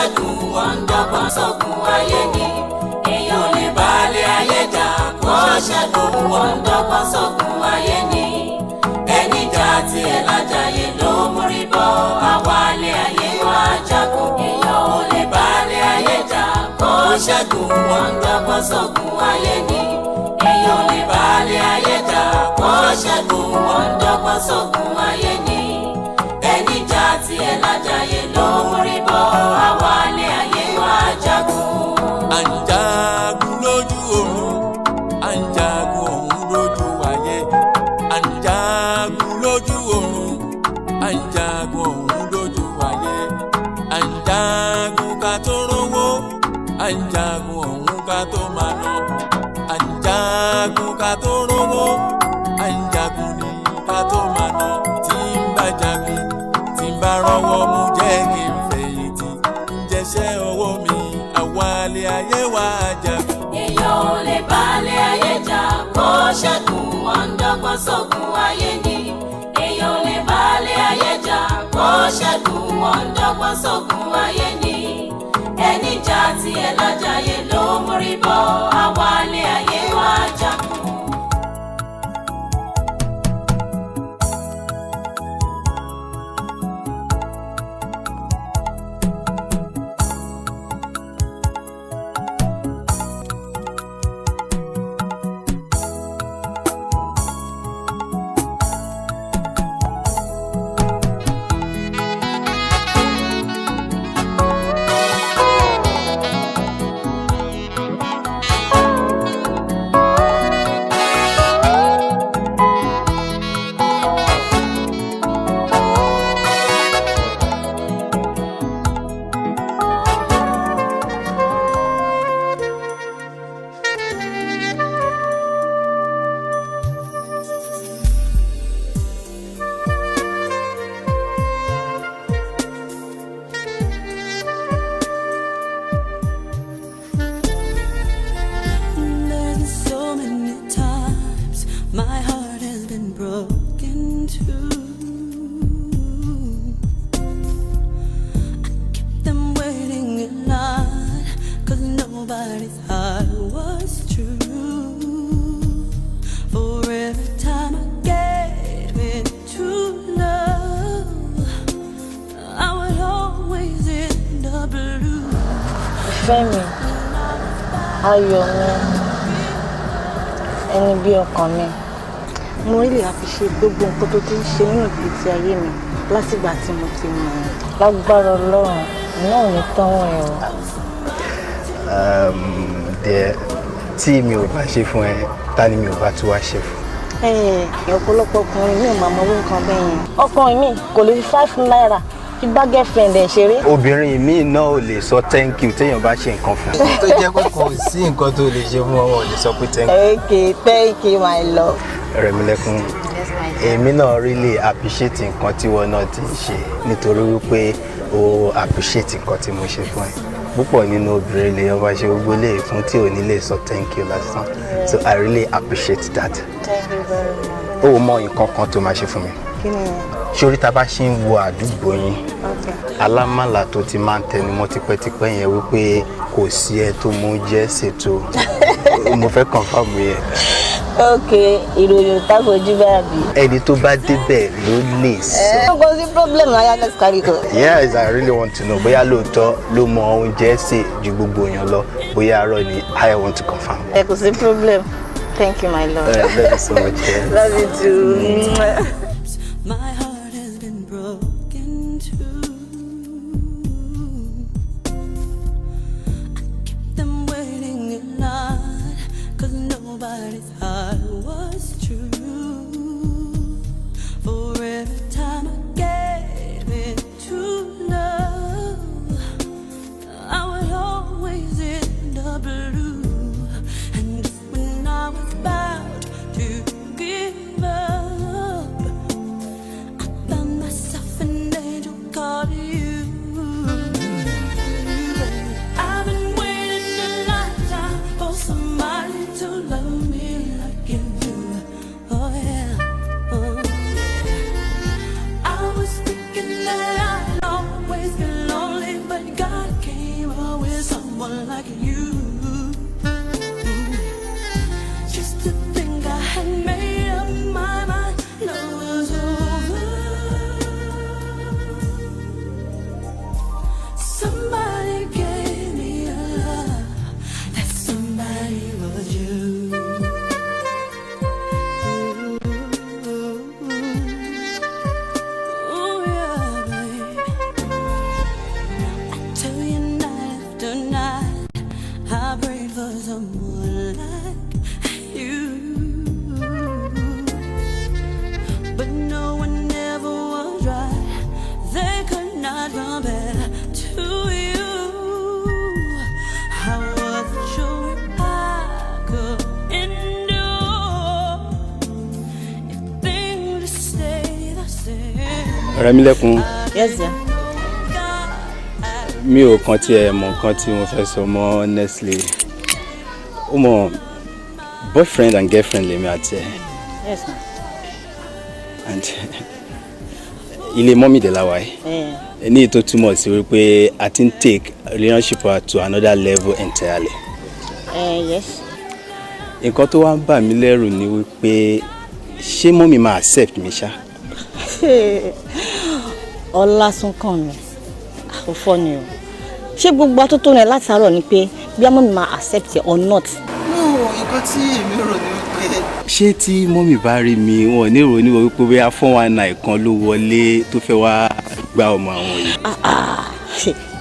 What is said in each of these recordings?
ṣẹ́gun, wọ́n ń dọ́gbọ́n sógun ayé ni. Èèyàn ò lè balẹ̀ ayé jà kó ṣẹ́gun, wọ́n ń dọ́gbọ́n sógun ayé ni. Ẹni jà tiẹ̀ lájàyè ló mórí bọ́, àwálé ayé wá jagun. Èèyàn ò lè balẹ̀ ayé jà kó ṣẹ́gun, wọ́n ń dọ́gbọ́n sógun ayé ni. Èèyàn ò lè balẹ̀ ayé jà kó ṣẹ́gun, wọ́n ń dọ́gbọ́n sógun ayé ni. Ẹni jà tiẹ̀ lájàyè ló mórí bọ́, àwálé ayé wá jagun. À ń jagun lójú oorun, à ń jagun ọ̀hún lójú ayé. À ń jagun lójú oorun, à ń jagun ọ̀hún lójú ayé. À ń jagun ká tó rówó, à ń jagun ọ̀hún ká tó máa ná. À ń jagun ká tó rówó, à ń jagun ní ká tó máa ná. Tí ń bá jagun, tí ń bá rọ́wọ́ mú, jẹ́ kí n fẹ̀yìntì, ń jẹ́ṣẹ́ ọwọ́ mi, àwálé ayé wá jagun. Èèyàn ò lè balẹ̀ ayé jà kó ṣẹ́gun, wọ́n ń dọ́gbọ́n sógun ayé ni. Èèyàn ò lè balẹ̀ ayé jà kó ṣẹ́gun, wọ́n ń dọ́gbọ́n sógun ayé ni. Ẹni jà tiẹ̀ lájàyè ló mórí bọ́, àwálé ayé wá jagun. There's been so many times my heart has been broken too. I kept them waiting in line, 'cause nobody's heart was true. For every time I gave in to love, I would always end up blue. Ìfẹ́ mi, ayọ̀ mi, ẹni bí ọkàn mi. Mo really appreciate gbogbo nǹkan tó ti ń ṣe nínú ìgbésí ayé mi látìgbà tí mo ti mọ̀ ẹ́. Lágbára Ọlọ́run, náà ò ní tán ẹ̀ o. Dear, tí mi ò bá ṣe fún ẹ, ta ni mi ò bá tún wá ṣe fún? Ọ̀pọ̀lọpọ̀ ọkùnrin mi ò máa mọ owó nǹkan bẹ́ẹ̀ yẹn. Ọkùnrin mi kò lè fi 5 naira fi bá girlfriend ẹ̀ ṣeré. Obìnrin mi náà ò lè sọ thank you téèyàn bá ṣe nǹkan fún. Tó jẹ́ pé kò sí nǹkan tó lè ṣe fún wọn, wọn ò lè sọ pé thank you. Okay, thank you, my love. Rẹ̀mílẹ́kún, èmi náà really appreciate nǹkan tí wọn náà ti ń ṣe, nítorí wípé o appreciate nǹkan tí mo ṣe fún ẹ. Púpọ̀ nínú obìnrin lèèyàn bá ṣe gbogbo lè fún tí ò ní lè sọ thank you lásán, so I really appreciate that. Thank you very much. Ó mọ nǹkan kan tó máa ṣe fún mi? Kí ni? Sórí tá a bá ṣe ń wo àdúgbò yín, alámàlà tó ti máa ń tẹnumọ́ tipẹ́tipẹ́ yẹn wípé kò sí ẹ tó mú jẹ́ ṣètò, mo fẹ́ confirm yẹn. Ok, ìròyìn táfojú bá bí. Ẹni tó bá débẹ̀ ló lè sọ. Ẹ kò sí problem láyà, let's carry go. Yes, I really want to know bóyá lóòótọ́ ló mọ oúnjẹ sè ju gbogbo èèyàn lọ, bóyá arọ ni. I want to confirm. Ẹ kò sí problem. Thank you, my love. Love you so much. Yeah. Love you too. My heart has been broken too. I kept them waiting in line, 'cause nobody's heart was true. For every time I gave in to love, I would always end up blue. And just when I was about to give up, I found myself an angel called you. I've been waiting a lifetime for somebody to love me like you do. Oh yeah, oh yeah. I was thinking that I'd always be lonely, but God came. cannot compare to you. I wasn't sure if I could endure if things just stay the same. Rẹ̀mílẹ́kún. Yes, dear. Mi ò kàn tiẹ̀ mọ̀ nǹkan tí mo fẹ́ sọ mọ́, honestly. Ó mọ̀, boyfriend and girlfriend lèmi àti ẹ̀. Yes, ma. And ilé mummy dẹ̀ la wà yìí. Ní tó túmọ̀ sí wípé a ti ń take relationship wa to another level entirely. Yes. Nǹkan tó wá ń bà mí lẹ́rù ni wípé, ṣé mummy máa accept mi ṣá? Ọlásùnkànmí, àkọ́fọ́ ni o. Ṣé gbogbo atótó rẹ̀ látàárọ̀ ni pé bí mummy máa accept it or not? No, nǹkan tí èmi rò ni wípé, ṣé tí mummy bá rí mi, wọn ò ní rò ní wípé bóyá 419 kan ló wọlé tó fẹ́ wá gba ọmọ àwọn yìí? Ah, ah,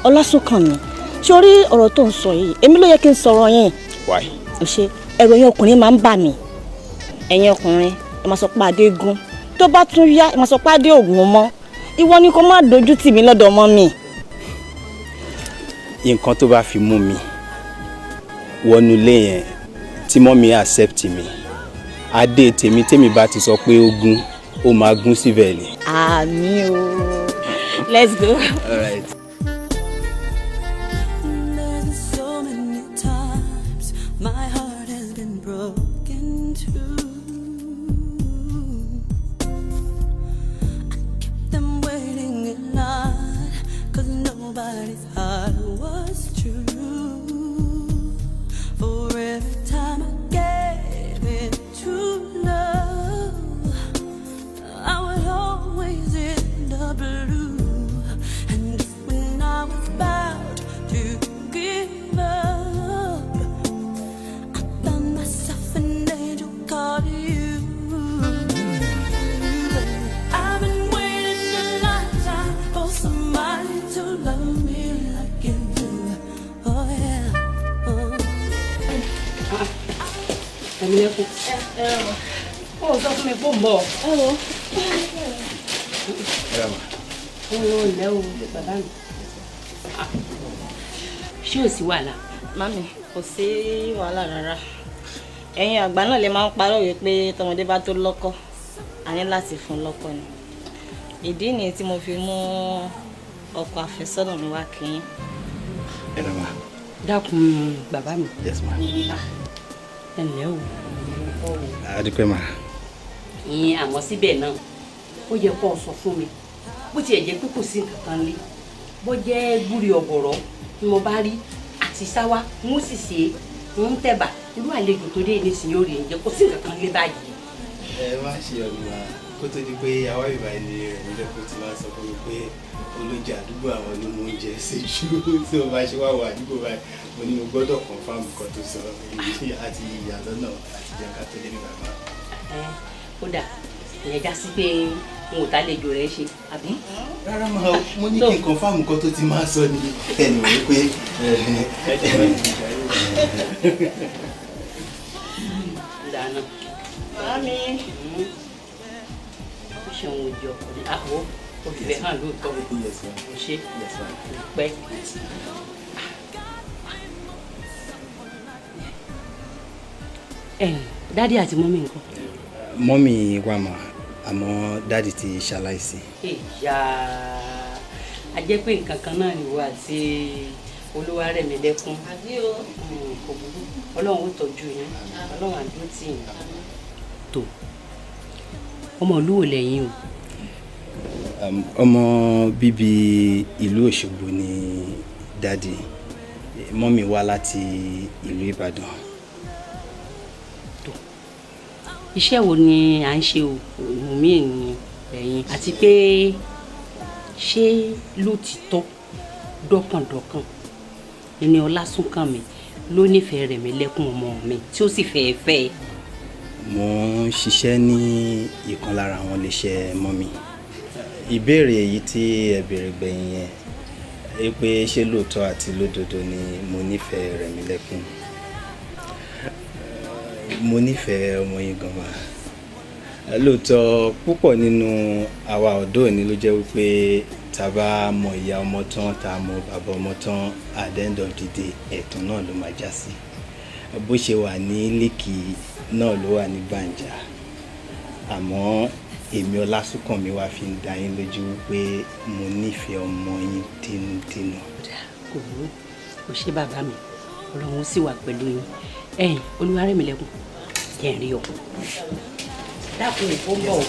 Ọlásùnkànmí, ṣé orí ọ̀rọ̀ tó ń sọ yìí, èmi ló yẹ kí n sọ̀rọ̀ yẹn. Why? Ò ṣe ẹ̀rọ yẹn, ọkùnrin máa ń bà mí. Ẹ̀yin ọkùnrin, ẹ máa sọ pé adé gún, tó bá tún yá, ẹ máa sọ pé adé ògùn mọ́. Ìwọ ni kó má dojú tì mí lọ́dọ̀ ọmọ mi. Nǹkan tó bá fi mú mi wọnú ilé yẹn, tí mummy accept mi, adé tèmi tèmi bá ti sọ pé ó gún, ó máa gún síbẹ̀ ni. Àmín o, let's go. All right. There's been so many times my heart has been broken too. I kept them waiting in line, 'cause nobody's heart was true. For every time I gave it to love, I would always end up blue. And just when I was about to give up, I found myself an angel called you. I've been waiting a lifetime for somebody to love me like you do. Oh yeah. Oh. Rẹ̀mílẹ́kún. Ó sọ fún mi pé ó ń bọ̀. Ó ń lẹ́ o, bàbá mi. Ṣé ò sí wàhálà? Mummy, kò sí wàhálà rárá. Ẹ̀yin àgbà náà lè máa ń parọ́ wípé tọmọdé bá tó lọ́kọ, a ní láti fún un lọ́kọ ni. Ìdí nìyí tí mo fi mú ọkọ àfẹ́sọ́nà mi wá kí yín. Ẹ lọ ma. Dákun, bàbá mi. Yes, ma. Ẹ ǹlẹ́ o. Adúpẹ́, ma. Ìyẹn àmọ́ síbẹ̀ náà, ó yẹ kó o sọ fún mi. Bó tiẹ̀ jẹ́ pé kò sí nǹkan kan lé. Bó jẹ́ gbúre ọ̀bọ̀rọ̀ ni mo bá rí àti sáwá, n ó sì ṣe é, n tẹ̀bà. Irú àlejò tó dé nísìnyí ó rí ẹ̀ jẹ́, kò sí nǹkan kan lé báyìí. Ẹ má ṣe ọdún wa. Kó tó di pé àwa ìbá ẹni rẹ̀ nílẹ̀ kó ti máa sọ fún mi pé olóúnjẹ àdúgbò àwọn ni mo ń jẹ sí jù, tí mo bá ṣe wá wọ àdúgbò báyìí, mo ní mo gbọ́dọ̀ confirm nǹkan tó sọ àti ìyàtọ̀ náà àti jẹun ká tó débi bàbá. Kódà ìyẹn já sí pé n ò tálejò rẹ ṣe, àbí? Rárá máa, mo ní kí n confirm nǹkan tó ti máa sọ ní ẹnu wípé. Dáná. Mummy. Ó ṣeun, òjì ọkùnrin àwọ̀ òfìfẹ́ hàn lóòótọ́. Yes, ma. Ó ṣe. Yes, ma. Pẹ́. Ẹ̀yin daddy àti mummy nǹkan? Mummy wà mà, àmọ́ daddy ti ṣaláìsí. Ìyá, a jẹ́ pé nǹkan kan náà nìwọ àti Olúwarẹ̀mílẹ́kún. Àbí o. Kò burú, Ọlọ́run ó tọ́jú yín, Ọlọ́run á dúró tì yín. Tó, ọmọ ìlú wo lẹ́yìn o? Ọmọ bíbí ìlú Òṣogbo ni daddy. Mummy wá láti ìlú Ìbàdàn. Iṣẹ́ wo ni à ń ṣe o, mummy ni ẹ̀yin, àti pé ṣé lótìtọ́ dọ́kàndọ́kàn ẹni Ọlásùnkànmí ló nífẹ̀ẹ́ Rẹ̀mílẹ́kún ọmọ mi tí ó sì fẹ́ẹ́ fẹ́ ẹ? Mo ń ṣiṣẹ́ ní ìkan lára àwọn iléeṣẹ́ mummy. Ìbéèrè èyí tí ẹ béèrè gbẹ̀yìn yẹn ẹ, pé ṣé lóòótọ́ àti lódodo ni mo nífẹ̀ẹ́ Rẹ̀mílẹ́kún, mo nífẹ̀ẹ́ ọmọ yín gan ma. Lóòótọ́, púpọ̀ nínú àwa ọ̀dọ́ òní ló jẹ́ wípé Tá a bá mọ ìyá ọmọ tán, tá a mọ bàbá ọmọ tán, at the end of the day, ẹ̀tàn náà ló máa já sí. Bó ṣe wà ní Líkì náà ló wà ní Gbàǹjà. Àmọ́ èmi Ọlásùnkànmí wá fi ń dá yín lójú pé mo nífẹ̀ẹ́ ọmọ yín dénúdénú. Kò burú, kò ṣe bàbá mi, Ọlọ́run sì wà pẹ̀lú yín. Ẹ̀yin Olúwarẹ̀mílẹ́kùn, jẹ́ n rí ọ. Dákun, ó ń bọ̀ o.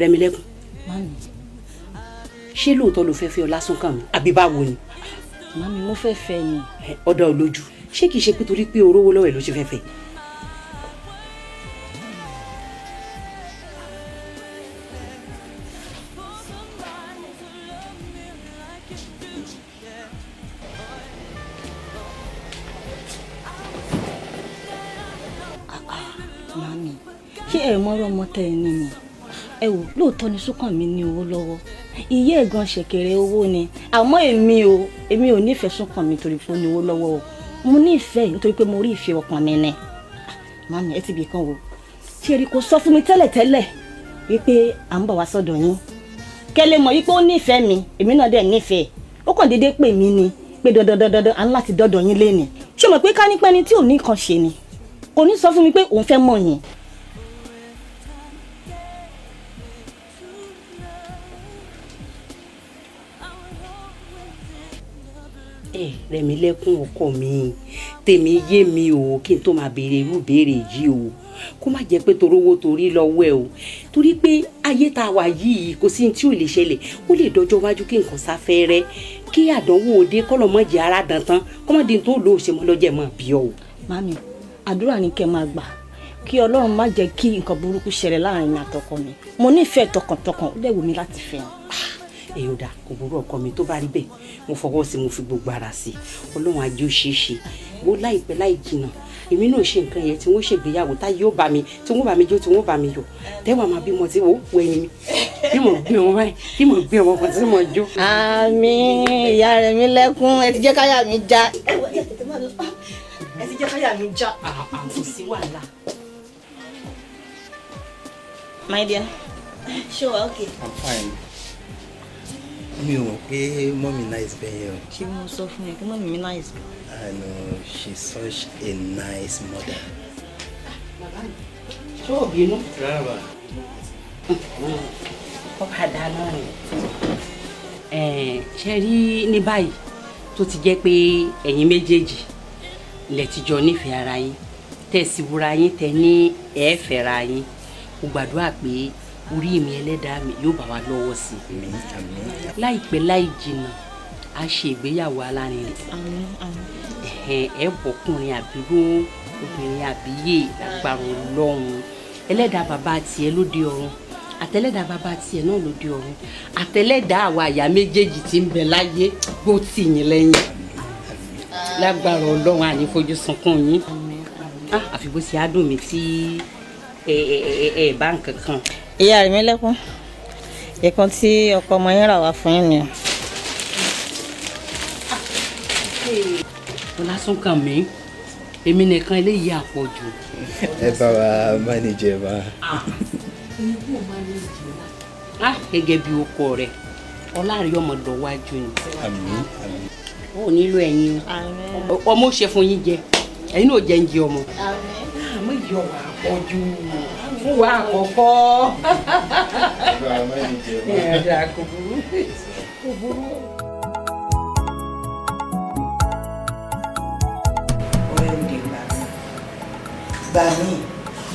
Rẹ̀mílẹ́kùn, ṣé lóòótọ́ ló fẹ́ fẹ́ Ọlásùnkànmí àbí báwo ni? Màmí, mo fẹ́ fẹ́ ni. Ọ̀dọ̀ olójú, ṣé kìí ṣe pé torí pé orówó lọ́wọ́ ẹ̀ ló ṣe fẹ́ fẹ́? Màmí, ṣé ẹ mọ́rọ́ ọmọ tẹ́ ẹ ní ni? Ẹ wò, lóòótọ́ ni Súnkànmí ní owó lọ́wọ́, ìyá ẹ̀ gan ṣẹ̀kẹ̀rẹ̀ owó ni, àmọ́ èmi ò nífẹ̀ẹ́ Súnkànmí torí pé ó ní owó lọ́wọ́ o. Mo nífẹ̀ẹ́ nítorí pé mo rí ìfẹ́ ọkàn mi ni. Màmí, ẹ ti bì kan wò, ṣé rí, kò sọ fún mi tẹ́lẹ̀tẹ́lẹ̀ wípé à ń bọ̀ wá sọ́dọ̀ yín, kẹ́ lè mọ̀ wípé ó nífẹ̀ẹ́ mi, èmi náà dẹ̀ nífẹ̀ẹ́. Ó kàn déédéé pè mí ni pé dandan dandan à ń láti dọ́dọ̀ yín léni. Ṣé o mọ̀ pé ká nípa ẹni tí ò ní nǹkan ṣe ni kò ní sọ fún mi pé òun fẹ́ mọ̀ yín? Ẹ Rẹ̀mílẹ́kùn ọkọ mi, tèmi yé mi o, kí n tó máa béèrè irú béèrè yìí o, kó má jẹ́ pé torówó torí lọ́wọ́ ẹ o, torí pé ayé tá a wà yìí, kò sí ní tí ò lè ṣẹlẹ̀. Ó lè dọjọ́ iwájú kí nǹkan sáfẹ́rẹ́, kí àdánwò òde kọ́lọ́mọ́jẹ ara dantan, kọ́mọ́dé tó lò ó ṣe mọ́ lọ́jẹ́ mọ́ bí ọ o. Màmí, àdúrà ni kẹ́ máa gbà kí Ọlọ́run má jẹ́ kí nǹkan burúkú ṣẹlẹ̀ láàrin mi àtọkọ mi. Mo nífẹ̀ẹ́ tọkàntọkàn, ó dẹ̀ wù mí láti fẹ́ wọn. Èyí ò dà, kò burú ọkọ mi, tó bá rí bẹ́ẹ̀, mo fọwọ́ sí, mo fi gbogbo ara sí i. Ọlọ́run ajé ó ṣeé ṣe. Wo, láìpẹ́ láì jìnnà, èmi náà ṣe nǹkan yẹn tí wọ́n ṣègbéyàwó tá yóò bá mi, tí wọ́n bá mi jó, tí wọ́n bá mi yọ̀, tẹ́wàá máa bímọ, tí wọ́n wọ ẹyin mi bí mo gbé wọn báyìí, bí mo gbé wọn kan tí mo jó. Àmín, ìyá Rẹ̀mílẹ́kùn, ẹ ti jẹ́ káyà mi já. Ẹ ti jẹ́ káyà mi já. Kò sí wàhálà. My dear, ṣé wàá okay? I'm fine. Mi ò mọ̀ pé mummy nice bẹ́ẹ̀ yẹn o. Ṣé mo sọ fún ẹ kí mummy mi nice? I know she's such a nice mother. Ṣé ò bínú? Rárá. Ọba dáná rẹ̀. Ṣe rí ní báyìí tó ti jẹ́ pé ẹ̀yin méjèèjì lẹ ti jọ nífẹ̀ẹ́ ara yín, tẹ̀ sí wúra yín, tẹ̀ ní ẹ̀ẹ́fẹ̀ra yín, mo gbàdúrà pé orí mi, ẹlẹ́dàá mi yóò bá wa lọ́wọ́ sí i. Àmín, àmín. Láìpẹ́ láì jìnnà, a ṣe ìgbéyàwó alárinrin. Àmín, àmín. Ẹ̀hẹ̀n, ẹ bọ̀kùnrin àbíró, obìnrin àbíyè, lágbára Ọlọ́run. Ẹlẹ́dàá bàbá tiẹ̀ lóde ọ̀run, àtẹlẹ́dàá bàbá tiẹ̀ náà lóde ọ̀run, àtẹlẹ́dàá àwa àyà méjèèjì tí ń bẹ láyé gbó tì yín lẹ́yìn, lágbára Ọlọ́run, àní fojú sunkún yín. Ah, àfi bó ṣe á dùn mí tí ẹ ẹ ẹ ẹ bá nǹkan kan. Ìyá Rẹ̀mílẹ́kùn, ìkan tí ọkọ ọmọ yín rà wá fún yín ni. Ọlásùnkànmí, èmi nìkan eléyìí àpọ̀jù. Ẹ bá wa manage ẹ bá. Ah, gẹ́gẹ́ bí ọkọ rẹ̀, ọláàrí ọmọ lọ́wájú ni. Àmín, àmín. Ó nílò ẹ̀yin o, ọmọ ó ṣe fún yín jẹ, ẹ̀yin náà jẹ́ ń jẹ ọmọ. Àmọ́ ìyọ̀ wà àpọ̀jù fún wa àkọ́kọ́. Ẹ bá wa manage ẹ bá. Ẹ̀ẹ́dà, kò burú, kò burú. Ọ̀rẹ́ mi dè, gbà mí, gbà mí,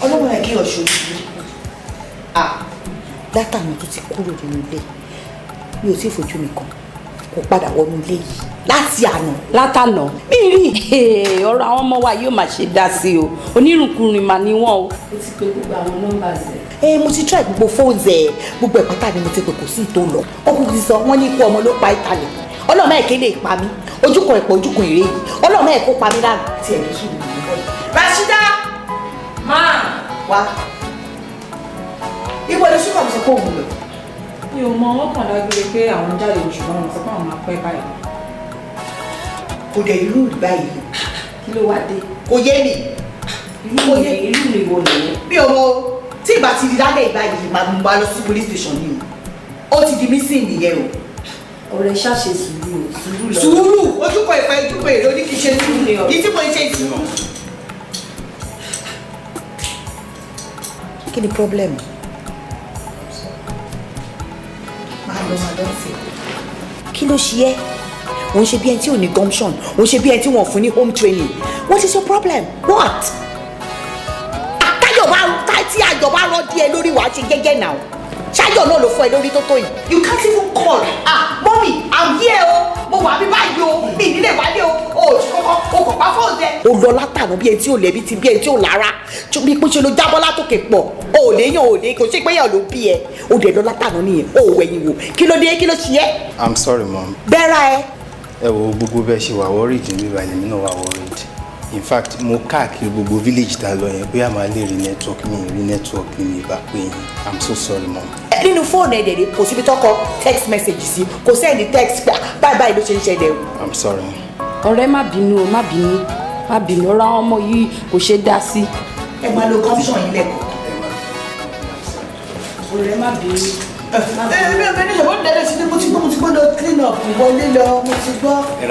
ọlọ́run ẹ̀ kí ọ̀ṣọ́ burúkú à látàná tó ti kúrò nínú ilé, mi ò tí ì fojú mi kàn, kò padà wọnú ilé yìí láti àná. Látànà? Mi rí. Ọ̀rọ̀ àwọn ọmọ wa yóò máa ṣe dá sí o, onírùnkùnrin mà ní wọn o. Ó ti pe gbogbo àwọn nọ́mbà rẹ̀? Ẹ mo ti try gbogbo phones ẹ, gbogbo ẹ̀ pátá ni mo ti pè, kò sí ìtò lọ. Ó kúkú ti sọ wọ́n ní ikú ọmọ ló pa ìtàlẹ̀. Ọlọ́mọ ẹ̀ kéde ìpa mi, ojúkan ẹ̀pọ̀, ojúkan èrè yìí, ọlọ́mọ ẹ̀ kó pa mí lánàá. Tí ẹ̀ ní sùúrù ní bọ́ọ̀lù. Rashida. Máa. Wá, ibo ni Súnkànmí sọ pé òun lọ? Mi ò mọ, wọn kàn dágbére pé àwọn jáde, ṣùgbọ́n wọn sọ pé àwọn máa pẹ́ báyìí. Kò dẹ̀ irú rí báyìí. Kí ló wá dé? Kò yé mi. Irú irú ìwọ nìyẹn. Mi ò mọ o. Tí ìgbà ti di lálẹ́ ìgbà yìí, màá mú wa lọ sí police station ni o. Ó ti di missing nìyẹn o. Ọ̀rẹ́, ṣàṣe sùúrù o, sùúrù lọ. Sùúrù ojúkọ ìfẹ́, ojúkọ èrè ó ní kí n ṣe sùúrù ní tí mo ń ṣe sùúrù. Kí ni problem? Máa lọ, máa lọ sí i. Kí ló ṣe ẹ́? Òun ṣe bí ẹni tí ò ní gumption, òun ṣe bí ẹni tí wọ́n fún ní home training. What is your problem? What? Táyọ̀ bá tí ayọ̀ bá rọ́ díẹ̀ lórí, wàá ṣe gẹ́gẹ́ náà. Ṣáyọ̀ náà ló fọ́ ẹ lórí tó tó yìí. You can't even call, "Ah, mommy, I'm here o, mo wà mí báyìí o, mi nílé wálé o." O ò ṣe kọ́kọ́ o kò pa fóònù ẹ. O lọ látànà bí ẹni tí ò lẹ́bi ti bí ẹni tí ò lára, bí pé ṣe ló jábọ́ látòkè pọ̀. O ò léyàn, o ò lé, kò ṣe pé yàn ló bí ẹ. O dẹ̀ lọ látànà nìyẹn, o ò wẹ̀yìn wò. Kí ló dé? Kí ló ṣe ẹ́? I'm sorry, mom. Bẹ́ẹ̀ra ẹ. Ẹ wo, gbogbo bẹ́ẹ̀ ṣe wà worried ní bíbá, èmi náà wà worried. In fact, mo káàkiri gbogbo village tá a lọ yẹn, bóyá màá lè rí network. Mi ì rí network ní mi ìbá pé yín. I'm so sorry, mom. Nínú fóònù ẹ̀ dẹ̀dẹ̀, kò síbi tọkọ text message sí, kò sẹ́ni text pé, "Ah, báyìí báyìí ló ṣe ń ṣẹlẹ̀ o." I'm sorry. Ọ̀rẹ́, má bínú o, má bínú, má bínú. Ọ̀rọ̀ àwọn ọmọ yìí kò ṣeé dá sí. Ẹ máa lo gumption yín lẹ́kọ̀ọ́. Ọ̀rẹ́, má bínú. Ẹ ẹ ẹ ní ìṣòwò dẹ́dẹ́ sí ni. Mo ti gbọ́, mo ti gbọ́. Lọ clean up, wọlé lọ, mo ti gbọ́. Ẹ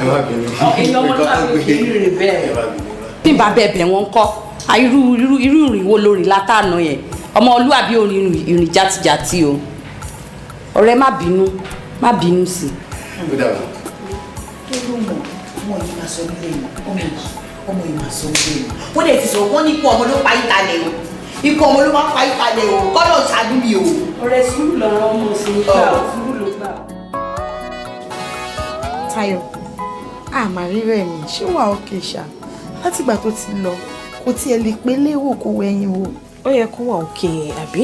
má bínú. Èèyàn ọmọ náà ló kì í rìn bẹ́ẹ̀. Ẹ má bínú. Bí n bá bẹ́ẹ̀ bẹ̀ wọ́n kọ́, irú irú irú ìrìn wo lórí látànà yẹn? Ọmọlúwàbí orin ìrìn játijàti o. Ọ̀rẹ́, má bínú, má bínú sí i. Ó dàbọ̀. Tó ló mọ̀, ọmọ yìí máa sọ nílé yìí, ọmọ yìí, ọmọ yìí máa sọ nílé yìí. Wọ́n dẹ̀ ti sọ, wọ́n ní ikú ọmọ ló pa ìtàlẹ̀ o, ikú ọmọ ló máa pa ìtàlẹ̀ o. Kọ́lọ̀ ṣàánú mi o. Ọ̀rẹ́, sùúrù lọ̀rọ̀ ọmọ sí i gbà ó, sùúrù ló gbà ó. Táyọ̀, àmà rírẹ̀ mi, ṣé wàá òkè ṣá? Látìgbà tó ti lọ, kò tiẹ̀ lè pé léwò, kó wẹ̀yìn wò. Ó yẹ kó wà òkè, àbí?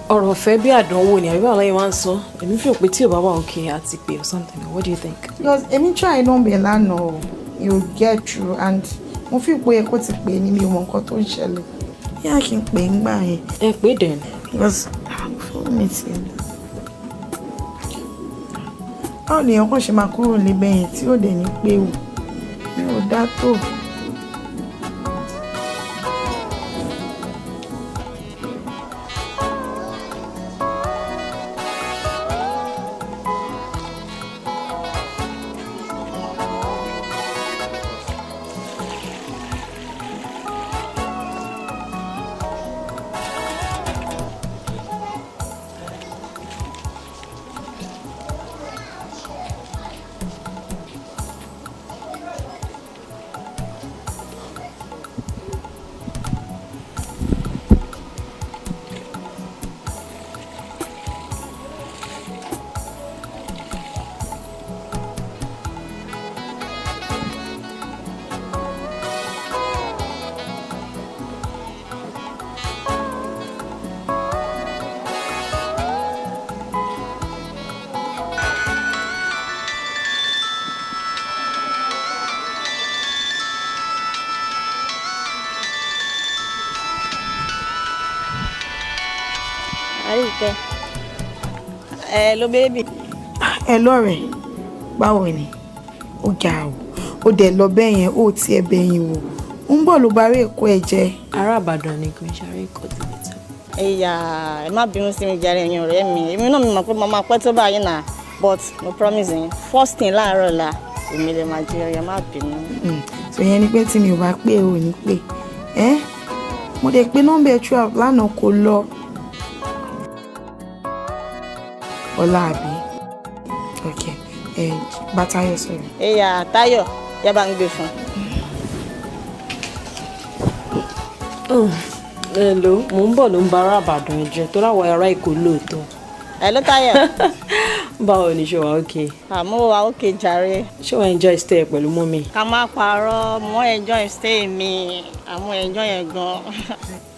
Ọ̀rọ̀ ọ̀fẹ́ bí àdánwò ni, àbí báwo lẹ́yìn wá ń sọ? Èmi fi pé tí ò bá wà òkè àti pé or something. What do you think? Because èmi try number lánàá o, you get through, and mo fi pé yẹ kó ti pè ní. Mi ò mọ nǹkan tó ń ṣẹlẹ̀. Yá, kí n pè ń gbà yẹn. Ẹ pé dẹ̀. Because fóònù mi ti lọ. Báwo lèèyàn kàn ṣe máa kúrò níbẹ̀ yẹn tí ò dẹ̀ ní pé o mi ò dá tó. Àríkẹ́, ẹ ló baby. Ẹ lọ́rẹ̀, báwo ni? Ó ga o, ó dẹ̀ lọ bẹ́ẹ̀ yẹn, ó tiẹ̀ bẹ̀yìn wò. Ń bọ̀ ló bá rí èkó ẹ̀ jẹ́. Ará Ìbàdàn ni, kò ń ṣe ará Èkó tìbí tó. Ẹ̀yà, ẹ má bínú sí mi jàre, ẹ̀yin ọ̀rẹ́ mi. Èmi náà mi mọ̀ pé mo máa pẹ́ tó báyìí náà, but mo promise yín, first thing láàárọ̀ la èmi lè máa jẹ. Ọ̀yà, má bínú. So yẹn ni pé tí mi ò bá pé, ò ní pé ẹ́. Mo dẹ̀ pé nọ́mbà ẹ̀ throughout lánàá, kò lọ. Ọlá, àbí? Ok, ẹ bá Táyọ̀ sọ̀rọ̀. Ẹ̀yà, Táyọ̀, yá bá ń gbé fún. Hello, mò ń bọ̀. Ló ń ba ará Ìbàdàn jẹ́ tó láwọn ará Èkó lóòótọ́. Hello, Táyọ̀. Báwo ni? Ṣé wàá okay? Àmọ́ wa okay jàre. Ṣé wàá enjoy stay pẹ̀lú mummy? Ká má parọ́, mo enjoy stay mi, àmọ́ enjoy yẹn gan.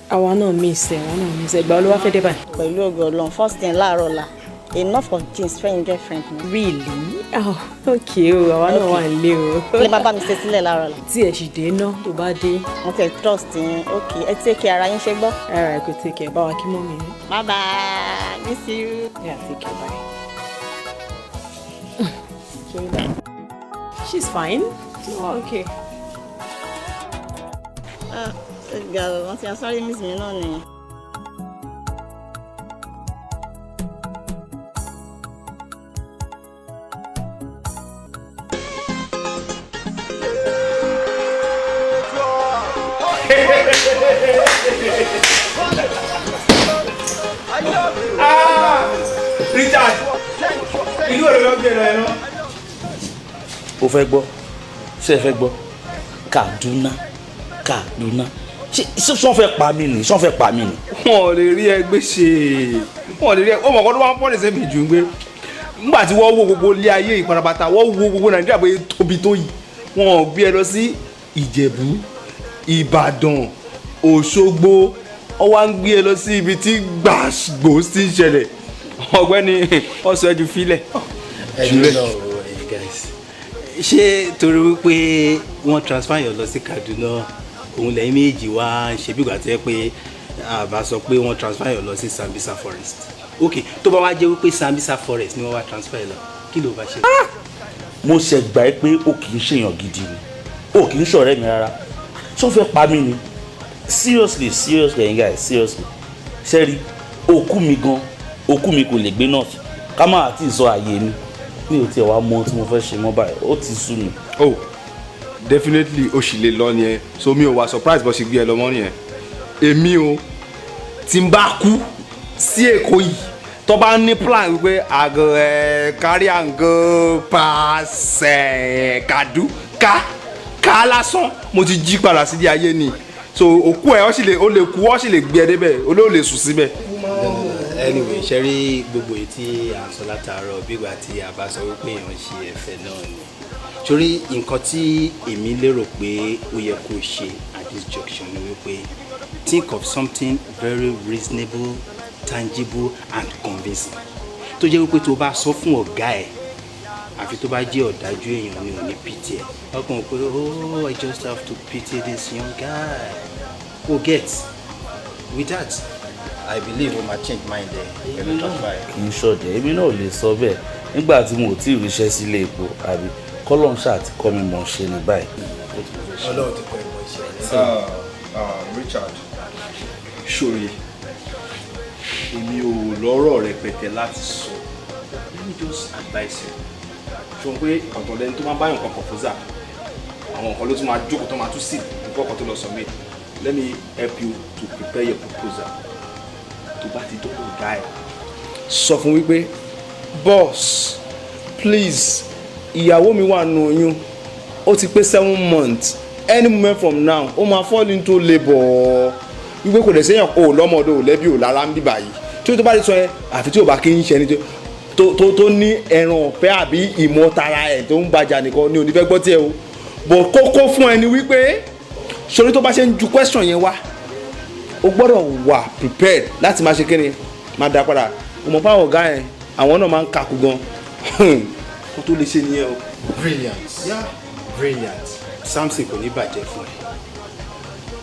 Àwa náà miss ẹ, àwa náà miss ẹ. Ìgbà wo ló wá fẹ́ dé báyìí? Pẹ̀lú ògo Ọlọ́run, first thing láàárọ̀ la Enough of jeans fẹ́yìn girlfriend mi. Really? Oh, okay o, àwa náà wà nílé o. Ilé bàbá mi ṣe sílẹ̀ láàárọ̀ la. Tí ẹ sì dé ná tó bá dé. Mo tẹ̀ trust yín, okay, ẹ take care ara yín ṣe gbọ́. Alright, kò take care, bá wa kí mummy. Bye bye, miss you. Yeah, take care, bye. She's fine. Oh, okay. Wọ́n ti sáré miss mi náà nìyẹn. Richard, ìlú ọ̀rẹ́ ló gbé lọ ẹ̀ náà. O fẹ́ gbọ́, ṣé ẹ fẹ́ gbọ́? Kaduna, Kaduna, ṣé sọ́n fẹ́ pa mí ni? Sọ́n fẹ́ pa mí ni? Wọn ò lè rí ẹgbẹ́ ṣe, wọn ò lè rí ẹ, ọmọ kan tó máa ń pọ́nlẹ̀ sẹ́mi jù ń gbé. Nígbà tí wọ́n wo gbogbo ilé ayé ìparapata, wọ́n wo gbogbo Nàìjíríà bóyá tóbi tó yìí, wọn ò gbé ẹ lọ sí Ìjẹ̀bú, Ìbàdàn, Òṣogbo, wọ́n wá ń gbé ẹ lọ sí ibi tí gbàgbó ti ń ṣẹlẹ̀. Ọ̀gbẹ́ni ọ̀sọ̀ ẹ̀jú filẹ̀. Ẹni náà ẹ guys, ṣé torí wípé wọ́n transfer yàn lọ sí Kaduna òun lẹ́yìn méjì wá ń ṣe bí ìgbà tó yẹ pé àbá sọ pé wọ́n transfer yàn lọ sí Sambisa Forest. Ok, tó bá wá jẹ́ wípé Sambisa Forest ni wọ́n wá transfer yàn lọ, kí ló bá ṣe? Mo ṣe gbà ẹ́ pé o kì í ṣèyàn gidi ni, o kì í ṣọ̀rẹ́ mi rárá. Ṣé o fẹ́ pa mí ni? Seriously, seriously, ẹ̀yin guys, seriously. Ṣẹ́rí, òkú mi gan, òkú mi kò lè gbé north, ká má àti sọ àyè mi. Mi ò tiẹ̀ wá mọ ohun tí mo fẹ́ ṣe mọ́ báyìí, ó ti sú mi. Oh, definitely o sì lè lọ nìyẹn, so mi ò wá surprise bó ṣe gbé ẹ lọ mọ́ nìyẹn. Èmi o, tí n bá kú sí Èkó yìí, tó bá ní plan wípé àgọ́ ẹ̀ kárí àǹgọ́ pàṣẹ kàdú ká ká lásán, mo ti jí padà sí ayé ni. So òkú ẹ ó sì lè ó lè kú ó sì lè gbé ẹ débẹ̀, olóò lè sùn síbẹ̀. Anyway, ṣe rí gbogbo èyí tí à ń sọ látàárọ̀ bígbà tí a bá sọ wípé èèyàn ṣe ẹ̀fẹ̀ náà ni. Torí nǹkan tí èmi lérò pé ó yẹ kó ṣe at this junction ni wípé think of something very reasonable, tangible and convincing. Tó jẹ́ wípé tó bá sọ fún ọ̀gá ẹ̀, àfi tó bá jẹ́ ọ̀dájú èèyàn ni ò ní pity ẹ̀. Ọkàn pé oh, I just have to pity this young guy. O get with that, I believe o ma change mind ẹ pẹ̀lú transfer ẹ. Kì í ṣọ̀dẹ̀, èmi náà ò lè sọ bẹ́ẹ̀ nígbà tí mo ò tí ì ríṣẹ́ sílé epo àbí kọ́lọ́n ṣáà ti kọ́ mi mọ̀ ṣe ní báyìí. Ọlọ́run ti kọ́ ẹ mọ̀ ṣe. Richard, ṣòye, èmi ò lọ́rọ̀ rẹpẹtẹ láti sọ. Let me just advise you. Ṣùgbọ́n pé ọ̀tọ̀ lẹni tó máa ń báyọ̀ nǹkan proposal, àwọn nǹkan ló tún máa jókòó tó máa tún sí nǹkan kan tó lọ submit. Let me help you to prepare your proposal. Tó bá ti dọ́dọ̀ ọ̀gá ẹ̀, sọ fún wípé boss, please, ìyàwó mi wà nù oyún, ó ti pé 7 months, any moment from now ó máa fall into labour, wípé kò dẹ̀ sẹ́yìn ò lọ́mọdé ò lẹ́bí ò lára ń bíbà yìí. Tí ó tó bá ti sọ yẹn, àfi tí ò bá kí ń ṣe ẹni tó ní ẹran ọ̀fẹ́ àbí ìmọ̀tara ẹ̀ tó ń bàjá nìkan ni ò ní fẹ́ gbọ́ tiẹ̀ o. But kókó fún ẹni wípé sórí tó bá ṣe ń ju question yẹn wá, o gbọ́dọ̀ wà prepared láti máa ṣe kíni, máa dá padà. O mọ̀ fáwọn ọ̀gá yẹn, àwọn náà máa ń kakú gan. Kó tó lè ṣe nìyẹn o. Brilliant. Yeah. Brilliant. Samson kò ní bàjẹ́ fún ẹ.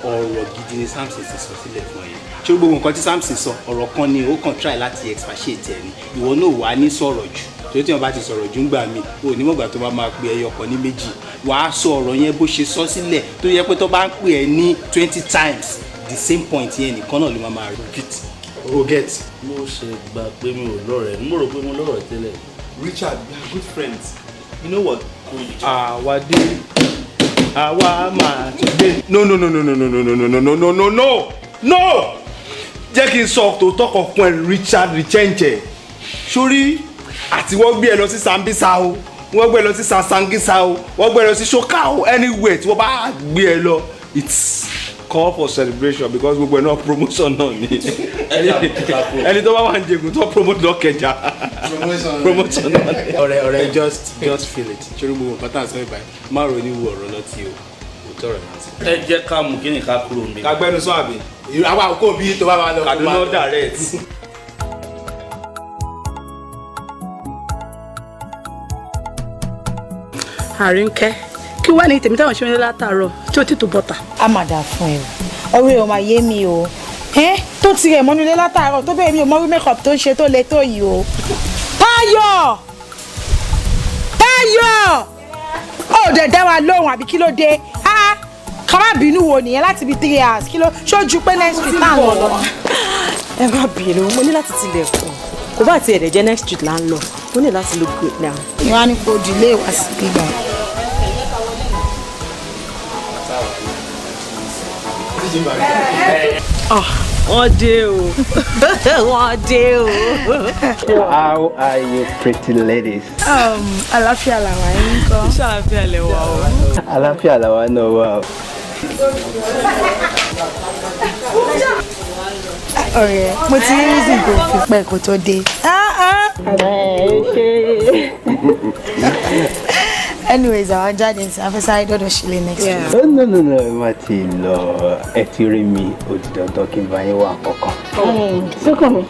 Ọ̀rọ̀ gidi ni Samson ti sọ sílẹ̀ fún ẹ. Ṣé gbogbo nǹkan tí Samson sọ, ọ̀rọ̀ kan ni ó kàn try láti expatiate ẹ ni. Ìwọ náà wà á ní sọ̀rọ̀ jù. Torí tí wọ́n bá ti sọ̀rọ̀ jù ń gbà mí, o ò ní mọ̀gbà tó bá máa pe ẹyọ kan ní méjì. Wà á sọ ọ̀rọ̀ yẹn bó ṣe sọ sílẹ̀ tó yẹ pé tó bá ń pè ẹ ní 20 times, the same point yẹn nìkan náà ló máa máa repeat. O get. Mo ṣe gbà pé mi ò lọ́rẹ̀ẹ́, mo rò pé mo lọ́rẹ̀ẹ́ tẹ́lẹ̀. Richard, we are good friends. You know what? Àwa dé, àwa máa ti dé. No, no, no, no, no, no, no, no, no, no, no, no, no, no! Jẹ́ kí n sọ tòótọ́ kan fún ẹ, Richard Richenche. Sórí àti wọ́n gbé ẹ lọ sí Sambisa o, wọ́n gbé ẹ lọ sí Sasangisa o, wọ́n gbé ẹ lọ sí Soka o, anywhere tí wọ́n bá gbé ẹ lọ, it's call for celebration because gbogbo ẹ náà promotion náà ni. Ẹni tó bá wà ń jẹgun tó promote lọ́kẹjà. Promotion náà ni. Ọ̀rẹ́ ọ̀rẹ́ just feel it. Ṣé gbogbo nǹkan tá à ń sọ ìbáyìí, má ronú wo ọ̀rọ̀ lọ́tí o, òótọ́ rẹ̀ máa ń sọ. Ẹ jẹ́ ká mú kí ni ká kúrò níbí. Ká gbẹ́nu sọ àbí. Àwa kò bí tó bá wà lọ. Kaduna direct. Àrínkẹ́, kí wàá ní tèmi táwọn ṣe ń látàárọ̀ tí ó ti tó bọ́tà. A máa dà fún ẹ o, ọ̀rẹ́ ò máa yé mi o. Ẹ tó tirẹ̀ mọ́nú ilé látàárọ̀ tó bẹ́ẹ̀, mi ò mọ orí makeup tó ń ṣe tó le tó yìí o. Táyọ̀, Táyọ̀, ó dẹ̀ dá wa lóhùn àbí kí ló dé? Ah, ká má bínú wo nìyẹn láti bí 3 hours, kí ló ṣojú pé next week tá à ń lọ lọ. Ẹ má bínú, mo ní láti tilẹ̀kùn. Kò bá tiẹ̀ dẹ̀ jẹ́ next street là ń lọ, mo ní láti look good now. Ìwà ni kò delay wá sí gbígbà. Ah, wọ́n dé o, wọ́n dé o. How are you, pretty ladies? Àlàáfíà làwà, yín kọ́? Ṣàlàáfíà lẹ wà o. Àlàáfíà làwa náà wà o. Ọ̀rẹ́, mo ti rí reason tó fi pẹ́ kó tó dé. Ẹ ṣe. Anyways, àwọn jáde ní afẹ́sáré dọ́dọ̀ sílé next week. No, no, no, no, ẹ má ti lọ. Ẹ ti rí mi, ó di dandan kí n bá yín wá kankan. Súnkànmí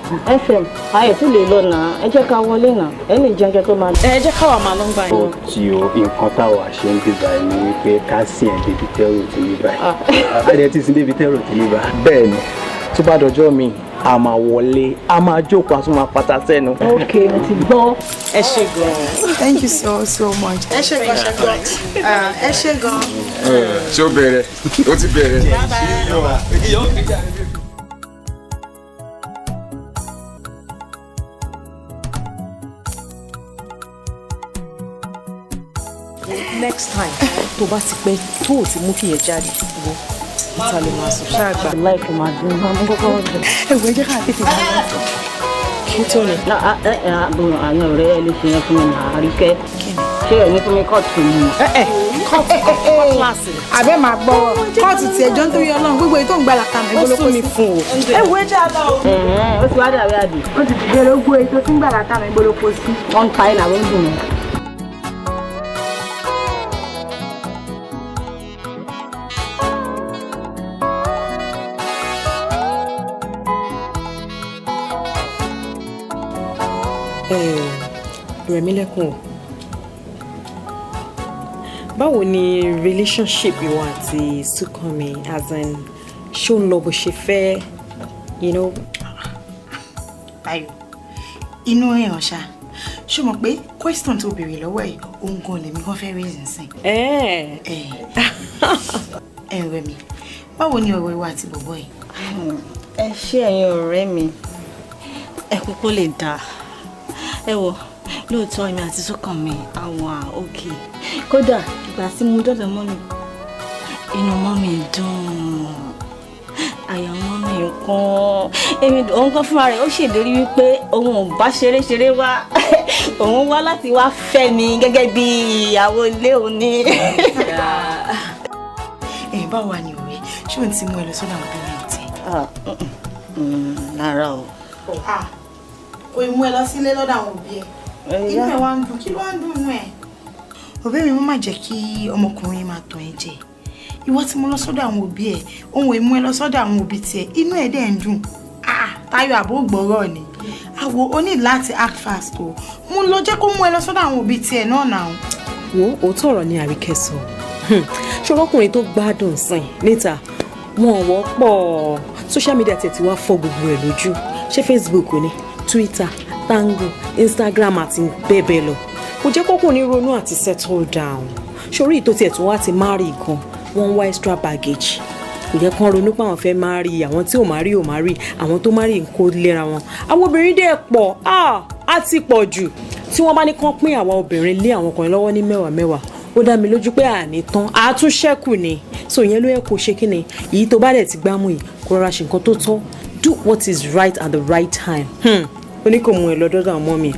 FM, ayé tún lè lọ náà, ẹ jẹ́ ká wọlé náà, ẹ lè jẹun kẹ́ tó máa. Ẹ jẹ́ káwa máa lọ ń gbà Ó yín. ti o, nǹkan táwa ṣe ń bíbá ẹ ni wípé ká sí ẹ̀ débi tẹ́rù ti ní báyìí. Ẹ ti sin débi tẹ́rù ti ní báyìí. Bẹ́ẹ̀ ni, tó bá dọjọ́ mi, a máa wọlé, a máa jókòó, a tún máa pata sẹ́nu. Ok, mo ti gbọ́. Ẹ ṣe gan-an. Thank you so so much. Ẹ ṣé gan, ṣe gan, ẹ ṣé gan. Ṣé ó bẹ̀rẹ̀? Ó ti bẹ̀rẹ̀. Next time tó bá ti pẹ́ tó o ti mú kí yẹn jáde, wo níta ló máa sùn ṣáàgbà. Láìpẹ́ máa dùn, máa mú kọ́kọ́ dùn. Ẹ̀wọ̀, ẹ jẹ́ ká tètè máa lọ. Kí tó ni. Àbúrò àná ọ̀rẹ́ ẹ lè ṣe yẹn fún mi náà, Àríkẹ́. Ṣé ẹ ní fún mi kóòtù mi? Ẹ kóòtù kíláàsì. Àbẹ́ máa gbọ́ kóòtù tí ẹjọ́ nítorí Ọlọ́run, gbogbo èyí tó ń gbà làkàmì Ó sún mi fún o. Ẹ wo, ẹ jẹ́ àlọ́ o. Ó ti wá dàbí àbí. Ó ti dìde lógún, èyí tó ti ń gbà làkàmì gbólópo sí. Wọ́n ń ta ẹ̀ làwọn ń dùn mọ́. Rẹ̀mílẹ́kùn o, báwo ni relationship ìwọ àti Súnkànmí, as in, ṣó ń lọ bó ṣe fẹ́? Táyọ̀, inú èèyàn ṣá, ṣó mọ̀ pé question tó béèrè lọ́wọ́ ẹ̀, òun gan lèmi gan fẹ́ raise nsìn. Ẹ rẹ̀ mi, báwo ni ọ̀rọ̀ ìwà àti bọ̀bọ̀ yìí? Ẹ ṣé, ẹ̀yin ọ̀rẹ́ mi, ẹ kúkú lè dáa. Ẹ wò, lóòótọ́ èmi àti Súnkànmí àwọn òkè. Kódà ìgbà tí mo dọ́dọ̀ mummy, inú mummy dùn, àyà mummy kún. Èmi òun kan fúnra rẹ̀ ó ṣèlérí wípé òun ò bá ṣeré ṣeré wá, òun wá láti wá fẹ́ mi gẹ́gẹ́ bí ìyàwó ilé òun ní. Ẹ báwo wà ní ọ̀rẹ́, ṣé òun ti mú ẹ lọ sọ́dọ̀ àwọn parent ẹ? Rárá o. Kò ì mú ẹ lọ sílé lọ́dọ̀ àwọn òbí ẹ? Inú ẹ wá ń dùn, kí ló wá ń dùn nú ẹ? Òbí mi, mo má jẹ́ kí ọmọkùnrin máa tàn ẹ́ jẹ. Ìwọ tí mo lọ sọ́dọ̀ àwọn òbí ẹ, òun ò mú ẹ lọ sọ́dọ̀ àwọn òbí tiẹ̀, inú ẹ dẹ̀ ń dùn. Ah, Táyọ̀, àbó gbọ́rọ̀ ni àwọ̀, o ní láti act fast o. Mú lọ, jẹ́ kó mú ẹ lọ sọ́dọ̀ àwọn òbí tiẹ̀ náà náà. Wo, òótọ́ ọ̀rọ̀ ni Àríkẹ́ sọ. Ṣọlọ́kùnrin tó gbádùn sìn níta wọn ò wọ́pọ̀. Social media tiẹ̀ ti wá fọ́ gbogbo ẹ̀ lójú. Ṣé Facebook ni, Twitter, Tango, Instagram àti bẹ́ẹ̀ bẹ́ẹ̀ lọ, kò jẹ́ kókùnrin ronú àti settle down. Sórí ìtò tiẹ̀ tó wá ti marry gan, wọ́n ń wá extra baggage. Kò jẹ́ kán ronú pé àwọn fẹ́ marry. Àwọn tí ò marry ò marry, àwọn tó marry ń kó léra wọn. Àwọn obìnrin dẹ̀ pọ̀, á ti pọ̀ jù. Tí wọ́n bá ní kán pín àwa obìnrin lé àwọn ọkùnrin lọ́wọ́ ní mẹ́wàá mẹ́wàá, ó dá mi lójú pé àní tán, àtúnṣẹ́kù ni. So ìyẹn ló yẹ kó ṣe. Kí ni èyí tó bá dẹ̀ ti gbámú yìí, kó rọra ṣe nǹkan tó tọ́. Do what is right at the right time. Ó ní kò mú ẹ lọ dọ́dọ̀ àwọn ọmọ mi,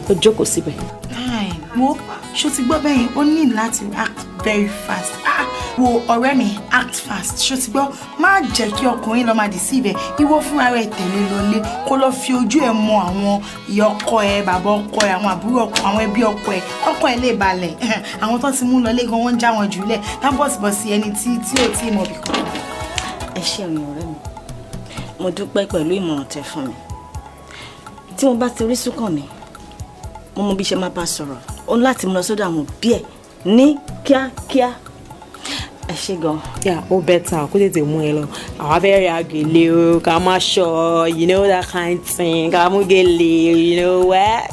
ó jókòó síbẹ̀. Time wo, ṣó ti gbọ́ bẹ́yẹn? Ó ní láti act very fast. Ah, wo ọ̀rẹ́ mi, act fast, ṣó ti gbọ́? Má jẹ́ kí ọkùnrin lọ máa deceive ẹ. Ìwọ fúnra rẹ̀ tẹ̀lé lọlé, kó lọ fi ojú ẹ mọ àwọn ìyá ọkọ ẹ, bàbá ọkọ ẹ, àwọn àbúrò ọkọ, àwọn ẹbí ọkọ ẹ. Ọkọ ẹ lè balẹ̀. Àwọn tó ti mú lọlé gan, wọ́n ń já wọn jùlẹ̀ tábọ̀sibọ̀sì ẹni tí ò tí ì mọ̀ bì kan. Ẹ ṣé, ẹ̀yin ọ̀rẹ́ mi, mo dúpẹ́ pẹ̀lú ìmọ̀ràn tẹ́ fún mi. Tí mo bá ti rí Súnkànmí, mo mọ bí ṣe máa bá sọ̀rọ̀. Ó ní láti mú lọ sọ́dọ̀ àwọn òbí ẹ̀. Ní kíákíá. Ẹ ṣé gan. Yeah, ó better kó tètè mú ẹ lọ. Àwa fẹ́ rí àgèlè o, ká má ṣọ, you know that kind thing, ká mú gèlè, you know what?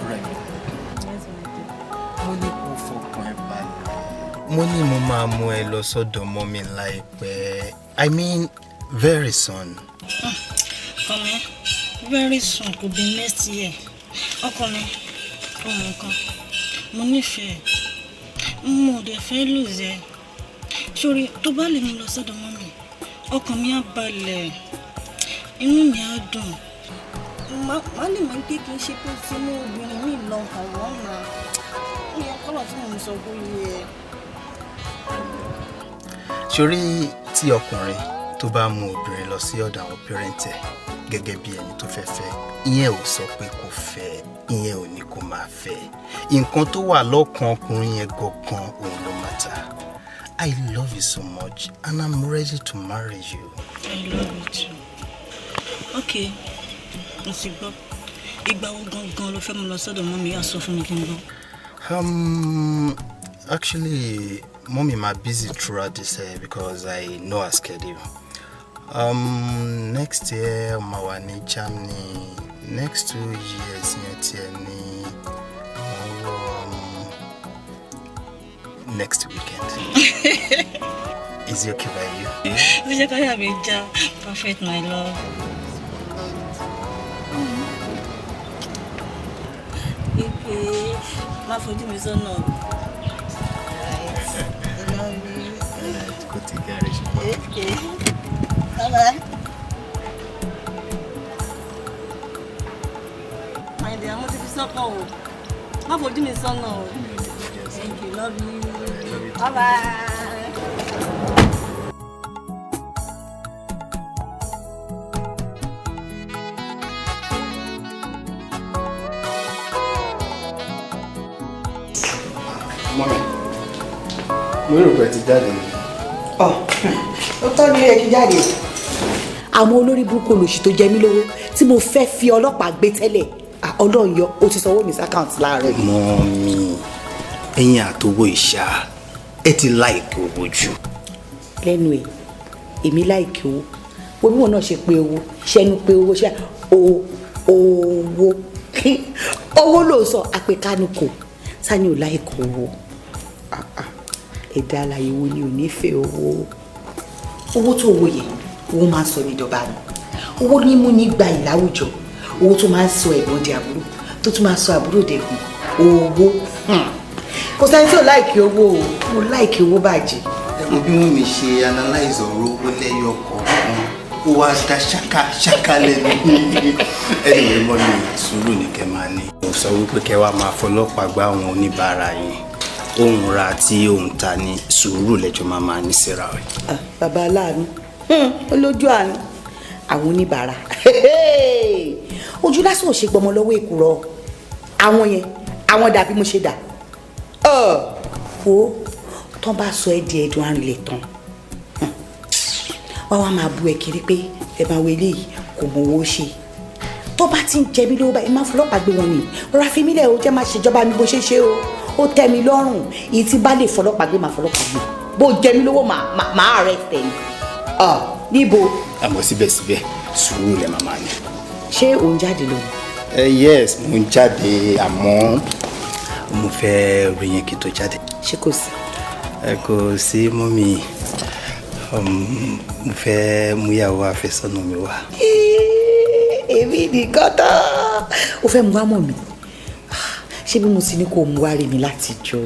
Rẹ̀mí, mo ní kó fọkàn ẹ balẹ̀. Mo ní mo máa mú ẹ lọ sọ́dọ̀ mọ́mí láìpẹ́. I mean very soon. Ọkọ mi, very soon could be next year. Ọkọ mi, ó mọ nǹkan. Mo nífẹ̀ẹ́. Mo ò dẹ̀ fẹ́ lose ẹ. Sórí, tó bá lè mú lọ sọ́dọ̀ mọ́mí, ọkàn mi á balẹ̀. Inú mi á dùn. Má lè mọ̀ pé kì í ṣe pé tí mú obìnrin mi lọ hàn wọ́n náà. Ó yẹ kọ́lọ̀ tí mò ń sọ kó yé ẹ. Ṣorí tí ọkùnrin tó bá mú obìnrin lọ sí ọ̀dọ̀ àwọn parent ẹ̀ gẹ́gẹ́ bí ẹni tó fẹ́ fẹ́, ìyẹn ò sọ pé kò fẹ́, ìyẹn ò ní kó máa fẹ́. Nǹkan tó wà lọ́kàn ọkùnrin yẹn gangan òun ló matter. I love you so much and I'm ready to marry you. I love you too. Okay, mo ti gbọ́. Ìgbà wo gangan ló fẹ́ mú lọ sọ́dọ̀ mọ́mí? Á sọ fún mi kí n gbọ́. Actually, mommy ma busy throughout this year because I know her schedule. Next year, ma wà ní Germany. Next 2 years yẹn tiẹ̀ ní mo ń wọ next weekend. Is it okay by you? Ó jẹ́ káyà mi já. Perfect, my love. Ipe má fojú mi sọ́nà. Right. I love you. Alright, go take care of you. Okay. Bye bye. My dear, mo ti fi sọ́kàn o. Má fojú mi sọ́nà o. Thank you, love you. Bye bye. Mummy, mo rò pé ẹ ti jáde ni. Ó tọ́ ni, ó yẹ kí n jáde. Àwọn olórí burúkú olòṣì tó jẹ mí lówó tí mo fẹ́ fi ọlọ́pàá gbé tẹ́lẹ̀, ah, Ọlọ́run yọ, ó ti sanwó mi sí account láàárọ̀ yìí. Mummy, ẹ̀yin àtowó ìṣá, ẹ ti like owó jù. Lẹ́nu ẹ̀, èmi like owó? Wo bí wọn náà ṣe pé owó ṣẹnu, pé owó ṣe owó, owó ló sọ àpèkánu kò sani ò like owó. Ah, ah. Ẹ̀dá alààyè wo ni ò nífẹ̀ẹ́ owó? Owó tó owó yẹn, owó máa ń sọ ní ìdọ̀bà ni, owó ní mú ní gba ìláwùjọ, owó tó máa ń sọ ẹ̀gbọ́n di àbúrò, tó tún máa sọ àbúrò dẹ̀gbọ́n. Owó, kò sẹ́ni tí ò like owó o. Mo like owó bàjẹ́. Ẹ wo bí wọ́n mi ṣe analyze ọ̀rọ̀ owó lẹ́yọ kọ̀ọ̀kan, ó wá dá ṣáká ṣáká lẹ́nu. Anyway, mummy, sùúrù ní kẹ́ máa ní. Mo sọ wípé kẹ́ wá máa fọlọ́pàá gbá àwọn oníbàárà yín. Òun ra tí òun ta ní sùúrù lẹ́jọ́ máa máa ní síra rẹ̀. Ah, bàbá aláàánú, olójú àánú. Àwọn oníbàárà, ojú lásán ò ṣe gbọmọ lọ́wọ́ èkùrọ́. Àwọn yẹn, àwọn dàbí mo ṣe dà wo tán bá sọ ẹ́ di ẹ̀dùn arìnlẹ̀ tán, wá wá máa bu ẹ kiri pé ẹ máa wo eléyìí, kò mọ owó ṣe. Tó bá ti ń jẹ mí lówó báyìí, má fọlọ́pàá gbé wọn ni. Rọra fi mí lẹ̀ o, jẹ́ máa ṣèjọba mi bó ṣe ṣe o. Ó tẹ́ mi lọ́rùn. Èyí tí bá lè fọlọ́pàá gbé, máa fọlọ́pàá gbé. Bó jẹ mí lówó, máa arrest ẹ̀ ni. Níbo? Àmọ́ síbẹ̀síbẹ̀, sùúrù lẹ máa máa ní. Ṣé òun jáde lọ? Ẹ yes, mo ń jáde, àmọ́ mo fẹ́ rí yín kí n tó jáde. Ṣé kò sí? Ẹ kò sí, mummy. Mo fẹ́ múyàwó àfẹ́sọ́nà mi wá. Èmi nìkan tán. Ó fẹ́ mú wá mọ̀ mi? Ṣé bí mo ti ní kó mú wá rí mi láti jọ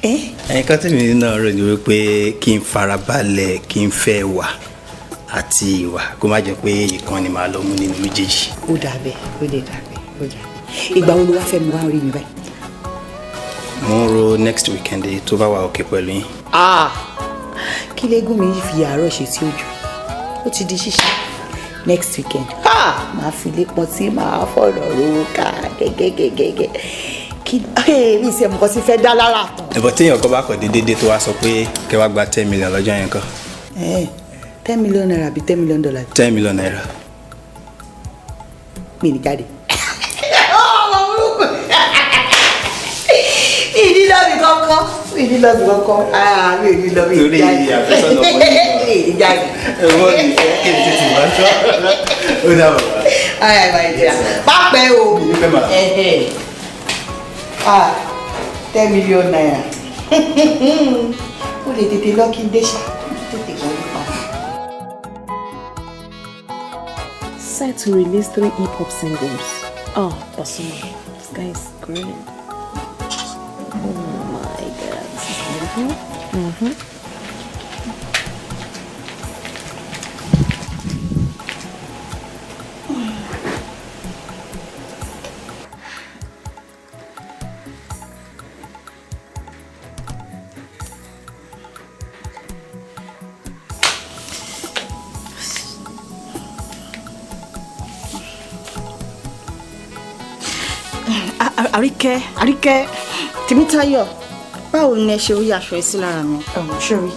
yìí? Ẹ̀ka tèmi náà rò ní wípé kí n farabalẹ̀, kí n fẹ́ wà àti ìwà, kó má jẹ́ pé ìkan ni màá lọ mú nínú méjèèjì. Ó dà bẹ́ẹ̀, ó lè dà bẹ́ẹ̀, ó dà bẹ́ẹ̀. Ìgbà wo ló wá fẹ́ mú wá rí mi báyìí? Mo ń ro next weekend, tó bá wà okay pẹ̀lú yín. Ah, kí lẹ́gùn mi fi àárọ̀ ṣe tí ó jù, ó ti di ṣíṣe next weekend. Máa fi lé pọn tí màá fọ̀rọ̀ ro ká gẹ́gẹ́gẹ́gẹ́. Kí mi ṣe mọ̀ sí fẹ́ dá lára tán. Ẹ̀bọ̀ téèyàn kan bá kọ̀ déédéé tó wá sọ pé kẹ́ wá gba 10 million lọ́jọ́ yẹn kan. ₦10 million àbí $10 million? ₦10 million. Mi ní jáde. Ọmọ burúkú, ìdí lọ́bì kankan, ìdí lọ́bì kankan, mi ò ní lọ, mi ò ní jáde. Torí àfẹ́sọ́nà ọmọ yìí. Mi ò ní jáde. Ẹ̀wọ́n mi ẹ̀ kí n tètè wá tọ́. Ó dàbọ̀ wá. Ay, my dear. Má pẹ́ o. Ah, ₦10 million. Ó lè tètè lọ kí n dé ṣá. Tètè wọlé padà. Set to release three hip hop singles. Oh, Pasuma, this guy is great. Oh my God, this is beautiful. Àríkẹ́, Àríkẹ́, Tèmítáyọ̀, báwo ni ẹ ṣe rí aṣọ ẹ sí lára mi? Ṣòrí,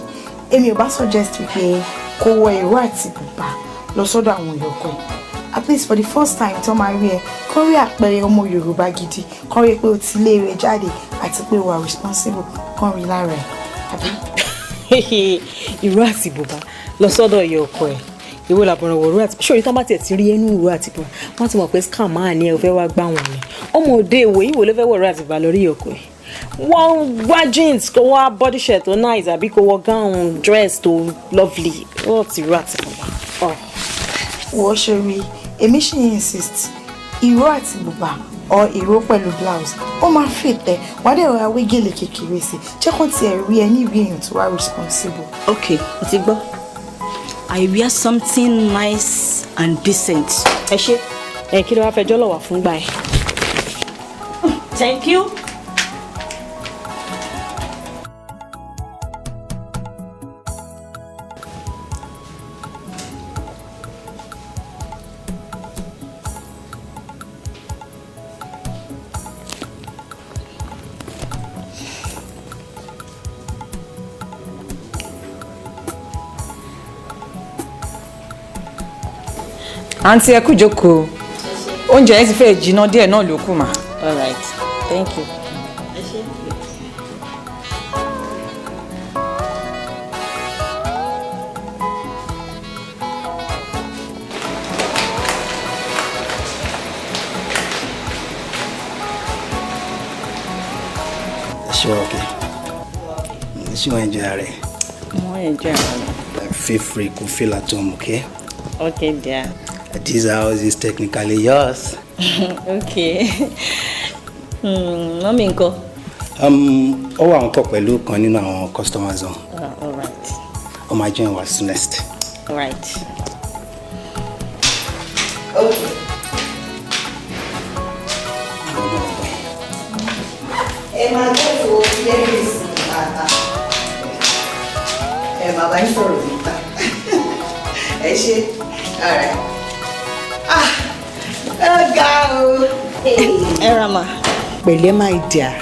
èmi ò bá suggest wípé kó wọ ìró àti bùbá lọ sọ́dọ̀ àwọn ìyọkọ ẹ̀. At least for the first time tó máa rí ẹ, kó rí àpẹẹrẹ ọmọ Yorùbá gidi, kó rí pé o ti lé rẹ jáde àti pé o wà responsible, kó rí lára ẹ. Àbí? Ìró àti bùbá lọ sọ́dọ̀ ìyá ọkọ ẹ̀, ìwọ làbọ̀rọ̀ wọ̀ ìró àti ṣòrí tán bá tiẹ̀ ti rí ẹnu ìró àti bùbá, wọ́n ti mọ̀ pé scam máa ní ẹ fẹ́ wá gbá wọn ni. Ọmọ òde ìwò ìwò ló fẹ́ wọ̀ ìró àti bùbá lórí ìyá ọkọ ẹ̀. Wọ́n wá jeans, kó wá body shirt tó nice, àbí kó wọ gown dress tó lovely, wọ́n ti ìró àti bùbá. Wọ́n ṣe rí, èmi ṣì insist, ìró àti bùbá or ìró pẹ̀lú blouse, ó máa fit ẹ. Wàá dẹ̀ rọra wé gèlè kékeré sí, jẹ́ kó tiẹ̀ rí ẹ ní ìrí èèyàn tó wá responsible. Ok, mo ti gbọ́. I wear something nice and decent. Ẹ ṣé. Ẹ kí ló wá fẹjọ́ lọ̀ wá fún gbà ẹ? Thank you. Àǹtí, ẹ kú jókòó. Oúnjẹ yẹn ti fẹ́ jiná díẹ̀ náà ló kù mà. All right, thank you. Ẹ ṣé. Ṣé wàá okay? Ṣé wàá enjoy rẹ? Mo enjoy ara mi. Feel free to feel at home, okay? Okay, dear. This house is technically yours. Okay. Mummy ńkọ́? Ó wà ń kọ́ pẹ̀lú kan nínú àwọn customers wọn. All right. Ó máa join wa soonest. All right. Okay. Ẹ máa jókòó lẹ́yìn ìsìn bàbá. Ẹ máa bá yín sọ̀rọ̀ níta. Ẹ ṣé. All right. Ah, ó ga o. Ẹ ra mà. Pẹ̀lẹ́, my dear.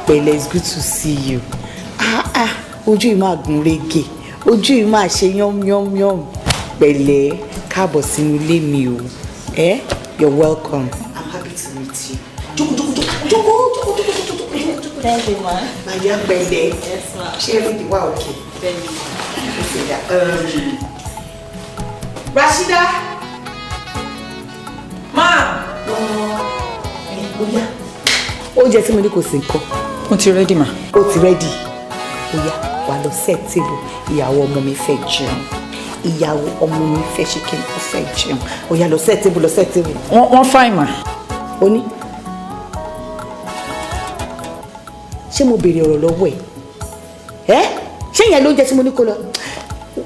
Pẹ̀lẹ́, it's good to see you. Ah ah, ojú yìí máa gún régé. Ojú yìí máa ṣe yán yán yán. Pẹ̀lẹ́, káàbọ̀ sínú ilé mi o. Eh? You're welcome. I'm happy to meet you. Jókòó, jókòó, jókòó, jókòó, jókòó, jókòó, jókòó. Thank you, ma. My dear, pẹ̀lẹ́. Yes, ma. Ṣé everything wà okay? Bẹ́ẹ̀ni, ma. Okay, yeah. Rashida. Ma. Oya. Oúnjẹ tí mo ní kò sí nǹkan. Mo ti ready, ma. Ó ti ready. Oya, wà lọ set table. Ìyàwó ọmọ mi fẹ́ jẹun. Ìyàwó ọmọ mi fẹ́ ṣe kí n ó fẹ́ jẹun. Oya, lọ set table, lọ set table. Wọ́n fine, ma. Ó ní. Ṣé mo béèrè ọ̀rọ̀ lọ́wọ́ ẹ̀? Ẹ́, ṣé ìyẹn lóúnjẹ tí mo ní kó lọ?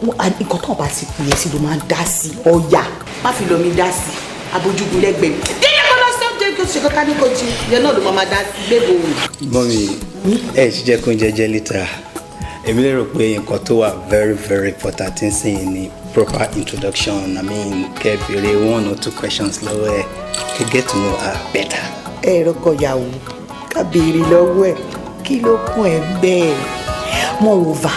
Nǹkan tó bá ti pè é sí ló máa ń dá sí ọ̀yà. Má fi lọ mi dá sí abojúgun lẹ́gbẹ̀ẹ́ mi. Dídé kó lọ sí oúnjẹ kó ṣe kọ́ká ní kò jí. Ìyẹn náà ló máa dá sí gbégbó òun. Mummy, ẹ ṣì jẹ́ kó oúnjẹ jẹ́ later. Èmi lérò pé nǹkan tó wà very very important nísìnyí ni proper introduction. I mean, kẹ́ béèrè one or two questions lọ́wọ́ ẹ̀, kẹ́ get to know her better. Ẹ rọkọ ìyàwó, Ká béèrè lọ́wọ́ ẹ̀ kí ló kún ẹ bẹ́ẹ̀. Moreover,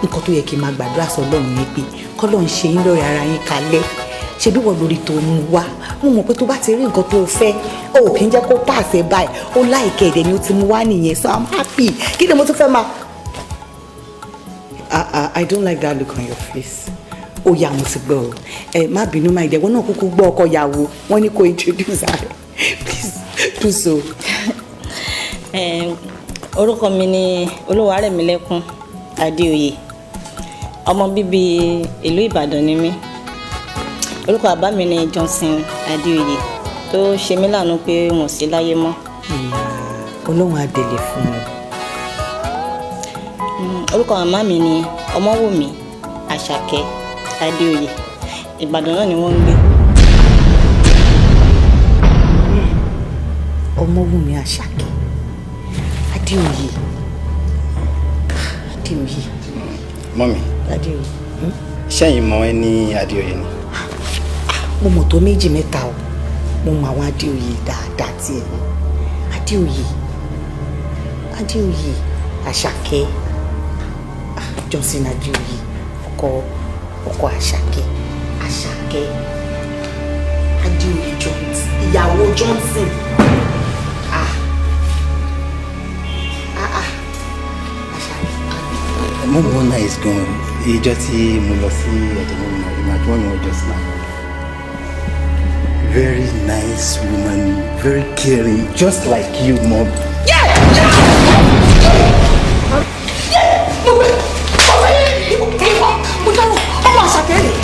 nǹkan tó yẹ kí n máa gbàdúrà sọ́lọ́run ni pé kọ́lọ́run ṣe yín lọ́rẹ̀ ara yín kalẹ̀. Ṣe bí wọ́n lórí tó ń wá, mo mọ̀ pé tó bá ti rí nǹkan tó fẹ́, ó kì í jẹ́ kó pàṣẹ báyìí, ó láìkẹ́ ẹ̀dẹ̀ ni ó ti mú wá nìyẹn. So I'm happy. Kí ni mo tún fẹ́ máa. Ah ah, I don't like that look on your face. Ó yá, mo ti gbọ́ o. Ẹ má bínú, máa ìdẹ̀wọ́ náà kúkú gbọ́ ọkọ ìyàwó wọ́n ní kó introduce her. Please do so. Orúkọ mi ni Olúwarẹ̀mílẹ́kún Adéoyè. Ọmọ bíbí ìlú Ìbàdàn ni mí. Orúkọ bàbá mi ni Johnson Adéoyè, tó ṣe mí láàánú pé wọn ò sí láyé mọ́. Ọlọ́run á délé fún un. Orúkọ màmá mi ni Ọmọwùmí Àṣàkẹ́ Adéoyè. Ìbàdàn náà ni wọ́n ń gbé. Ọmọwùmí Àṣàkẹ́ Adéoyè, Adéoyè. Mummy. Adéoyè. Ṣẹ́yìn mọ ẹ ní Adéoyè ni? Mo mọ̀ tó méjì mẹ́ta o. Mo mọ àwọn Adéoyè dáadáa tiẹ̀ ní Adéoyè, Adéoyè Àṣàkẹ́. Ah, Johnson Adéoyè, ọkọ Àṣàkẹ́, Àṣàkẹ́ Adéoyè Johnson, ìyàwó Johnson. Ah ah ah, Àṣàkẹ́. Mummy, wọn nice gan. Ìjọ tí mo lọ sí ọ̀dọ̀ mummy náà, ìmọ̀ àti mummy wọn jọ snap. Very nice woman, very caring, just like you, Mom. Yeah! Yeah! Mo gbé, mo gbé, mo dárò, ọmọ Àṣàkẹ́ rẹ̀.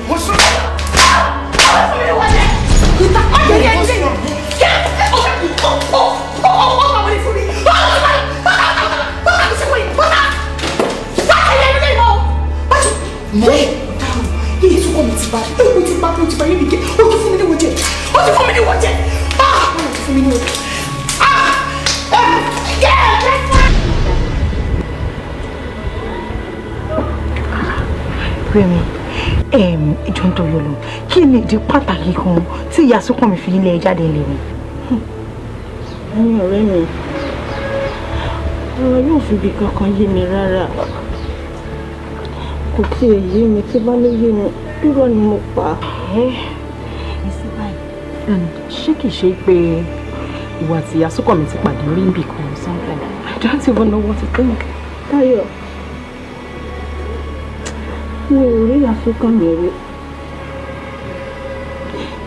Mo sún. Ìta má jẹ́ kí ẹ jẹ́ yẹ. Ó ó ó ó ó wọlé fún mi. Ó ó ó ó ó ṣe wọ̀nyí. Bọ́lá. Bá a yẹ ilé ìmọ̀. Bá a ṣe. Mọ̀ dárò, yíyí sọ́kọ̀ mi ti bá, ó ti bá, ó ti bá yé mi jẹ́, ó ti fún mi ní wọ́n jẹ, ó ti fún mi ní wọ́n jẹ, ah, ó ti fún mi ní wọ́n jẹ. Ah! Yeah! Rẹ̀mí, ìjọ ń torí Ọlọ́run, kí ni ìdí pàtàkì kan tí ìyá Súnkànmí fi ilé ẹ jáde lé mi? Ẹ̀yin ọ̀rẹ́ mi, ọ̀rọ̀ yóò fi ibi kankan yé mi rárá. Kò tiẹ̀ yé mi. Tí bá ló yé mi, irọ́ ni mo pa. Ṣé kìí ṣe pé ìwà àti ìyá Súnkànmí ti pàdé rí níbì kan or something? I don't even know what to think. Táyọ̀, mi ò rí ìyá Súnkànmí rí.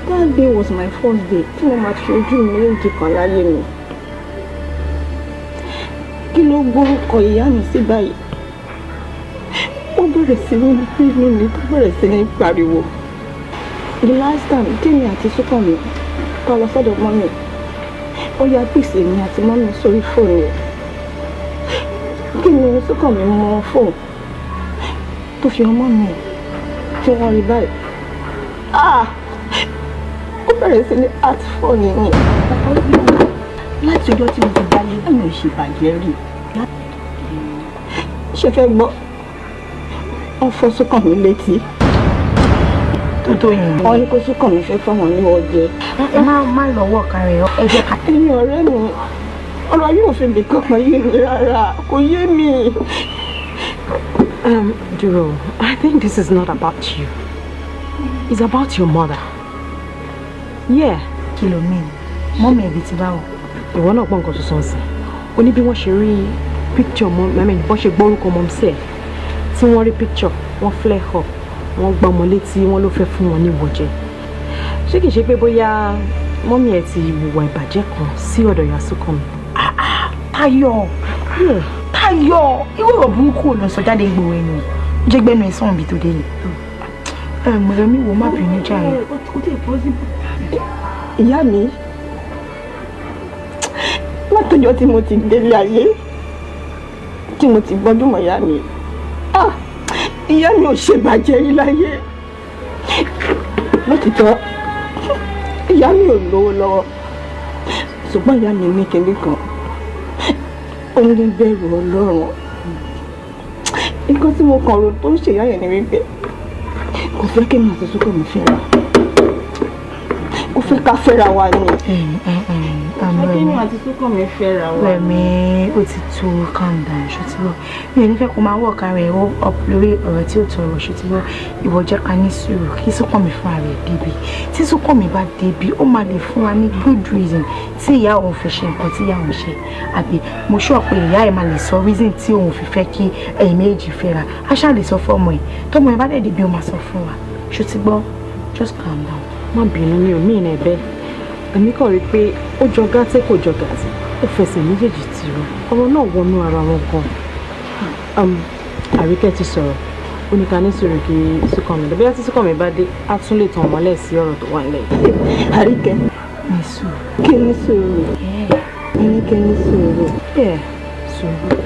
That day was my first day tí mo máa fi ojú mi méjì kan láyé mi. Kí ló gbórúkọ ìyá mi sí báyìí? Ó bẹ̀rẹ̀ sí ní bínú mi, tó bẹ̀rẹ̀ sí ní pariwo. The last time tèmi àti Súnkànmí ká lọ sọ́dọ̀ mummy, ó yá pèsè mi àti mummy sórí fóònù ẹ̀. Kí ni Súnkànmí mọ fóònù tó fi ọmọ mi tí wọ́n rí báyìí? Ah! Ó bẹ̀rẹ̀ sí ní art fóònù mi. Láti ọjọ́ tí mo ti dáyé, mi ò ṣe ìbàjẹ́ rí. Ṣé fẹ́ gbọ́? Wọ́n fọ́ Súnkànmí létí. Tó tó yẹn. Wọ́n ní kó Súnkànmí fẹ́ fáwọn ní ọjẹ́. Ẹ má má lọ́wọ́ kan rẹ̀, ẹ jẹ́ ká. Ẹ̀yin ọ̀rẹ́ mi, ọ̀rọ̀ yóò fi ibì kankan yé mi rárá, kò yé mi. Dúró, I think this is not about you. It's about your mother. Yeah. Kí ló mean? Mummy ẹ̀bí ti báwo? Ìwọ náà gbọ́ nǹkan tó sọ sí. Ó ní bí wọ́n ṣe rí picture mọ́, I mean, bọ́n ṣe gbórúkọ mọ́ sí ẹ̀. Tí wọ́n rí picture, wọ́n flare up, wọ́n gbá ọmọ létí, wọ́n ló fẹ́ fún wọn ní ìwọ̀jẹ. Ṣé kìí ṣe pé bóyá mummy ẹ̀ ti hùwà ìbàjẹ́ kan sí ọ̀dọ̀ ìyá Súnkànmí? Táyọ̀, Táyọ̀, irú ọ̀rọ̀ burúkú ò lọ sọ jáde gbòòrò ẹnu. Jẹ́ gbẹ́nu ẹ̀ sọ̀rọ̀ bí tó dé yìí. Mọ̀rẹ́mí, wo, má bínú jàre. Ìyá mi, látọjọ́ tí mo ti délé ayé, tí mo ti gbọ́dún mọ́ ìyá mi, ah, ìyá mi ò ṣe bàjẹ́ rí láyé. Lótìtọ́, ìyá mi ò lówó lọ́wọ́, ṣùgbọ́n ìyá mi ní kinní kan, ó ní bẹ̀rù Ọlọ́run. Nǹkan tí mo kàn rò tó ń ṣe ìyá yẹn ni wípé kò fẹ́ kí mi àti Súnkànmí fẹ́ra, kò fẹ́ ká fẹ́ra wa ni. Akínú àti Súnkànmí fẹ́ra wa. Rẹ̀mí, ó ti tó, calm down, ṣó ti gbọ́? Mi ò ní fẹ́ kó máa wọ̀ kára ẹ̀ up lórí ọ̀rọ̀ tí ó tọrọ, ṣó ti gbọ́? Ìwọ jẹ́ ká ní sùúrù kí Súnkànmí fúnra rẹ̀ débi. Tí Súnkànmí bá débi, ó máa lè fún wa ní good reason tí ìyá òun fi ṣe nǹkan tí ìyá òun ṣe. Àbí mo sọ pé ìyá ẹ̀ máa lè sọ reason tí òun fi fẹ́ kí ẹ̀yin méjì fẹ́ra. A ṣáà lè sọ fọ́mọ ẹ̀. Tọ́mọ ẹ̀ bá dẹ̀ débi, ó máa sọ fún wa. Ṣó ti gbọ́? Just calm down. Má bínú, mi ò mí ìrìn ẹ̀bẹ̀. Èmi kàn rí i pé ó jọ gàtẹ́ kò jọ gàtẹ́, ó fẹsẹ̀ méjèèjì tìrọ, ọ̀rọ̀ náà wọnú ara wọn gan. Àríkẹ́ ti sọ̀rọ̀, ó ní ká ní sùúrù kí Súnkànmí dé. Bóyá tí Súnkànmí bá dé, á tún lè tàn mọ́lẹ̀ sí ọ̀rọ̀ tó wà nílẹ̀ yìí. Àríkẹ́, ní sùúrù. Kí ní sùúrù? Ẹni kí ní sùúrù? Sùúrù.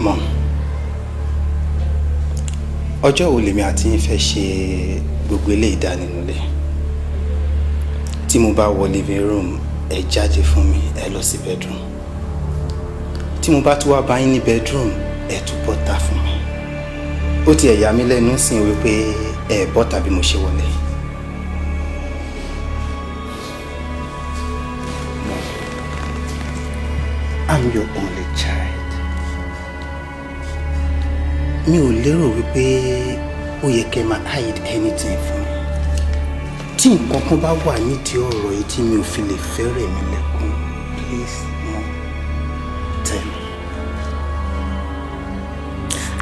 Mom, ọjọ́ wo lèmi àti yín fẹ́ ṣe gbogbo eléyìí dá nínú ilé? Tí mo bá wọ living room, ẹ jáde fún mi, ẹ lọ sí bedroom. Tí mo bá tún wá bá yín ní bedroom, ẹ tún bọ́ta fún mi. Ó ti ẹ̀ yà mí lẹ́nu sìn wípé ẹ bọ́ta bí mo ṣe wọlé. Mom, I'm your only child. Mi ò lérò wípé ó yẹ kẹ́ máa hide anything fún mi. Tí nǹkan kan bá wà nídìí ọ̀rọ̀ yìí tí mi ò fi lè fẹ́ Rẹ̀mílẹ́kún, please mom, tell me.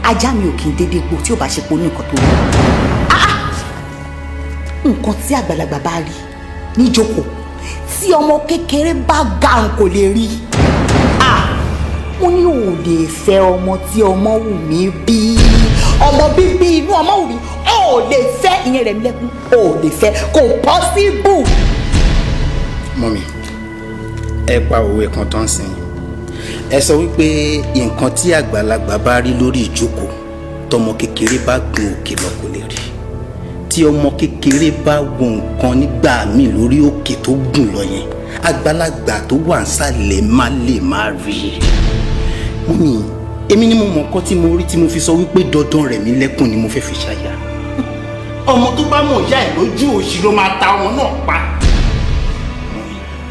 Ajá mi ò kì í dédé gbó tí ò bá ṣe po ní nǹkan tó rí. Nǹkan tí àgbàlagbà bá rí níjókòó, tí ọmọ kékeré bá garùn kò lè rí. Mo ní ò lè fẹ́ ọmọ tí ọmọ wù mí bí, ọmọ bíbí inú ọmọ wù mí, ò lè fẹ́ ìyẹn Rẹ̀mílẹ́kún, ò lè fẹ́, kò possible. Mọ́mi, ẹ pa òwe kan tó ń sìn. Ẹ sọ wípé nǹkan tí àgbàlagbà bá rí lórí ìjókòó, tọmọ kékeré bá gun òkè lọ kò lè rí. Tí ọmọ kékeré bá wo nǹkan nígbà míì lórí òkè tó gùn lọ yẹn, àgbàlagbà tó wà nísàlẹ̀ má lè má rí. Mọ́mí, èmi ni mo mọ̀ nǹkan tí mo rí tí mo fi sọ wípé dandan Rẹ̀mílẹ́kún ni mo fẹ́ fi ṣaya. Ọmọ tó bá mọ̀ ìyá ẹ̀ lójú òṣì ló máa ta ọmọ náà pa.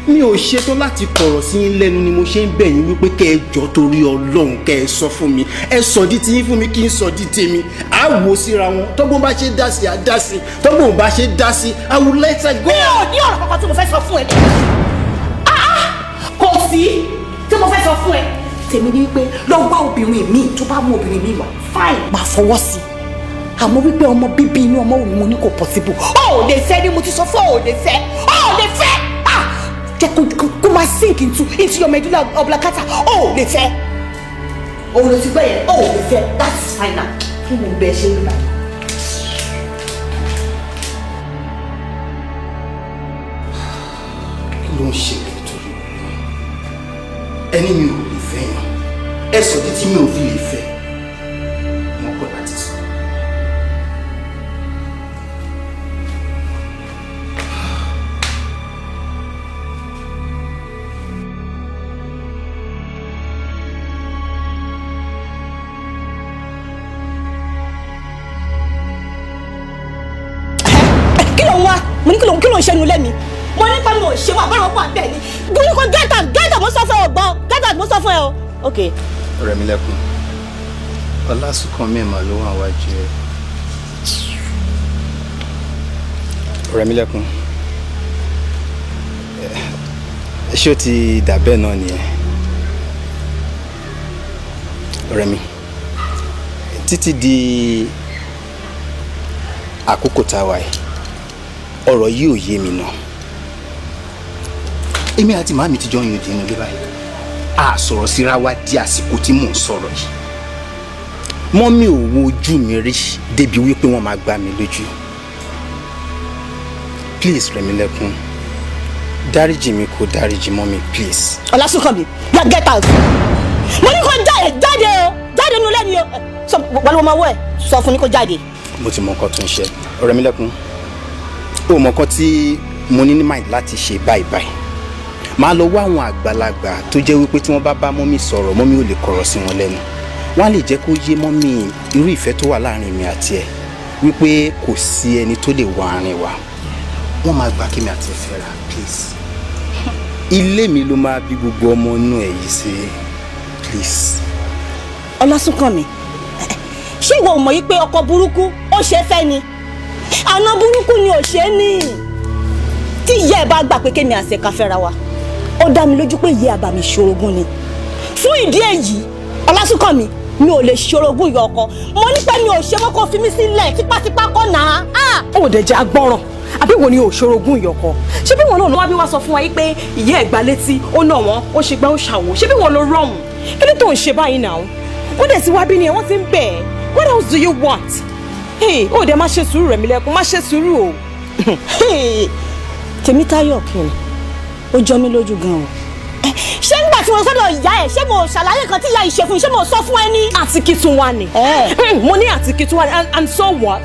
Mi ò ṣetán láti kọ̀rọ̀ sí yín lẹ́nu ni mo ṣe ń bẹ̀ yín wípé kẹ́ ẹ jọ torí Ọlọ́run, kẹ́ ẹ sọ fún mi. Ẹ sọ di tiyín fún mi kí n sọ di tèmi. À wò síra wọn. Tọ́gbọ́n bá ṣe dá sí, à dá sí. Tọ́gbọ́n bá ṣe dá sí, I will let her go. Mi ò ní ọ̀rọ̀ kankan tí mo fẹ́ sọ fún ẹ. Kò sí tí mo fẹ́ sọ fún ẹ. Tèmi ni wípé lọ wá obìnrin mi, tó bá mú obìnrin mi wá, fine, máa fọwọ́ sí i. Àmọ́ wípé ọmọ bíbí inú ọmọ òun mo ní kò possible. Ó ò lè fẹ́ ni mo ti sọ fún, ó ò lè fẹ́, ó ò lè fẹ́. Jẹ́ kó máa sink into your medulla oblongata. Ó ò lè fẹ́. Òun ló ti gbọ́ yẹn, ó ò lè fẹ́. That's final. Kí mo bẹ ṣe ń gbà. Kí ló ń ṣẹlẹ̀ torí ẹni mi ò lè fẹ́ yàn? Ẹ sọ di tí mi ò fi lè fẹ́. Mo kọ̀ láti sọ. Kí ló ń wá? Mo ní kí ló ń ṣẹnu lẹ́mi? Mo ní pé mo ò ṣe wà bọ́rọ̀ wà bẹ́ẹ̀ ni. Mo ní kó get out, get out, mo sọ fún ẹ, ọgbọ́n, get out, mo sọ fún ẹ o. Ok. Rẹ̀mílẹ́kún, Ọlásùnkànmí mà ló wà wájú ẹ. Rẹ̀mílẹ́kún, ṣé o ti dà bẹ́ẹ̀ náà nìyẹn? Rẹ̀mí, títí di àkókò tá a wà yìí, ọ̀rọ̀ yìí ò yé mi náà. Èmi àti màámi ti jọ ń yòdì inú ilé báyìí. A sọ̀rọ̀ síra wa di àsìkò tí mò ń sọ̀rọ̀ yìí. Mọ́mí ò wo ojú mi rí débi wípé wọ́n máa gbá mi lójú. Please, Rẹ̀mílẹ́kún, dáríjì mi, kó dáríjì mọ́mí, please. Ọlásùnkànmí, ya get out. Mo ní kó jáde, jáde o, jáde nínú ilé mi o. Sọ wàlúwọ̀ ọmọ ọwọ́ ẹ̀, sọ fún mi kó jáde. Mo ti mọ nǹkan tó ń ṣe. Rẹ̀mílẹ́kún, ó mọ nǹkan tí mo ní ní mind láti ṣe báyìí báyìí. Màá lọ wá àwọn àgbàlagbà tó jẹ́ wípé tí wọ́n bá bá mọ́mí sọ̀rọ̀, mọ́mí ò lè kọ̀rọ̀ sí wọn lẹ́nu. Wọ́n á lè jẹ́ kó yé mọ́mí irú ìfẹ́ tó wà láàrin mi àti ẹ̀, wípé kò sí ẹni tó lè wọ àárín wa. Wọ́n máa gbà kí mi àti ẹ̀ fẹ́ra, please. Ilé mi ló máa bí gbogbo ọmọ inú ẹ̀ yìí sí, please. Ọlásùnkànmí, ṣé ìwọ ò mọ̀ yìí pé ọkọ burúkú ó ṣe é fẹ́ ni, àna burúkú ni ò ṣe é ní? Tí ìyá ẹ̀ bá gbà pé kémi àṣẹ ká fẹ́ra wa, ó dá mi lójú pé ìyá àbá mi ṣorogún ni. Fún ìdí èyí, Ọlásùnkànmí, mi ò lè ṣorogún ìyá ọkọ. Mo ní pé mi ò ṣe mọ́, kó fi mí sílẹ̀ tipátipá kọ́ náà. Ó dẹ̀ jẹ́ agbọ́ràn. Àbí wo ni ò ṣorogún ìyọkọ? Ṣé bí wọn náà wá bí wá sọ fún wa yìí pé ìyá ẹ̀ gbá létí, ó nà wọ́n, ó ṣe gbá, ó ṣàwò? Ṣé bí wọn ló rọrùn? Kí ló tó ń ṣe báyìí náà? Wọ́n dẹ̀ ti wá bí ni ẹ̀, wọ́n ti ń bẹ̀ ẹ́. What else do you want? Hey, ó dẹ̀ má ṣe sùúrù, Rẹ̀mílẹ́kún, má ṣe sùúrù o. Tèmítáyọ̀, ó jọ mí lójú gan o. Ṣé nígbà tí mo sọ́dọ̀ ìyá ẹ̀, ṣé mo ṣàlàyé kan tí ìyá yìí ṣe fún mi? Ṣé mo sọ fún ẹ ní? Àti kí tún wá ni. Mo ní àti kí tún wá ni, and so what?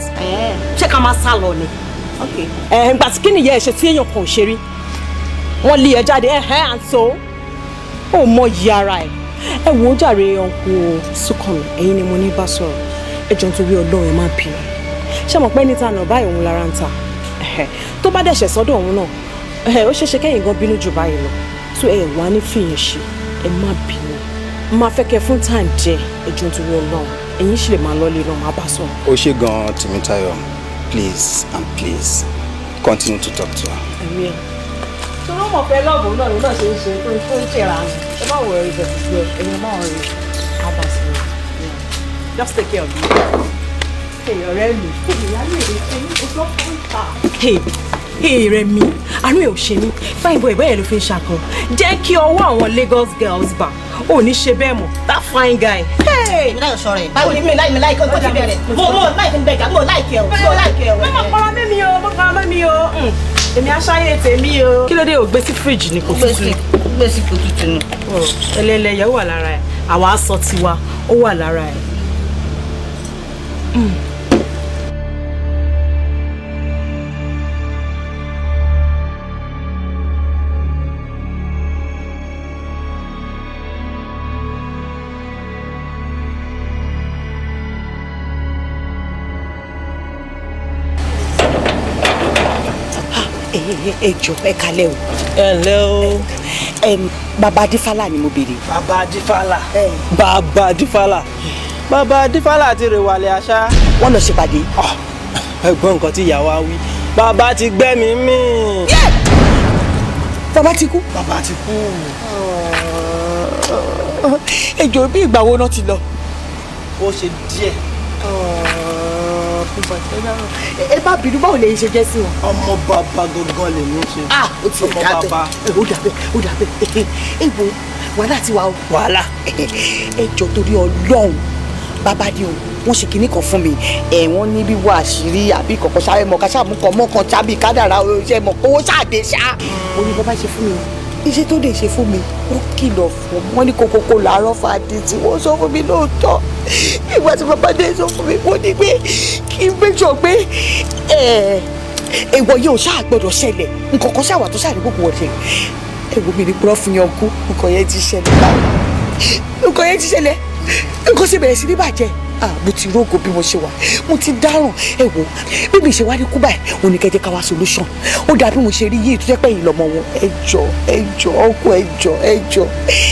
Ṣé ká máa sá lọ ni? Ìgbà tí kí nìyẹn ẹ ṣe tí èèyàn kan ò ṣe rí, wọ́n lé ẹ jáde ẹ, and so ó mọ iyì ara ẹ. Ẹ wò ó jàre, ọ̀nkù Súnkànmí, ẹ̀yin ni mo ní bá sọ̀rọ̀. Ẹ jọ̀ọ́, nítorí Ọlọ́run, ẹ má bínú. Ṣé mo pẹ́ níta náà báyìí, òun lára ń ta. Tó bá dẹ̀ṣẹ̀ sọ́dọ̀ òun náà, ó ṣeéṣe kẹ́yìn gan bínú jù báyìí lọ. So ẹ wà ní fìyẹn ṣe, ẹ má bínú. Máa fẹ́ kẹ́ fún time jẹ. Ẹ jọ̀ọ́, nítorí Ọlọ́run, ẹ̀yin sì lè máa lọ́lé náà, máa bá sọ̀rọ̀. Ó ṣe gan-an, Tèmítáyọ̀. Please and please, continue to talk to her. I will. Torí ó mọ̀ pé lọ́ọ̀bù náà ló náà ṣe ń ṣe tó ń ṣe ra ẹ má wọ ẹrí bẹ̀rẹ̀ sí ẹ, má wọ ẹrí abà sí ẹ. Just take care of you. Hey, ọ̀rẹ́ mi. Hey, hey, Rẹ̀mí, àánú ẹ̀ ò ṣe mí. Fine boy bẹ́ẹ̀ ló fi ń ṣàkàn. Jẹ́ kí ọwọ́ àwọn Lagos girls bà. Ò ní ṣe bẹ́ẹ̀ mọ̀. That fine guy. Hey! Èmi láyọ̀ sọ̀rọ̀ ẹ̀. Báwo ni mi láì mi láì kó ti bẹ̀rẹ̀? Mo láì fi bẹ̀jà, mo láì kẹ́ o, mo láì kẹ́ o. Má para mẹ́mi o, má para mẹ́mi o. Èmi aṣáyé tèmi o. Kí ló dé, ò gbé sí fíríjì ni kò tútù? Gbé sí kò tútù ni. Ẹlẹ́lẹ́yẹ ó wà lára ẹ̀. Àwa aṣọ tiwa ó wà lára ẹ̀. Ẹ jọ̀ọ́, ẹ kalẹ̀ o. Ẹ ǹlẹ́ o. Bàbá Adífálà ni mo béèrè. Bàbá Adífálà. Bàbá Adífálà. Bàbá Adífálà ti rè wàlẹ̀ àṣà. Wọ́n lọ ṣèpàdé. Ẹ gbọ́ nǹkan tí ìyá wa wí. Bàbá ti gbẹ́mìí mì. Bàbá ti kú. Bàbá ti kú. Ẹ jọ̀ọ́, bí ìgbà wo náà ti lọ? Ó ṣe díẹ̀. Ẹ má bínú, báwo lè ṣe jẹ́ sí wọn? Ọmọ bàbá gangan lè ní ṣe. Ah, ó ti ọmọ dà bàbá. bẹ́ẹ̀, ó dà bẹ́ẹ̀, ó dà bẹ́ẹ̀. Ẹ wo, wàhálà ti wà o. Wàhálà. Ẹ jọ̀ọ́, torí Ọlọ́run, bàbá ni o, wọ́n ṣe kinní kan fún mi. Ẹ wọ́n ní bí wọ́n àṣírí àbí kọ̀ọ̀kan sáré mọ̀ ká ṣàmú kan mọ́ kan sábì kádàrá ṣe mọ̀ kówó ṣáàdé ṣá. Mo ní bàbá ṣe fún mi o, iṣẹ́ tó lè ṣe fún mi, wọ́n kìlọ̀ fún wọn ní kokoko làárọ̀ fàdí tí wọ́n sọ fún mi lóòótọ́. Ìgbà tí bàbá dé sọ fún mi, wọ́n ní pé kí n make sure pé èèwọ̀ yìí ò ṣáà gbọ́dọ̀ ṣẹlẹ̀, nǹkan kan ṣàwà tó ṣàrí gbogbo ọ̀ṣẹ̀. Ẹ wo mi ní purọ́ fún yan kú, nǹkan yẹn ti ṣẹlẹ̀ báyìí, nǹkan yẹn ti ṣẹlẹ̀. Nǹkan ṣe bẹ̀rẹ̀ sí ní bàjẹ́. Mo ti rógo bí mo ṣe wà, mo ti dáràn. Ẹ wò bí mi ṣe wá ní kú báyìí, òun ní kẹjẹ ká wá solution. Ó dà bí mo ṣe rí yìí tó jẹ́ pé ìlọmọ wọn. Ẹ jọ, ẹ jọ ọkọ, ẹ jọ, ẹ jọ,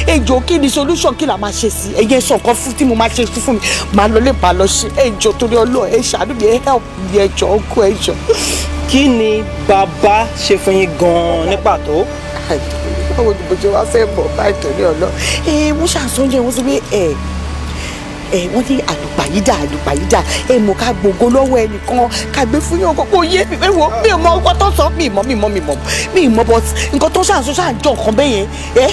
ẹ jọ, kí ni solution? Kí la máa ṣe sí? Ẹ yẹ sọ nǹkan fún tí mo máa ṣe fún mi, màá lọ lè bá lọ ṣe. Ẹ jọ, torí Ọlọ́run, ẹ ṣàánú mi, ẹ help mi, ẹ jọ ọkọ, ẹ jọ. Kí ni bàbá ṣe fún yín gan-an ní pàtó? Báwo ni mo ṣe wá fẹ́ mọ̀ báyìí, torí Ọlọ́run? Ẹ mo ṣàṣọ́njẹ wọn sọ pé ẹ wọ́n ní àlùpàyídà, àlùpàyídà. Ẹ mọ̀ ká gbogbo lọ́wọ́ ẹnìkan ká gbé fún yín. Kò yé mi. Ẹ wo, mi ò mọ nǹkan tó sọ, mi mọ̀, mi mọ̀, mi mọ̀, mi mọ̀, but nǹkan tó ṣàǹsọ ṣàǹjọ nǹkan bẹ́ẹ̀ yẹn. Ẹ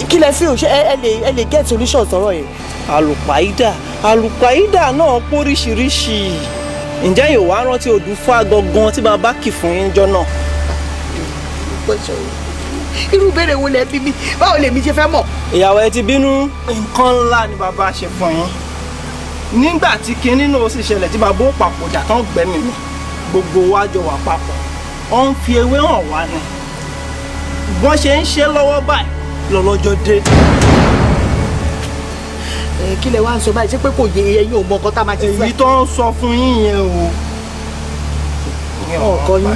kí lẹ fi ò ṣe? Ẹ lè get solution sọ̀rọ̀ yẹn. Àlùpàyídà, àlùpàyídà náà póríṣiríṣi. Ǹjẹ́ yóò wá rántí odùfá gangan tí bàbá kì fún yín jọ náà? Irú ìbéèrè wo lẹ bí mi? Báwo lèmi ṣe fẹ́ mọ̀? Ìyàwó, ẹ ti bínú. Nǹkan ńlá ni bàbá ṣe fún yín nígbà tí kinní náà sì ṣẹlẹ̀, tí bàbá ó papòdà tán, gbẹ́mìí mi, gbogbo wa jọ wà papọ̀. Ó ń fi ewé hàn wá ni wọ́n ṣe ń ṣe lọ́wọ́ báyìí lọ́lọ́jọ́ dé. Kí lẹ wá ń sọ báyìí? Ṣé pé kò yé ẹ̀yin ò mọ nǹkan tá a máa ṣe fún ẹ? Èyí tó ń sọ fún yín yẹn o. Ọkọ yín.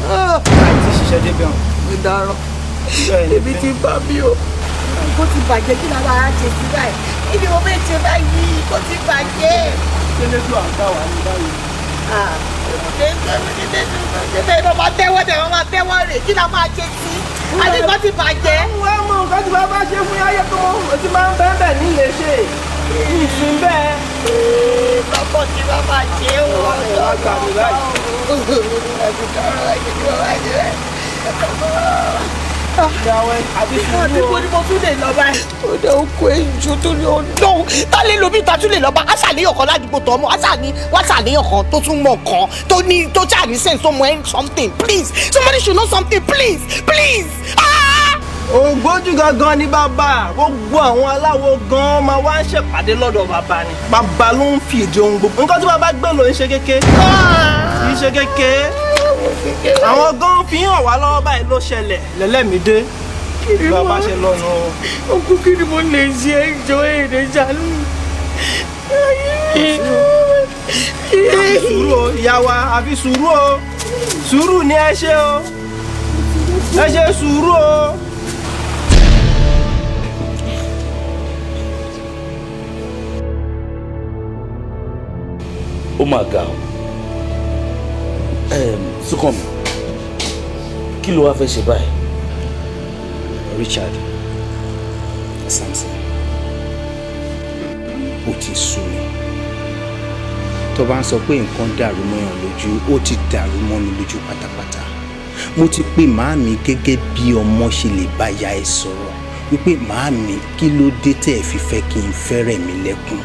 Láì tí ṣiṣẹ́ débẹ̀ hàn. Mo dáràn, èmi ti bá mi o. Kó ti bàjẹ́, kí lára á ṣe sí báyìí? Kí ni mo fẹ́ ṣe báyìí? Kó ti bàjẹ́. Ṣé lójú àgbà wà ní báyìí? Ṣé máa tẹ́wọ́ tẹ̀, wọ́n máa tẹ́wọ́ rè? Kí la máa ṣe sí? Àti kó ti bàjẹ́. Wọ́n mọ nǹkan tí bàbá ṣe fún yáyé tó mọ tí máa ń bẹ́ẹ̀ bẹ́ẹ̀ nílé ṣe ìsìn bẹ́ẹ̀. Lọ́pọ̀ tí wọ́n máa ṣe é wọ́n. Àbí ni mo tún lè lọ báyìí? Ó dé oko ejò, torí Ọlọ́run. Ta lè lomi ta tún lè lọ bá? Aṣàléyàn kan ládùúgbò tó ọmọ. Aṣàní wá ṣàléyàn kan tó tún mọ̀ kan tó ní tó ṣàní sense, tó mọ ẹ́ something, please. Somebody should know something, please, please. Ògbójú gangan ni bàbá. Gbogbo àwọn aláwo gan máa wá ń ṣèpàdé lọ́dọ̀ bàbá ni. Bàbá ló ń fi ìdí ohun gbogbo. Nǹkan tí bàbá gbé ló ń ṣe kéke, kì í ṣe kéke. Àwọn gan fi hàn wá lọ́wọ́ báyìí ló ṣẹlẹ̀ lẹ́lẹ́mìdé bàbá ṣe lọ́nu. Òkú, kí ni mo lè ṣe? Ẹjọ́ èrè ṣàánú. Àfi sùúrù o, ìyá wa, àfi sùúrù o. Sùúrù ni ẹ ṣe o, ẹ ṣe sùúrù o. Ó mà ga o. Súnkànmí, kí ló wá fẹ́ ṣe báyìí? Richard Samson, ó ti sú mi. Tó bá ń sọ pé nǹkan dàrú mọ́yàn lójú, ó ti dàrú mọ́ mi lójú pátápátá. Mo ti pe màámi gẹ́gẹ́ bí ọmọ ṣe lè bá ya ẹ sọ̀rọ̀ wípé, "Màámi, kí ló dé tẹ́ ẹ fi fẹ́ kí n fẹ́rẹ̀ mi lẹ́kùn?"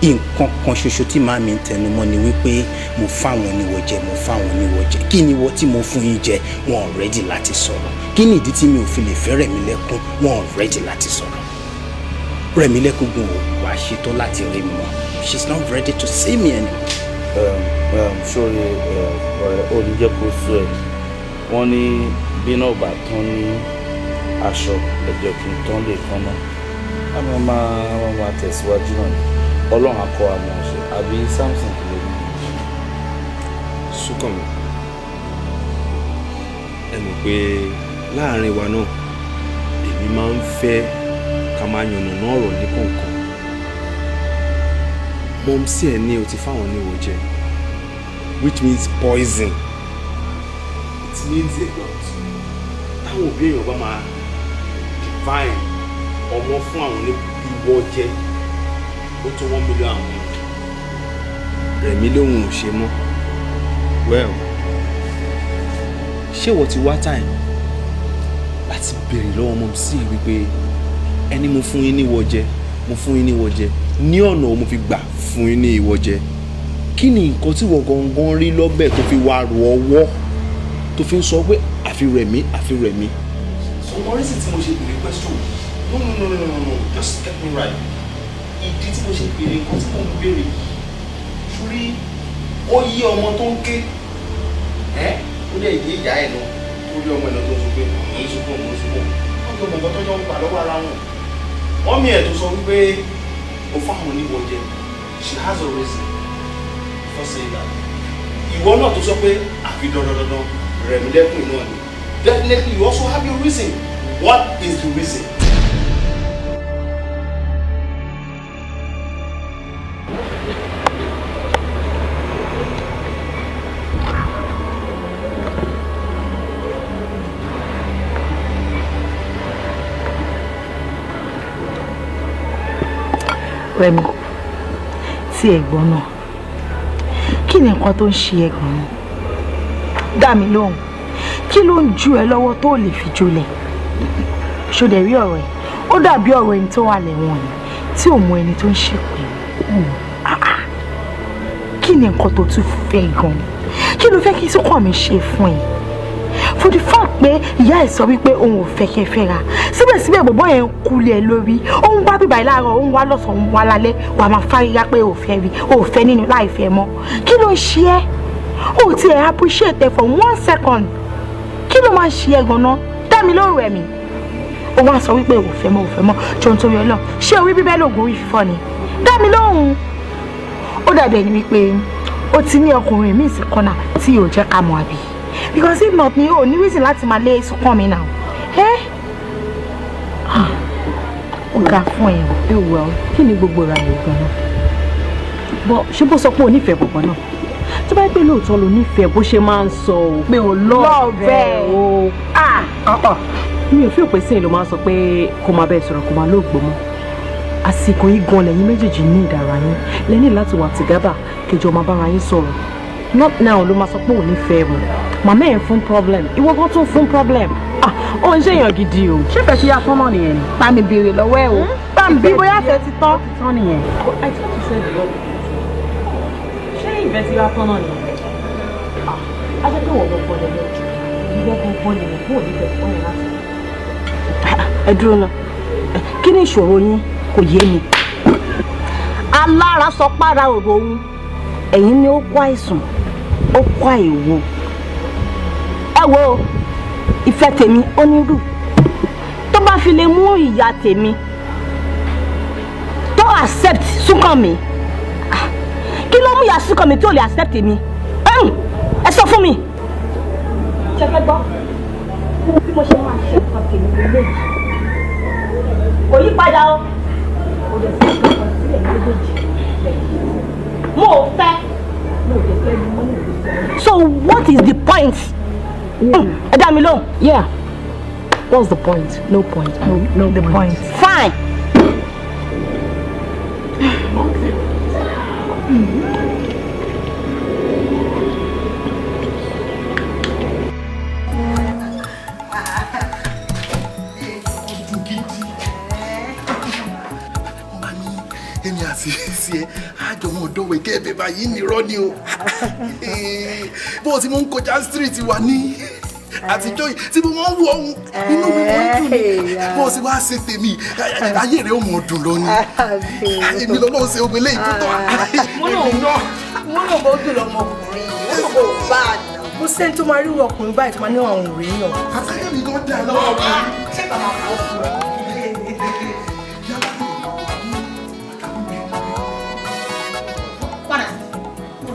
Nǹkan kan ṣoṣo tí màámi ń tẹnumọ́ ni wípé mo fáwọn oníwọ̀ jẹ, mo fáwọn oníwọ̀ jẹ. Kí ni wọ́n tí mo fún yín jẹ? Wọn ò ready láti sọ̀rọ̀. Kí ni ìdí tí mi ò fi lè fẹ́ Rẹ̀mílẹ́kún? Wọn ò ready láti sọ̀rọ̀. Rẹ̀mílẹ́kún gun ò wá ṣetán láti rí mi mọ́. She's not ready to see me anymore. Sórí ọ̀rẹ́, ò ní jẹ́ kó sú ẹ. Wọ́n ní bí náà bá tán ní aṣọ, ẹ̀jẹ̀ kì í tán lè kán náà. A máa tẹ̀síwájú náà ni. Ọlọ́run akọ àmọ̀ ṣe, àbí Samson, kì ló ní? Súnkànmí, ẹ mọ̀ pé láàrin wa náà, èmi máa ń fẹ́ ká máa yànnàná ọ̀rọ̀ ní kọ̀ọ̀kan. Mọ́mísí ẹ̀ ní o ti fáwọn oníwọ̀ jẹ, which means poison. It means a lot. Táwọn òbí èèyàn bá máa define ọmọ fún àwọn oníwọ̀ jẹ, ó tó 1 million àwọn. Rẹ̀mí lòun ò ṣe mọ́. Well, ṣé wọ́n ti wá time láti béèrè lọ́wọ́ mọ́mísí wípé ẹni mo fún yín ní ìwọ jẹ, mo fún yín ní ìwọ jẹ, ní ọ̀nà mo fi gbà fún yín ní ìwọ jẹ, kí ni nǹkan tí wọ́n gangan rí lọ́bẹ̀ tó fi wá rò ọwọ́ tó fi ń sọ pé àfi Rẹ̀mí, àfi Rẹ̀mí? So wọ́n rí sí tí mo ṣe béèrè question. No, no, no, no, no, no, just get me right. Ìdí tí mo ṣe béèrè nǹkan tí mo ń béèrè yìí, sórí ó yí ọmọ tó ń ké ẹ́, ó dẹ̀ yé ìyá ẹ̀ lọ tó rí ọmọ ẹ̀ lọ tó ń sọ pé òun ń sunkún, òun ń sunkún. Wọ́n tó mọ̀ nǹkan tó jọ ń gbà lọ́wọ́ ara wọn. Wọ́n mi ẹ̀ tó sọ wípé Ó fáwọn oníwọ̀ jẹ. She has a reason for saying that. Ìwọ náà tó sọ pé àfi dandan dandan Rẹ̀mílẹ́kùn náà ni. Definitely you also have your reason. What is the reason? Rẹ̀mí, tí ẹ̀gbọ́n náà, kí ni nǹkan tó ń ṣe ẹ̀gbọ́n náà? Dá mi lóhùn, kí ló ń ju ẹ lọ́wọ́ tó lè fi jolẹ̀? Ṣòdẹ̀ rí ọ̀rọ̀ ẹ̀, ó dàbí ọ̀rọ̀ ẹni tó wà lẹ́wọ̀n ni tí ò mọ ẹni tó ń ṣèpè. Kí ni nǹkan tó tún fẹ́ gan-an? Kí ló fẹ́ kí Súnkànmí ṣe fún ẹ? For the fact pé ìyá ẹ̀ sọ wípé òun ò fẹ́ kẹ́ fẹ́ra, síbẹ̀síbẹ̀ bọ̀bọ́ yẹn ń kulẹ̀ ẹ lórí, ó ń wá bíbá láàárọ̀, ó ń wá lọ́sàn-án, ó ń wá lálẹ́, wà á máa fárígá pé ò fẹ́ rí, ò fẹ́ nínú láì fẹ́ mọ́. Kí ló ń ṣe ẹ́? Ó ti ẹ̀ appreciate ẹ for 1 second. Kí ló máa ń ṣe ẹ gan-an? Dá mi lóhùn, Rẹ̀mí. Ó wá sọ wípé ò fẹ́ mọ́, ò fẹ́ mọ́, jọ nítorí Ọlọ́run. Ṣé orí bíbẹ́ lògùn orí fífọ́ ni? Dá mi lóhùn. Ó dàbí ẹni wípé ó ti ní ọkùnrin míì sí kọ́nà tí yóò jẹ́ ká mọ̀ àbí? Because if not, mi ò ní reason láti máa lé Súnkànmí now. Ó ga fún ẹ o. Ẹ well, kí ni gbogbo ra rẹ̀ gan-an? Bọ́ ṣé bó sọ pé o nífẹ̀ẹ́ bọ̀bọ̀ náà? Tó bá yẹ pé lóòótọ́ lo nífẹ̀ẹ́ bó ṣe máa ń sọ o pé o lọ́ọ̀fẹ́ o. Mi ò fi òpè sí ló máa ń sọ pé kó máa bẹ́ẹ̀ sọ̀rọ̀ kó máa lóògbó mọ́. Àsìkò yìí gan lẹ́yìn méjèèjì ní ìdára yín. Lẹ́ni láti wà tìgábà kẹjọ máa bára yín sọ̀rọ̀. Not now ló máa sọ pé ò nífẹ̀ẹ́ mọ́. Màmá ẹ̀ ń fún problem, ìwọ gan tún fún problem. Ah, ó ń ṣèyàn gidi o. Ṣé ìfẹ́ ti yá tán náà nìyẹn ni? Bá mi béèrè lọ́wọ́ ẹ̀ o. Bá mi bí bóyá ìfẹ́ ti tán. Tán nìyẹn. I thought you said love. Ṣé ìfẹ́ ti yá tán náà nìyẹn? Ah, a jẹ́ pé wọ́n gbọ́ bọ́ọ̀lù lọ́jọ́. Ìwọ gan bọ́ọ̀lù yẹn kó o ní fẹ́ fún yẹn láti. Ẹ dúró náà. Kí ni ìṣòro yín? Kò yé mi. Alára sọ pára òrò òun. Ẹ̀yin ni ó kó àìsàn, ó kó àìwo. Ẹ wo ìfẹ́ tèmi ó ní rù tó bá fi lè mú ìyá tèmi tó accept Súnkànmí, kí ló mú ìyá Súnkànmí tó lè accept mi? Ẹ sọ fún mi. Ṣé fẹ́ gbọ́ bí mo ṣe máa ṣe nǹkan tèmi lélẹ́yìí? Kò yí padà o. Kò dẹ̀ sí nǹkan sílẹ̀ méjèèjì. Mo ò fẹ́. Mo ò dẹ̀ fẹ́ mọ́ ní ìgbésí ayé. So what is the point? Ẹ dá mi lóhùn. Yeah. What's the point? No point. No, no the point. Fine. Èmi àti sí ẹ àjọmọ ọdọwẹ kẹfẹ báyìí nírọ́ ni o. Bó o ti mú ń kọjá street wa ní àtijọ́ yìí tí mo máa ń wọ ohun inú mi máa ń dùn ní bó o sì wá ṣe tèmi ayé rẹ̀ ó mọ̀ dùn lọ ni èmi lọ́lọ́ ṣe omi lẹ́yìn tó tọ́. Mo náà bó dùn lọmọkùnrin yìí, ó náà bó bá a nà. Mo sẹ́ni tó máa rí ọkùnrin báyìí tó máa ní àwọn òrè yàn. Àtàyè mi gan dà lọ́wọ́ mi. Ṣé bàbá fọ́ fún ẹ?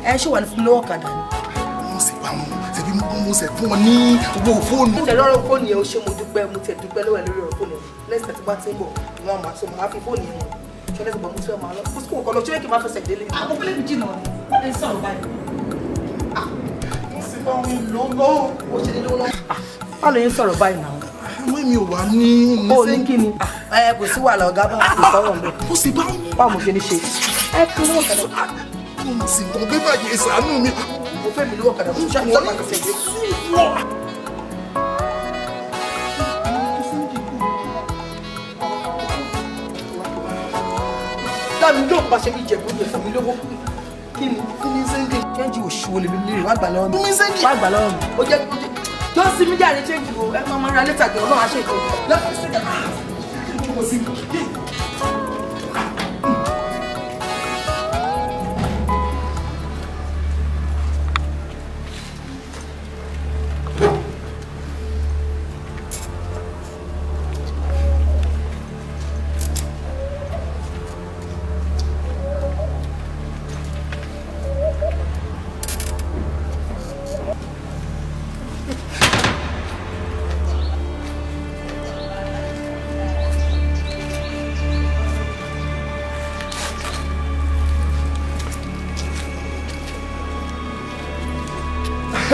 Ẹ ṣé wà ní fún mi lọ́wọ́ ọ̀kadà ni. Mo sì bá wọn ṣebí mo ṣe fún wọn ní owó fóònù. Mo tẹ̀ lọ́rọ̀ fóònù yẹn, ó ṣe mo dúpẹ́, mo tẹ̀ dúpẹ́ lọ́wọ́ ẹ lórí ọ̀rọ̀ fóònù yẹn. Lẹ́sìn tí bá ti ń bọ̀, wọ́n máa sọ, màá fi fóònù yẹn wọ̀n. Ṣé lẹ́sìn bọ̀ mo ti fẹ́ máa lọ? Kó sùkúù kọ́ lọ, ṣé kí n máa fẹsẹ̀ délé? Àwọn fúlẹ̀ mi jìnnà ni, wọ́n lè sọ̀rọ̀ báyìí. Mo sì bá wọn lò lọ́wọ́. Ó ṣe ní lówó lọ́wọ́. Báwo ló ń sọ̀rọ̀ báyìí náà? Àwọn èmi ò wá ní. O ní kí ni? Ẹ kò sí wàhálà ọ̀gá bá kò sọ̀rọ̀ mbẹ́. Mo sì bá wọn. Báwo mo ṣe ní ṣe? Ẹ kí ló ọ̀kadà. Mo sì mọ bí bàjẹ́ ìsàánú mi. Mo fẹ́ mi lówó ọ̀kadà, mo ṣe àmì sọ́kà fẹsẹ̀ dé. Dámi ló pa ṣe bí ìjẹ̀bú yẹn fún mi lówó. Kí ni? Kí ni sẹ́ńgì? Ṣéǹjì òṣùwò lèmi lè wá gbà lọ́wọ́ mi. Fún mi sẹ́ńgì. Wá gbà lọ́wọ́ mi. Ó jẹ́ ó jẹ́ jọ sí mi jáde ṣéǹjì o, ẹ máa máa ra lẹ́tà jọ ọlọ́run aṣọ ìtọ́jú. Lọ́sí sí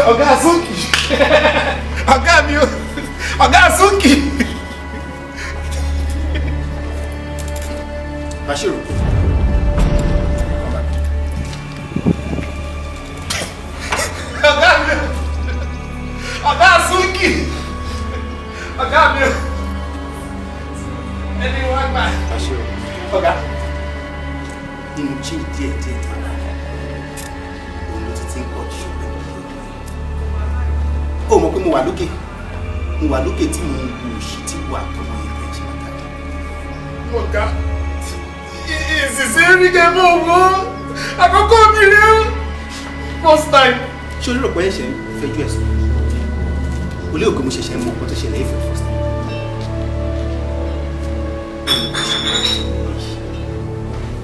Ọ̀gá Súnkì, ọ̀gá mi o, ọ̀gá Súnkì. Bashiru. Ọ̀gá mi o, ọ̀gá Súnkì, ọ̀gá mi o, ẹni wọ́n gbà. Bashiru. Ọ̀gá. Nínú change díẹ̀ díẹ̀ tó rà, òun ló ti ti ń pọ̀ jù pẹ̀lú ọdún. Ó mọ̀ pé mo wà lókè, mo wà lókè tí mo ń wo òṣì tí wà tọmọ yẹn fẹ́ ṣe pàtàkì. Ọ̀gá, ìsìsẹ́ rí kẹ́ mọ̀ wọ́n, àkọ́kọ́ mi rí o, first time. Ṣé o lérò pé ẹ̀ṣẹ̀ ń fẹjú ẹ̀sùn? O lérò pé mo ṣẹ̀ṣẹ̀ mọ nǹkan tó ṣẹlẹ̀ ìfẹ́ first time?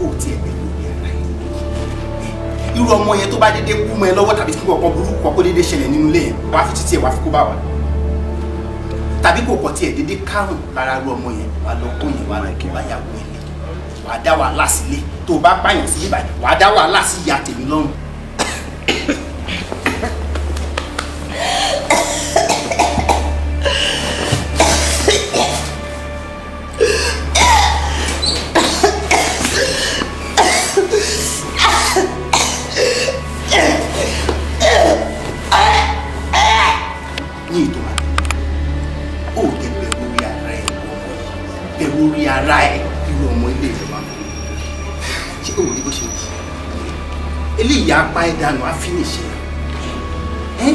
Ó ti ẹ̀ bẹ̀rù orí ara ẹ̀. Irú ọmọ yẹn tó bá dédé kú mọ́ ẹ lọ́wọ́ tàbí kí ọkàn burúkú kan kó dédé ṣẹlẹ̀ nínú ilé yẹn, wàá fi títí ẹ̀ wàá fi kó bá wa. Tàbí kò kọ̀ tiẹ̀ dédé kárùn lára irú ọmọ yẹn, wàá lọ kó yẹn, wàá lọ kó báyàwó ẹ̀ lé. Wàá dá wàhálà sílé. Tó o bá pààyàn sí ibà, wàá dá wàhálà sí ìyá tèmi lọ́rùn. Ní ètò wa, ó jẹ́ bẹ̀rù orí ara ẹ̀, bẹ̀rù orí ara ẹ̀, irú ọmọ ilé ìjọba ṣé o rí bó ṣe rí? Eléyìí apá ẹ̀ dànù á finish ẹ̀.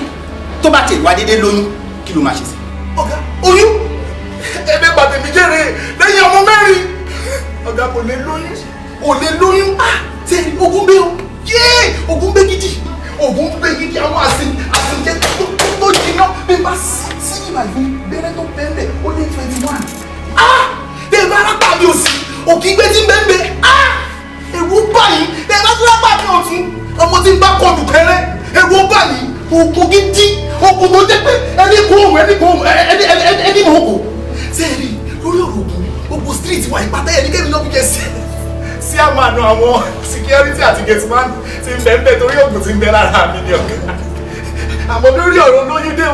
Tó bá tẹ̀ wá dédé lóyún, kí ló máa ṣe sí? Ọ̀gá, oyún ẹ̀ẹ́dẹ́ bàtẹ̀mí jẹ́rẹ̀ lẹ́yìn ọmọ mẹ́rin. Ọ̀gá kò lè lóyún, kò lè lóyún. Ṣé ogun bẹ́ o? Yéé, ogun bẹ́ gidi, ogun bẹ́ gidi. Àwọn àsìnjẹ tó jiná bí n bá sí ìgbà fún bẹ́rẹ́ tó bẹ́ẹ̀lẹ̀ ó lé 21. Bẹ́ẹ̀ bá rápá mi ò sí, òkì gbé tí ń bẹ́ẹ̀ bẹ́ẹ̀. Ẹ̀rù bà yín, bẹ́ẹ̀ bá tún rápá mi ọ̀tún, ọmọ tí ń bá kọlù kẹrẹ́, ẹ̀rù bà yín. Ogun gidi, ogun tó jẹ́ pé ẹni kò òun, ẹni kò òun, ẹni mọ̀ òkò. Ṣé ẹ rí lórí ọ̀rọ̀ ogun, ogun street wa ìpàtẹ́ ẹni kẹ́mi náà fi jẹ sí. Sí àwọn àna àwọn security àti gateman ti ń bẹ ń bẹ torí ogun ti ń bẹ lára mi ní ọ̀gá. Àmọ́ lórí ọ̀rọ̀ olóyún dé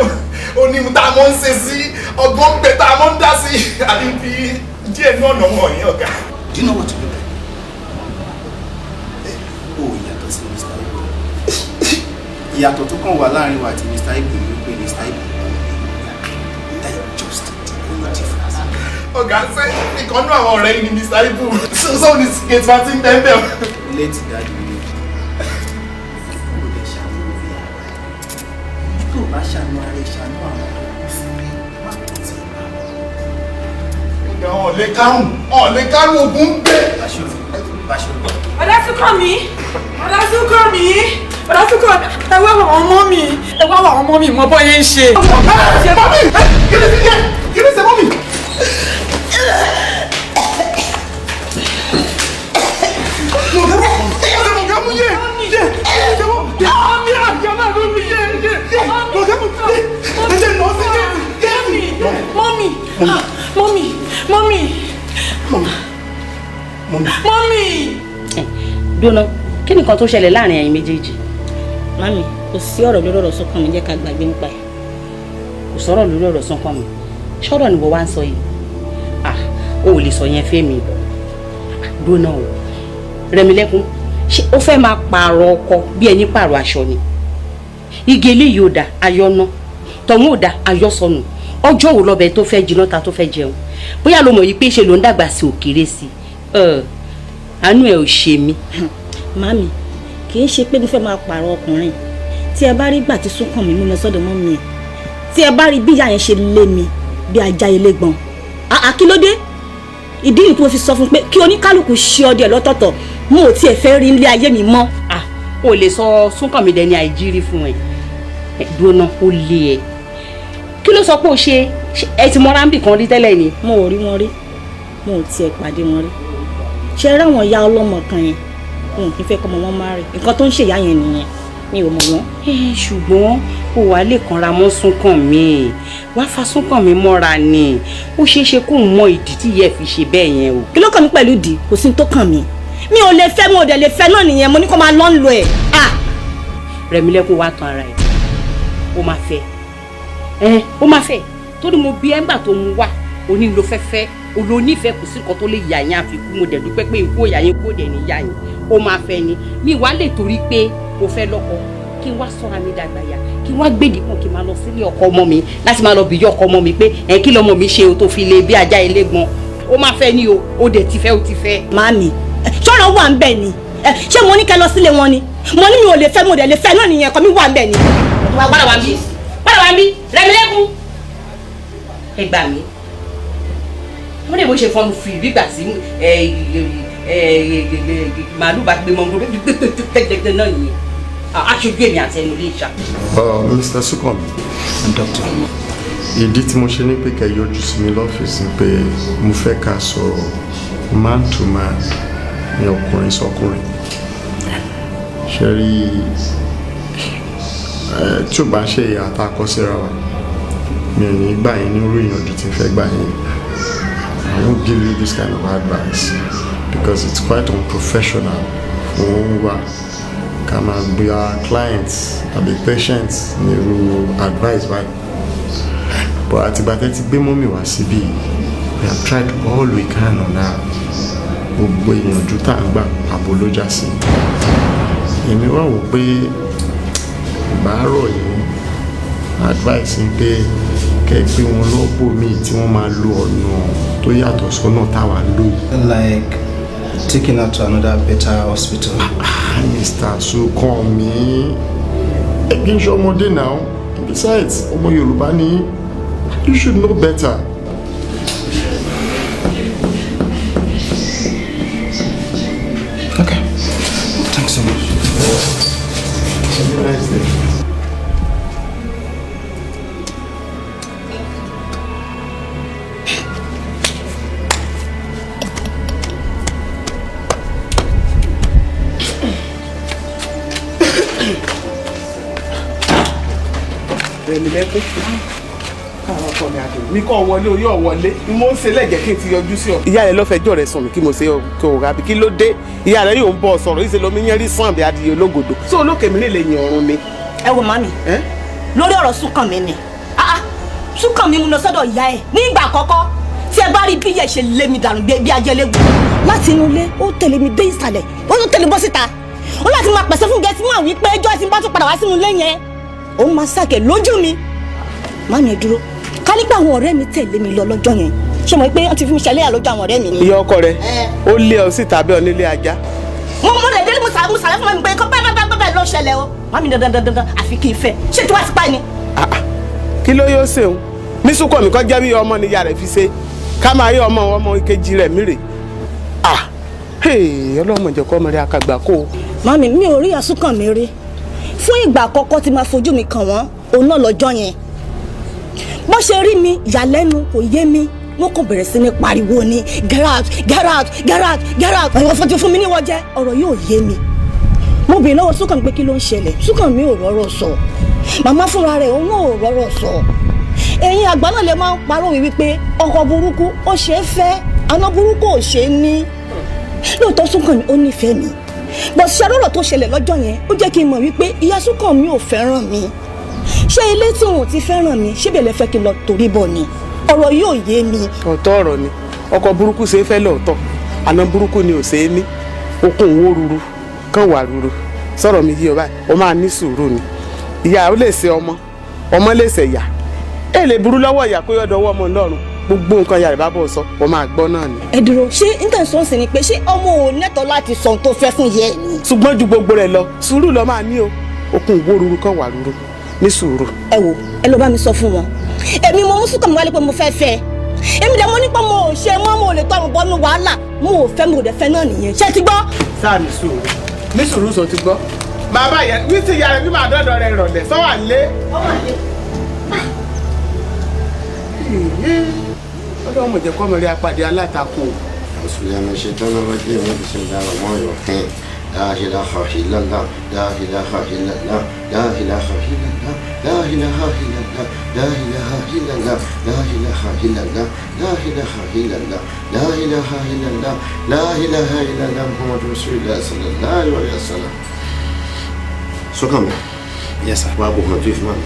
o ní tá a mọ̀ ń ṣe sí, ọgbọ́n ń bẹ tá a mọ̀ ń dá sí, àbí fi díẹ̀ ní ọ̀nà wọ̀nyí ọ̀gá. Do you know what to do? O yàtọ̀ sí Mr. Ibu. Ìyàtọ̀ tó kàn wà láàrin wa àti Mr. Ibu ni wípé Mr. Ibu that is just the only difference. Ọ̀gá ṣé ìkànnú àwọn ọ̀rẹ́ yìí ni Mr. Ibu sọ ní gateman ti ń bẹ́ẹ̀ bẹ́ẹ̀. Létí dájú ni kò lè ṣàánú orí ara ẹ̀. Tó o bá ṣàánú ara ẹ̀, ṣàánú àwọn tó kù sílé, má kò tí ì bá wọn. Ọ̀gá ọ̀lẹ́ kárùn-ún, ọ̀lẹ́ kárùn-ún ogun ń bẹ. Báṣọ̀rù. Ọlásùnkànmí, Ọlásùnkànmí, Ọlásùnkànmí, ẹ wá àwọn ọmọ mi, ẹ wá àwọn ọmọ mi, mọ bọ́ yẹn ń ṣe. Mọ́mí, kí ló ṣe jẹ́? Kí ló ṣe mọ́mí? Mọ́mí, mọ́mí, mọ́mí, mọ́mí. Dúnà, kí ni nǹkan tó ṣẹlẹ̀ láàrin ẹ̀yin méjèèjì? Mami, kò sí ọ̀rọ̀ lórí ọ̀rọ̀ Súnkànmí, jẹ́ ká gbàgbé nípa ẹ̀. Kò sọ̀rọ̀ lórí ọ̀rọ̀ Súnkànmí. Ṣọ́rọ̀ ni wọ́n wá ń sọ yìí. Ah, o ò lè sọ yẹn fẹ́mi. Dúnà o, Rẹ̀mílẹ́kún, ṣé o fẹ́ máa pààrọ̀ ọkọ bí ẹni pààrọ̀ aṣọ ni? Igi eléyìí ò dà, ayọ̀ ná. Tọ̀hún ò dà, ayọ̀ sọnù. Ọjọ́ wo lọ́bẹ̀ tó fẹ́ jiná ta tó fẹ́ jẹun? Bóyá lo mọ̀ yìí pé ṣe ló ń dàgbà sí òkèrè sí i. Àánú ẹ ò ṣe mí. Mami, kì í ṣe pé mo fẹ́ máa pààrọ̀ ọkùnrin. Tí ẹ bá rí gbà tí Súnkànmí mú lọ sọ́dọ̀ mọ́mí ẹ̀, tí ẹ bá rí bí ìyá yẹn ṣe lé mi bí ajá ilé gbọ̀n. Àà kí ló dé? Ìdí nìyí tí mo fi sọ fún pé kí oníkálukú ṣe ọdẹ lọ́tọ̀ọ̀tọ̀, mo ò tiẹ̀ fẹ́ rí ilé ayé mi mọ́. O lè sọ Súnkànmí dẹni àìjírí fún ẹ. Dúnà, ó lé ẹ. Kí ló sọ pé o ṣe? Ẹ ti mọ rámbì kan rí tẹ́lẹ̀ ni. Mo ò rí wọn rí, mo ò tiẹ̀ pàdé wọn rí. Ṣé ráwọn ìyá ọlọ́mọ kan yẹn, wọn ò kí ń fẹ́ kọ́mọ wọn má rí. Nǹkan tó ń ṣèyá yẹn nìyẹn, mi ò mọ̀ wọ́n. Ṣùgbọ́n o wà lè kanra mọ́ Súnkànmí, wàá fa Súnkànmí mọ́ra ni. Ó ṣeé ṣe kó mọ ìdí tí ìyá ẹ̀ fi ṣe bẹ́ẹ̀ yẹn o. Kí ló kàn mí pẹ̀lú ìdí? Kò sí ní tó kàn mí. Mi ò lè fẹ́, mo ò dẹ̀ lè fẹ́ náà nìyẹn, mo ní kó máa lọ́ ń lo ẹ̀. Rẹ̀mílẹ́kún wá tan ara ẹ̀. Ó máa fẹ́ ẹ, ó máa fẹ́, torí mo bí ẹ ńgbà tó mu wá òní ló fẹ́ fẹ́ olónífẹ̀ẹ́, kò sí nǹkan tó lè yà yín àfikún. Mo dẹ̀ dúpẹ́ pé ikú òyà yín kó dẹ̀ ní yà yín, ó máa fẹ́ ni. Mi wá lè torí pé o fẹ́ lọ́kọ kí n wá sọ́ra mi dàgbà yà, kí n wá gbèdé kan, kí n máa lọ sílé ọkọ ọmọ mi láti máa lọ bìyọ́ ọkọ ọmọ mi pé ẹ kí lọmọ mi ṣe o tó fi lè bí ajá ilé gbọn. Ó máa fẹ́ ni o, ó dẹ̀ ti fẹ́, ó ti fẹ́. Màámi, ṣọ́rọ̀ wà ń bẹ̀ ni. Ṣé mo ní kẹ́ lọ sílé wọn ni? Mo ní mi ò lè fẹ́, mo dẹ̀ lè fẹ́ náà nìyẹn, ẹ̀kọ́ mi wà ń bẹ̀ ni. Padà wá ń bí, padà wá ń bí, Rẹ̀mílẹ́kún. Ẹ gbà mí, wọ́n lè bó ṣe fọnù fi ìgbà sí màálù bá gbé mọ́ngòrò gbẹgbẹgbẹgbẹ náà nìyẹn, aṣojú èmi àti ẹnu lè ṣá. Mr. Sukanmi. Doctor. Ìdí tí mo ṣe ní pé kẹ́ yọjú sí mi lọ́fíìsì ni pé mo fẹ́ ká sọ̀rọ̀ man to man, ní ọkùnrin sọkùnrin. Ṣe rí tí ò bá ṣe ìyá tá a kọ síra wa, mi ò ní gbà yín ní irú ìyànjú tí n fẹ́ gbà yín. I won't give you this kind of advice because it's quite unprofessional fún wa ká máa gba clients tàbí patients ní irú advice báyìí. But àtìgbà tẹ́ ti gbé mọ́mì wá síbí, we have tried all we can on her. Gbogbo ìyànjú tá à ń gbà, àbò ló já sí. Èmi wá wò pé ìbárọ̀ yìí advice ni pé kẹ́ ẹ gbé wọn lọ́bò míì tí wọ́n máa lo ọ̀nà tó yàtọ̀ sọ́nà táwa ń lò yìí. Like taking her to another better hospital. Ah, Mr. Sukanmi, ẹ kì í ṣe ọmọdé now. Besides, ọmọ Yorùbá ni, you should know better. Okay. Thanks so much. Have a nice day. Rẹ̀mílẹ́kún, káwọn ọkọ mi àdùn mi kọ́ wọlé o, yóò wọlé ni mo ń ṣe lẹ́jẹ̀ kí n ti yọjú sí ọ. Ìyá rẹ lọ́fẹ̀ẹ́jọ́ rẹ sùn mí kí mo ṣe kí o rabi, kí ló dé? Ìyá rẹ yóò ń bọ̀ sọ̀rọ̀ ìṣe lomi yẹn rí sàn bí adìyẹ ológodò tó olókè mi lè yàn ọ̀run mi. Ẹ wo màmí, lórí ọ̀rọ̀ Súnkànmí ni. Ah, ah, Súnkànmí mú lọ sọ́dọ̀ ìyá ẹ̀ ní ìgbà àkọ́kọ́ tí ẹ bá rí bí ìyá ẹ̀ ṣe lé mi dànù bí ajẹlẹ́gùn láti inú ilé, ó tẹ̀lé mi dé ìsàlẹ̀, ó tún tẹ̀lé bọ́ síta, ó láti máa pẹ̀sẹ̀ fún gẹ̀ẹ́sì máa wí pé ẹjọ́ tí n bá tún padà wá sínú ilé yẹn, òun máa sàkè lójú mi. Màmí, ẹ dúró, ká nípa àwọn ọ̀rẹ́ mi tẹ̀lé mi lọ lọ́jọ́ yẹn, ṣé mo pé wọ́n ti fi mi ṣẹlẹ́yà lójú àwọn ọ̀rẹ́ mi ni. Ìyá ọkọ rẹ ó lé ọ síta bí onílé ajá. Mo lè délé, mo sàlẹ̀ fún mi pé kọ́ báyìí báyìí báyìí ló ṣẹlẹ̀ o. Màmí, dandan dandan àfi kí n fẹ́, ṣé tí wàá ti pa ni. Kí ló yóò ṣe òun ní Súnkànmí kọ́ jẹ́ bí ọmọ níyà rẹ̀ fi ṣe ká máa rí ọmọ ọmọ ìkejì rẹ̀ mírè. Ọlọ́mọ ìjọkọ́ ọmọ rẹ̀ àkàgbà kó o. Màmí, mi ò rí Súnkànmí rí. Fún ìgbà àkọ́kọ́ tí máa fojú mi kàn wọ́n, òun náà lọ́jọ́ yẹn, bó ṣe rí mi, ìyàlẹ́nu, kò yé mi, wọ́n kàn bẹ̀rẹ̀ sí ní pariwo ni, "Get out, get out, get out, get out." Àwọn fọ́tí fún mi níwọ̀ jẹ́ ọ̀rọ̀ yóò yé mi. Mo bèèrè lọ́wọ́ Súnkànmí pé kí ló ń ṣẹlẹ̀. Súnkànmí ò rọ́rọ̀ sọ, màmá fúnra rẹ̀ òun ò rọ́rọ̀ sọ. Ẹ̀yin àgbà náà lè máa ń parọ́ wípé ọkọ burúkú ó ṣe é fẹ́, àná burúkú ò ṣe é ní. Lóòótọ́ Súnkànmí ó nífẹ̀ẹ́ mi, bọ̀ ṣe àrọ́rọ̀ tó ṣẹlẹ̀ lọ́jọ́ yẹn, ó jẹ́ kí n mọ̀ wípé ìyá Súnkànmí ò fẹ́ràn mi. Ṣé ilé tí wọn ò ti fẹ́ràn mi, ṣé bẹ̀rẹ̀ fẹ́ kí n lọ torí bọ̀ ni? Ọ̀rọ̀ yóò yé mi. Ọ̀tọ̀ ọ̀rọ̀ ni, ọkọ burúkú ṣe é fẹ́ lóòótọ́, àná burúkú ni ò ṣe é ní. Okùn wo ruru kàn wà ruru, sọ̀rọ̀ mi yí ọ báyìí, o máa ní sùúrù ni. Ìyá ó lè ṣe ọmọ, ọmọ lè ṣe ìyá, ẹ lè burú lọ́wọ́ ìyá kó yọ dọwọ́ ọmọ lọ́rùn. Gbogbo nǹkan ìyá rẹ̀ bá bọ̀ sọ, o máa gbọ́ náà ni. Ẹ dúró, ṣé intanṣọ́ọ̀sì ni pé ṣé ọmọ ò nẹ́tọ̀ọ́ láti sọ ohun tó fẹ́ fún yẹ ni? Ṣùgbọ́n ju gbogbo rẹ̀ lọ, sùúrù lọ máa ní o. Okùn wo ruru kàn wà ruru, ní sùúrù. Ẹ wo, ẹ lọ bá mi sọ fún wọn, èmi mo mú Súnkànmí wálé pé mo fẹ́ fẹ́. Èmi dẹ̀ mo nípa mo ò ṣe mọ́, mo ò lè tọrùn bọ́nú wàhálà, mo ò fẹ́, mo ò dẹ̀ fẹ́ náà nìyẹn, ṣé ti gbọ́. Sáà ní sùúrù, ní sùúrù, sọ ti gbọ́. Bàbá yẹn wí sí ìyá rẹ̀ bí màá dọ́dọ̀ rẹ̀ rọ̀lẹ́ sọ́wà lé. Ọlọ́run mọ̀jẹ̀ kọ́ mọ̀rẹ́ apàdé alátakò. لا إله إلا الله لا إله إلا الله لا إله إلا الله لا إله إلا الله لا إله إلا الله لا إله إلا الله لا إله إلا الله لا إله إلا الله لا إله إلا الله محمد رسول الله صلى الله عليه وسلم. Sọ́kànmí. Yes, sir. Wàá bò hàn tó ìfúnma mi.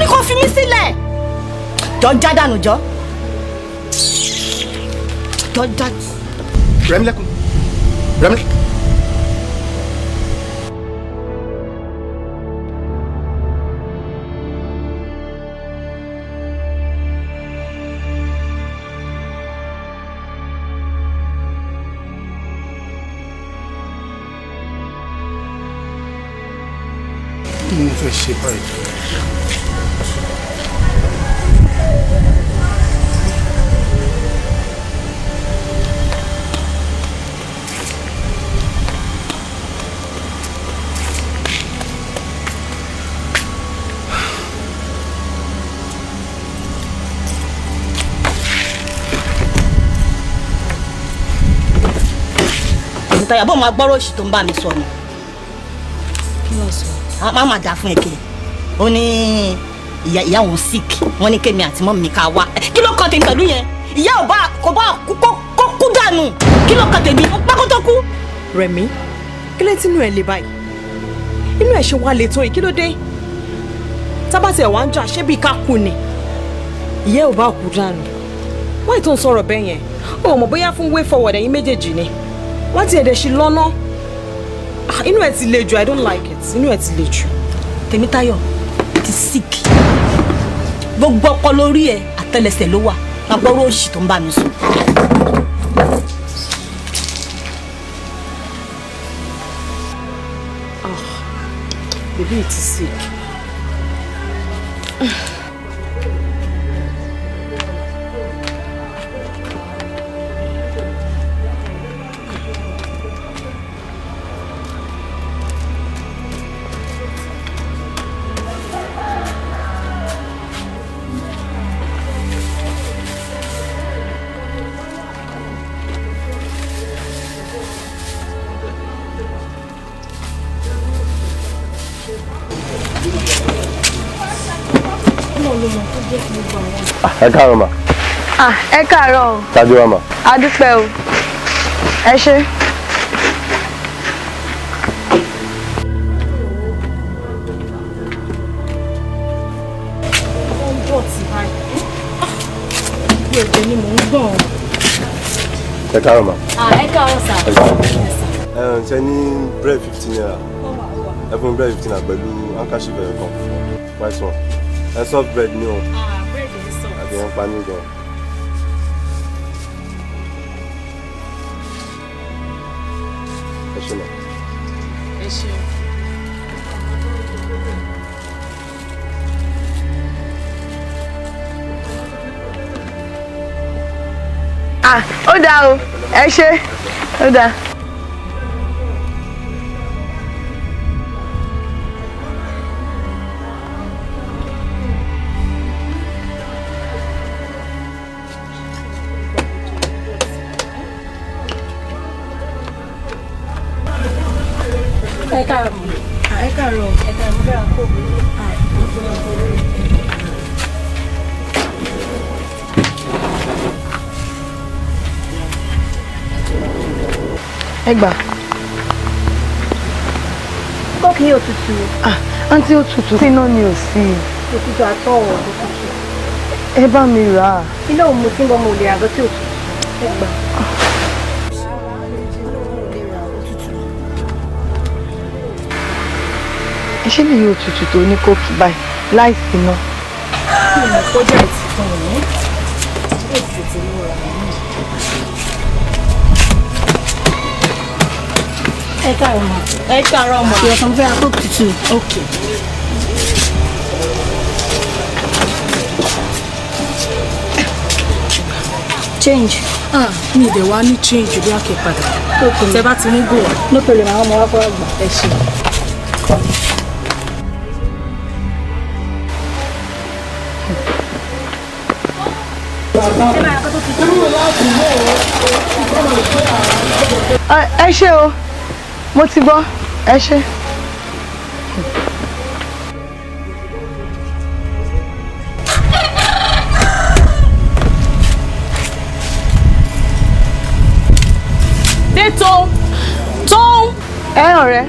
ní kó fi mí sílẹ̀. Jọ já dànù jọ. Jọ já. Rẹ̀mílẹ́kún. Rẹ̀mílẹ́kún. Kí ni mo fẹ́ ṣe báyìí? Tẹ̀mítayọ̀, bó máa gbọ́rọ̀ òṣì tó ń bá mi sọ ni. Kí ló sọ? A má dà fún ẹ̀kẹ́. Ó ní ìyá òun sick, wọ́n ní kémi àti mọ́mì mi ká wá. Kí ló kàn tèmi pẹ̀lú yẹn? Ìyá ò bá kò bá kú kó kú dànù. Kí ló kàn tèmi? Ó pákó tó kú. Rẹ̀mí, kí ló tí inú ẹ̀ le báyìí? Inú ẹ̀ ṣe wá le tó yìí, kí ló dé? Tábàtì ẹ̀ wá ń jà, ṣé bí ká kú ni? Ìyá ò bá kú dànù. Wọ́n ì tó ń sọ̀rọ̀ bẹ́ẹ̀ yẹn. O ò mọ̀ bóyá fún way forward ẹ̀yin méjèèjì ni. Wọ́n ti ẹ̀dẹ̀ ṣe lọ́nà. Inú ẹ̀ ti le jù, I don't like it. Inú ẹ̀ ti le jù. Tèmítáyọ̀ ti sick. Gbogbo ọkọ lórí ẹ̀ àtẹlẹsẹ̀ ló wà. Máa gbọ́rọ̀ òṣì tó ń bá mi sùn. Baby ti sick. Ẹ káàárọ̀ mà. Ah, ẹ káàárọ̀ o. Tájú wa mà. A dúpẹ́ o. Ẹ ṣé. Ó ń dọ̀tí báyìí. Gbogbo ẹ̀jẹ̀ ni mò ń gbọ̀n. Ẹ káàárọ̀ mà. Ẹ káàárọ̀ sà. Ẹ káàárọ̀. Ẹ ǹ ṣe ní bread ₦15. Ẹ fún mi bread ₦15 pẹ̀lú handkerchief ẹ̀yọ̀ kan. White one. Ẹ soft bread ní o. Àbí ẹ̀ ń pa mí gan. Ẹ ṣe mà. Ẹ ṣeun. Ah, ó dáa o. Ẹ ṣé. Ó dáa. Ẹ káàárọ̀. Ẹ káàárọ̀. Ẹ káàárọ̀, mo fẹ́ ra kóòkù. Ẹ gbà. Kóòkì yóò tutù. Ah, àǹtí ó tutù. Iná ni ò sí. Òtútù àtọ̀wọ̀ tó tutù. Ẹ bá mi rà á. Iná òun mo ti ń bọ́ mo lè rà gan tí ò tutù. Ẹ gbà. Ẹ ṣé lè yóò tutù tó ní kóòkì báyìí láìsí iná. Kí ni kọjá ẹ̀ ti tán òun? Ó ti tètè lọ rà mí. Ẹ káàárọ̀ mà. Ẹ káàárọ̀ mà. Ìyọ̀sán mo fẹ́ ra kóòkì tútù. Okay. Change. Ah, mi ì dẹ̀ wá ní change bí a kì í padà. Okay. Tẹ bá ti mú gò wá. No problem, àwọn ọmọ wa kọ́ àgbà. Ẹ ṣé. Ẹ ṣé o. Mo ti gbọ́. Ẹ ṣé. Dé tó. Tó. Ẹ ọ̀rẹ́.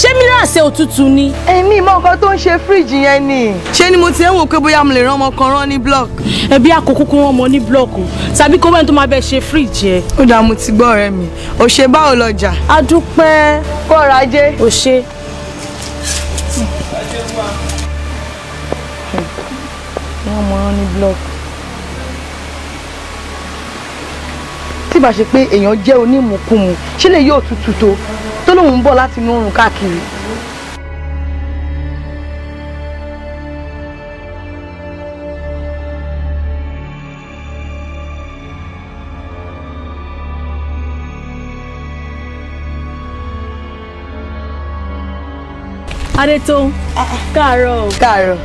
Ṣé minerals ẹ òtútù ni? Èmi mọ nǹkan tó ń ṣe fíríjì yẹn ni. Ṣé ni mo ti ń wò pé bóyá mo lè rán ọmọ kan rán ní block. Ẹbí àkókò kó rán ọmọ ní block tàbí kó wẹ́n tó máa bẹ ṣe fíríjì ẹ. Ó dáa, mo ti gbọ́ ọ̀rẹ́ mi. Ò ṣe, báwo lọjà? A dúpẹ́. Kó ọrọ̀ ajé. Ò ṣe. Wọ́n mọ rán ní block. Tí bá ṣe pé èèyàn jẹ́ onímùkúmu, ṣé lè yóò tutù tó tó lóun ń bọ̀ láti inú oòrùn káàkiri. Adétòun, káàárọ̀ o. Káàárọ̀,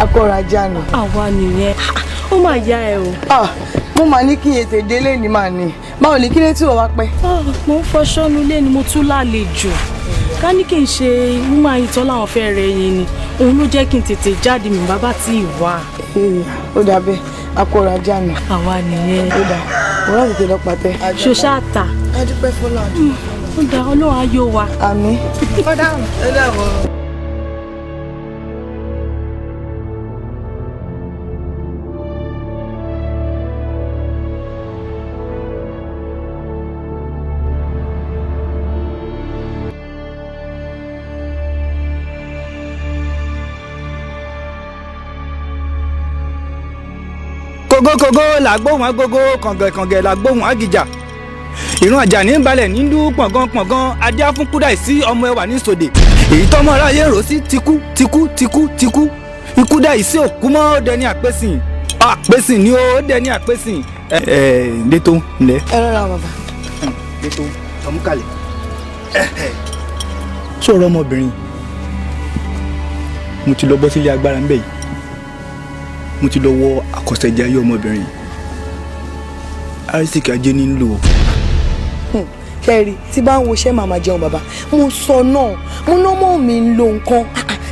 akọrọ ajá nù. Àwa nìyẹn, ó mà yá ẹ o. Mo máa ní kí n ètè délé ní màá ní. Báwo ni, kí ló tí o wá pẹ́? Mo ń fọṣọ nulẹ̀ ni mo tún lálejò. Ká ní kí n ṣe woman ìtọ́ làwọn fẹ́ rẹ yín ni, òun ló jẹ́ kí n tètè jáde, mi bàbá tí ì wá. Ó dàbẹ́, akọrọ ajá nù. Àwa nìyẹn. Ó dà, mo rà tètè lọ pàtẹ. Ṣoṣá ta. A dúpẹ́ fọlọ́. Ó dà, Ọlọ́run á yóò wa. Àmín. Ó dàbọ̀. Ó dàbọ̀. Kógókógó làgbóhùn agogo, kàngẹ̀kàngẹ̀ làgbóhùn agìjà, ìrun àjàní ń balẹ̀ nílùú pọ̀ngàn pọ̀ngàn. Adé fún kúdà sí ọmọ ẹwà ní sòdè, èyí tọ́mọ aráyé rò sí tikú tikú tikú tikú ikú dà sí òkú mọ́. Ó dẹni àpèsìn, àpèsìn ni ó dẹni àpèsìn. Ẹ ẹ létò ńlẹ. Ẹ rọra bàbá. Létò ọmúkalẹ̀ sọ̀rọ̀ ọmọbìnrin, mo ti lọ bọ́ sílé agbára ńbẹ̀ yìí, mo ti lọ wọ àkọsẹ̀jayé ọmọbìnrin yìí, arísìkí ajé ní ń lò ó. Kẹ́rì tí bá ń wo iṣẹ́ màmá jẹun bàbá, mo sọ náà, mo ná mọ́ mi ń lo nǹkan.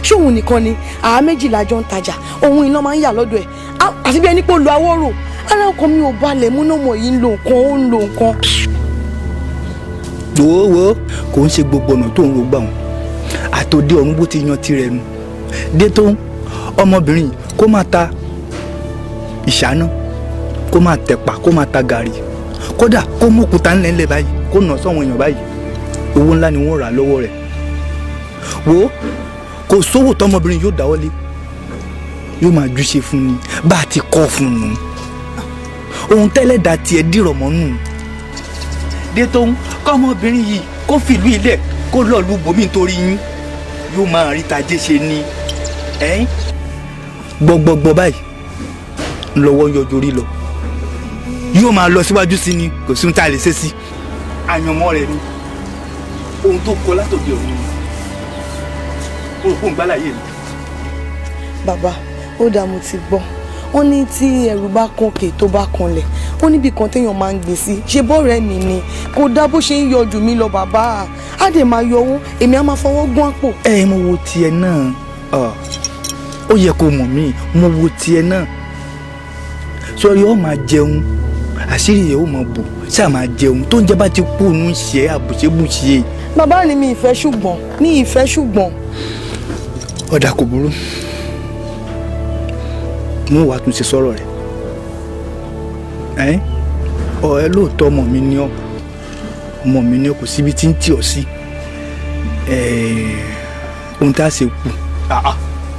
Ṣé òun nìkan ni? Àá méjìlá jọ ń tajà, òun iná máa ń yà lọ́dọ̀ ẹ̀, àti bí ẹni pé ó lo awọ́rò. Ara ọkọ mi ò balẹ̀, mo ná mọ̀ yìí ń lo nǹkan, ó ń lo nǹkan. Wo wo, kò ń ṣe gbogbo ọ̀nà tó ń ro gbà wọn àtòdé ọ̀run bó ti yan tirẹ̀ nu dé tó ń ọmọbìnrin kó máa ta ìṣáná, kó máa tẹ̀pà, kó máa ta gàrí, kódà kó mú òkúta ńlẹ̀ ńlẹ̀ báyìí, kó nà sọ́wọ́n èèyàn báyìí, owó ńlá ni wọ́n rà lọ́wọ́ rẹ̀. Wo, kò sówó tọmọbìnrin yóò dáwọ́lé, yóò máa júṣe fún ni bá a ti kọ́ fún un ohun tẹ́lẹ̀ dà tiẹ̀ dìrọ̀ mọ́ nù dé tó ń kọ́mọbìnrin yìí kó fìlú ilẹ̀ kó lọ́ọ́ lu bòmí nítorí yín, yóò máa rí tajé ṣe ni ẹ́ gbọgbọgbọ báyìí lọ́wọ́ yọjú orí lọ, yóò máa lọ síwájú sí ni, kò sí ohun tá a lè ṣe sí. Àyànmọ́ rẹ̀ ni ohun tó kọ látòdì ọ̀run ni ó rò fóun gbálàyé mi. Bàbá, ó dáa, mo ti gbọ́. Wọ́n ní tí ẹrù bá kànkè tó bá kanlẹ̀, ó níbi kan téèyàn máa ń gbé sí. Ṣe bọ́ọ̀rẹ́ mi ni kò dá bó ṣe ń yọjú mi lọ bàbá, á dẹ̀ máa yọ owó, èmi á máa fọwọ́ gún àpò. Ẹ mo wo tiẹ̀ náà, ó yẹ kó mọ̀ mí, mo wo tiẹ̀ náà sọrí, ó máa jẹun, àṣírí yẹn ó máa bò, ṣáà máa jẹun tó ń jẹ bá ti kú òun ṣe àbùṣebùṣe. Bàbá ni mi ìfẹ́ ṣùgbọ́n mi ìfẹ́ ṣùgbọ́n. Ọ̀dà kò burú, mo wàá tún ṣe sọ̀rọ̀ rẹ̀ ẹ́ ọ ẹ lóòótọ́ ọmọ mi ni ọ, ọmọ mi ni ọ, kò síbi tí ń tì ọ sí ohun tá a ṣe kù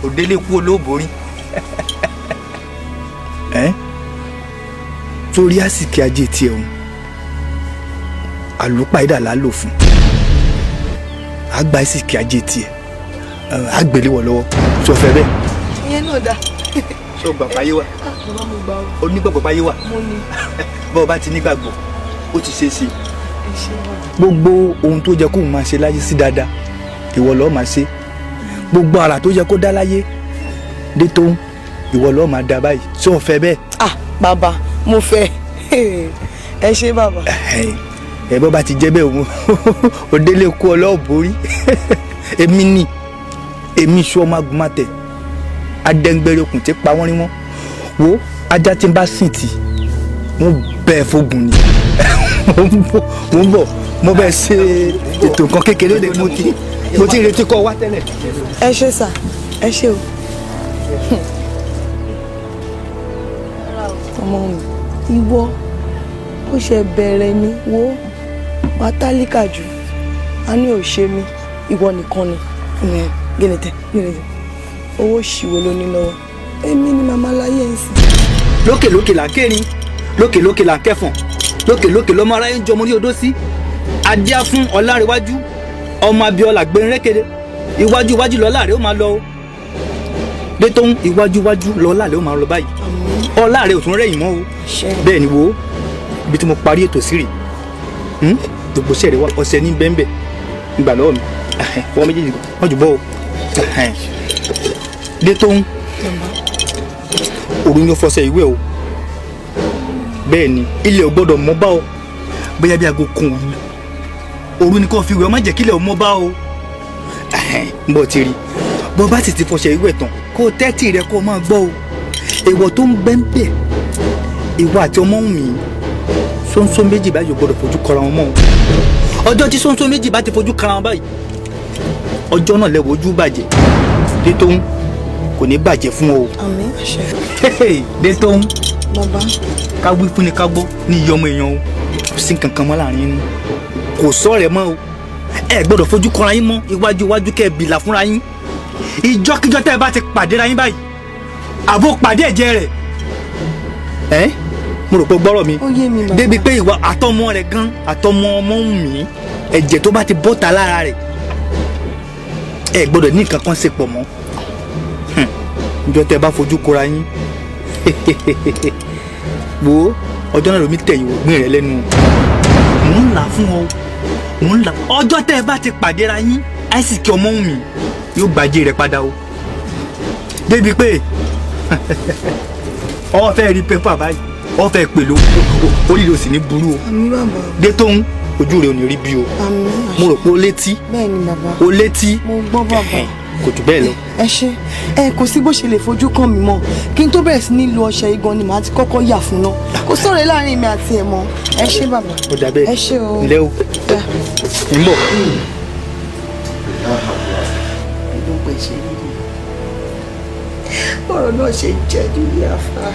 òdélé kú olóòbórí ẹ́ torí àsìkò ajé tiẹ̀ òun àlùpàídà là á lò fún àgbà àsìkò ajé tiẹ̀ àgbélé wọ̀ lọ́wọ́ tó fẹ́ bẹ́ẹ̀. Ìyẹn náà dáa. Ṣé o gbà páyé wà? Bàbá, mo gbà o. Onígbàgbọ́ páyé wà? Mo ní. Bọ́ọ̀ bá ti nígbàgbọ́, ó ti ṣe é ṣe. Ẹ ṣé bàbá. Gbogbo ohun tó jẹ kóun máa ṣe láyé sí dáadáa, ìwọ lọ́ọ́ máa ṣe. Gbogbo àrà tó yẹ kó dá láyé dé tó ń ìwọ lọ́ọ́ máa dá báyìí. Ṣé o fẹ́ bẹ́ẹ̀? Ah bàbá, mo fẹ́. Ẹ ṣé bàbá. Ẹ bọ́ bá ti jẹ́ bẹ́ẹ̀, òun òdélé kú ọlọ́ọ̀bórí. Èmi ni èmi iṣu ọmọ agunmátẹ adẹ́ngbẹ́rẹ́ okùn tí pa wọ́n rí wọ́n. Wo ajá tí ń bá sìn tì, wọ́n bẹ́ẹ̀ fógun ni. Mo ń bọ̀, mo bẹ̀ ṣe ètò nǹkan kékeré lè mo ti retí kọ́ wá tẹ́lẹ̀. Ẹ ṣé sà, ẹ ṣé o. Ọmọ mi, ìwọ ó ṣe bẹ̀rẹ̀ ni wo wà tálíkà jù, a ní ò ṣe mí, ìwọ nìkan ni. Gẹ́nẹ̀tẹ̀ gẹ́nẹ̀tẹ̀, owó ṣìwò ló ní lọ́wọ́, èmi ni màmá láyé ẹ̀ sìn. Lókè lókè là ń kérin, lókè lókè là ń kẹfọ̀n, lókè lókè lọmọ aráyé ń jọmọ ní odó sí. Adíá fún Ọlárẹ̀wájú, ọmọ Abíọ́lá gbẹ̀rẹ̀kẹ̀dẹ̀, iwájú iwájú lọ́lá rẹ̀ ó máa lọ o. Détóhùn, iwájú iwájú lọ́lá rẹ̀ ó máa lọ báyìí. Ọlá rẹ̀ ò tún rẹ̀yìn mọ́ o. Bẹ́ẹ̀ ni wo, ibi tí mo parí ètò sí rè. Gbogbo iṣẹ́ rẹ̀ wá ọ̀sẹ̀ ní bẹ́ńbẹ́. Gbà lọ́wọ́ mi, fọwọ́ méjèèjì wọ́n jù bọ́ o. Détóhùn, òru ni ó fọṣẹ ìwé o. Bẹ́ẹ̀ ni, ilẹ̀ ò gbọ́dọ̀ mọ́ bá o. Bóyá bí aago kan òru. Òru ni kò fi wẹ̀, ọ má jẹ́ kílẹ̀ ò mọ́ bá o. Ń bọ̀ ti rí. Bọ́ bá sì ti fọṣẹ ìwé tán, kó o tẹ́tì rẹ kó o máa gbọ́ o. Èèwọ̀ tó ń bẹ́ ń bẹ̀, ìwọ àti ọmọ mi, ṣóńṣó méjì báyìí ò gbọ́dọ̀ fojú kọra wọn mọ́ o. Ọjọ́ tí ṣóńṣó méjì bá ti fojú kọra wọn báyìí, ọjọ́ náà lẹ́wọ̀ ojú bàjẹ́. Détóhùn, kò ní bàjẹ́ fún o. Àmín àṣẹ. Détóhùn, bàbá, ká wí fún ni ká gbọ́ ní iye ọmọ èèyàn o. Kò sí nǹkan kan mọ́ láàrin inú. Kò sọ̀rẹ́ mọ́ o. Ẹ gbọ́dọ̀ fojú kọra yín mọ́, iwájú iwájú kẹ́ ẹ bìlà fúnra yín. Ìjọ́kíjọ́ tẹ́ ẹ bá ti pàdé ra yín báyìí, àbó pàdé ẹ̀jẹ̀ rẹ̀. Ẹ́, mo rò pé gbọ́rọ̀ mi. Débi pé ìwà àtọmọ rẹ̀ gan, àtọmọ ọmọ mi, ẹ̀jẹ̀ tó bá ti bọ́ta lára rẹ̀, ẹ gbọ́dọ̀ ní nǹkan kan ṣe pọ̀ mọ́. Ìjọ́ tẹ́ ẹ bá fojú kọra yín, wo ọjọ́ náà lomi tẹ̀yìn ògbìn rẹ̀ lẹ́nu. Mò ń là fún ọ, mò ń là. Ọjọ́ tẹ́ ẹ bá ti pàdé ra yín, àìsíkì ọmọ mi yóò gbàjẹ́ rẹ̀ padà o. Débi pé ọ fẹ́ rí pépà báyìí, ọ fẹ́ pèlú orí rẹ̀ ò sì ní burú o. Àmín bàbá. Détóhùn, ojú rẹ̀ ò ní rí bí o. Àmín. Mo rò pé ó létí. Bẹ́ẹ̀ni bàbá. Ó létí. Mo gbọ́ bàbá. Kò jù bẹ́ẹ̀ lọ. Ẹ ṣé, ẹ kò sí bó ṣe lè fojú kàn mí mọ́. Kí n tó bẹ̀rẹ̀ sí ní lo ọṣẹ igan ni màá ti kọ́kọ́ yà fún náà. Kò sọ̀rọ̀ láàrin mi àti ẹ̀ mọ́. Ẹ ṣé bàbá. Ó dà bẹ́ẹ̀. Ẹ ṣé o. Ǹlẹ́ o. Ń bọ̀. Ọ̀rọ̀ náà ṣe jẹ́ nílé afá.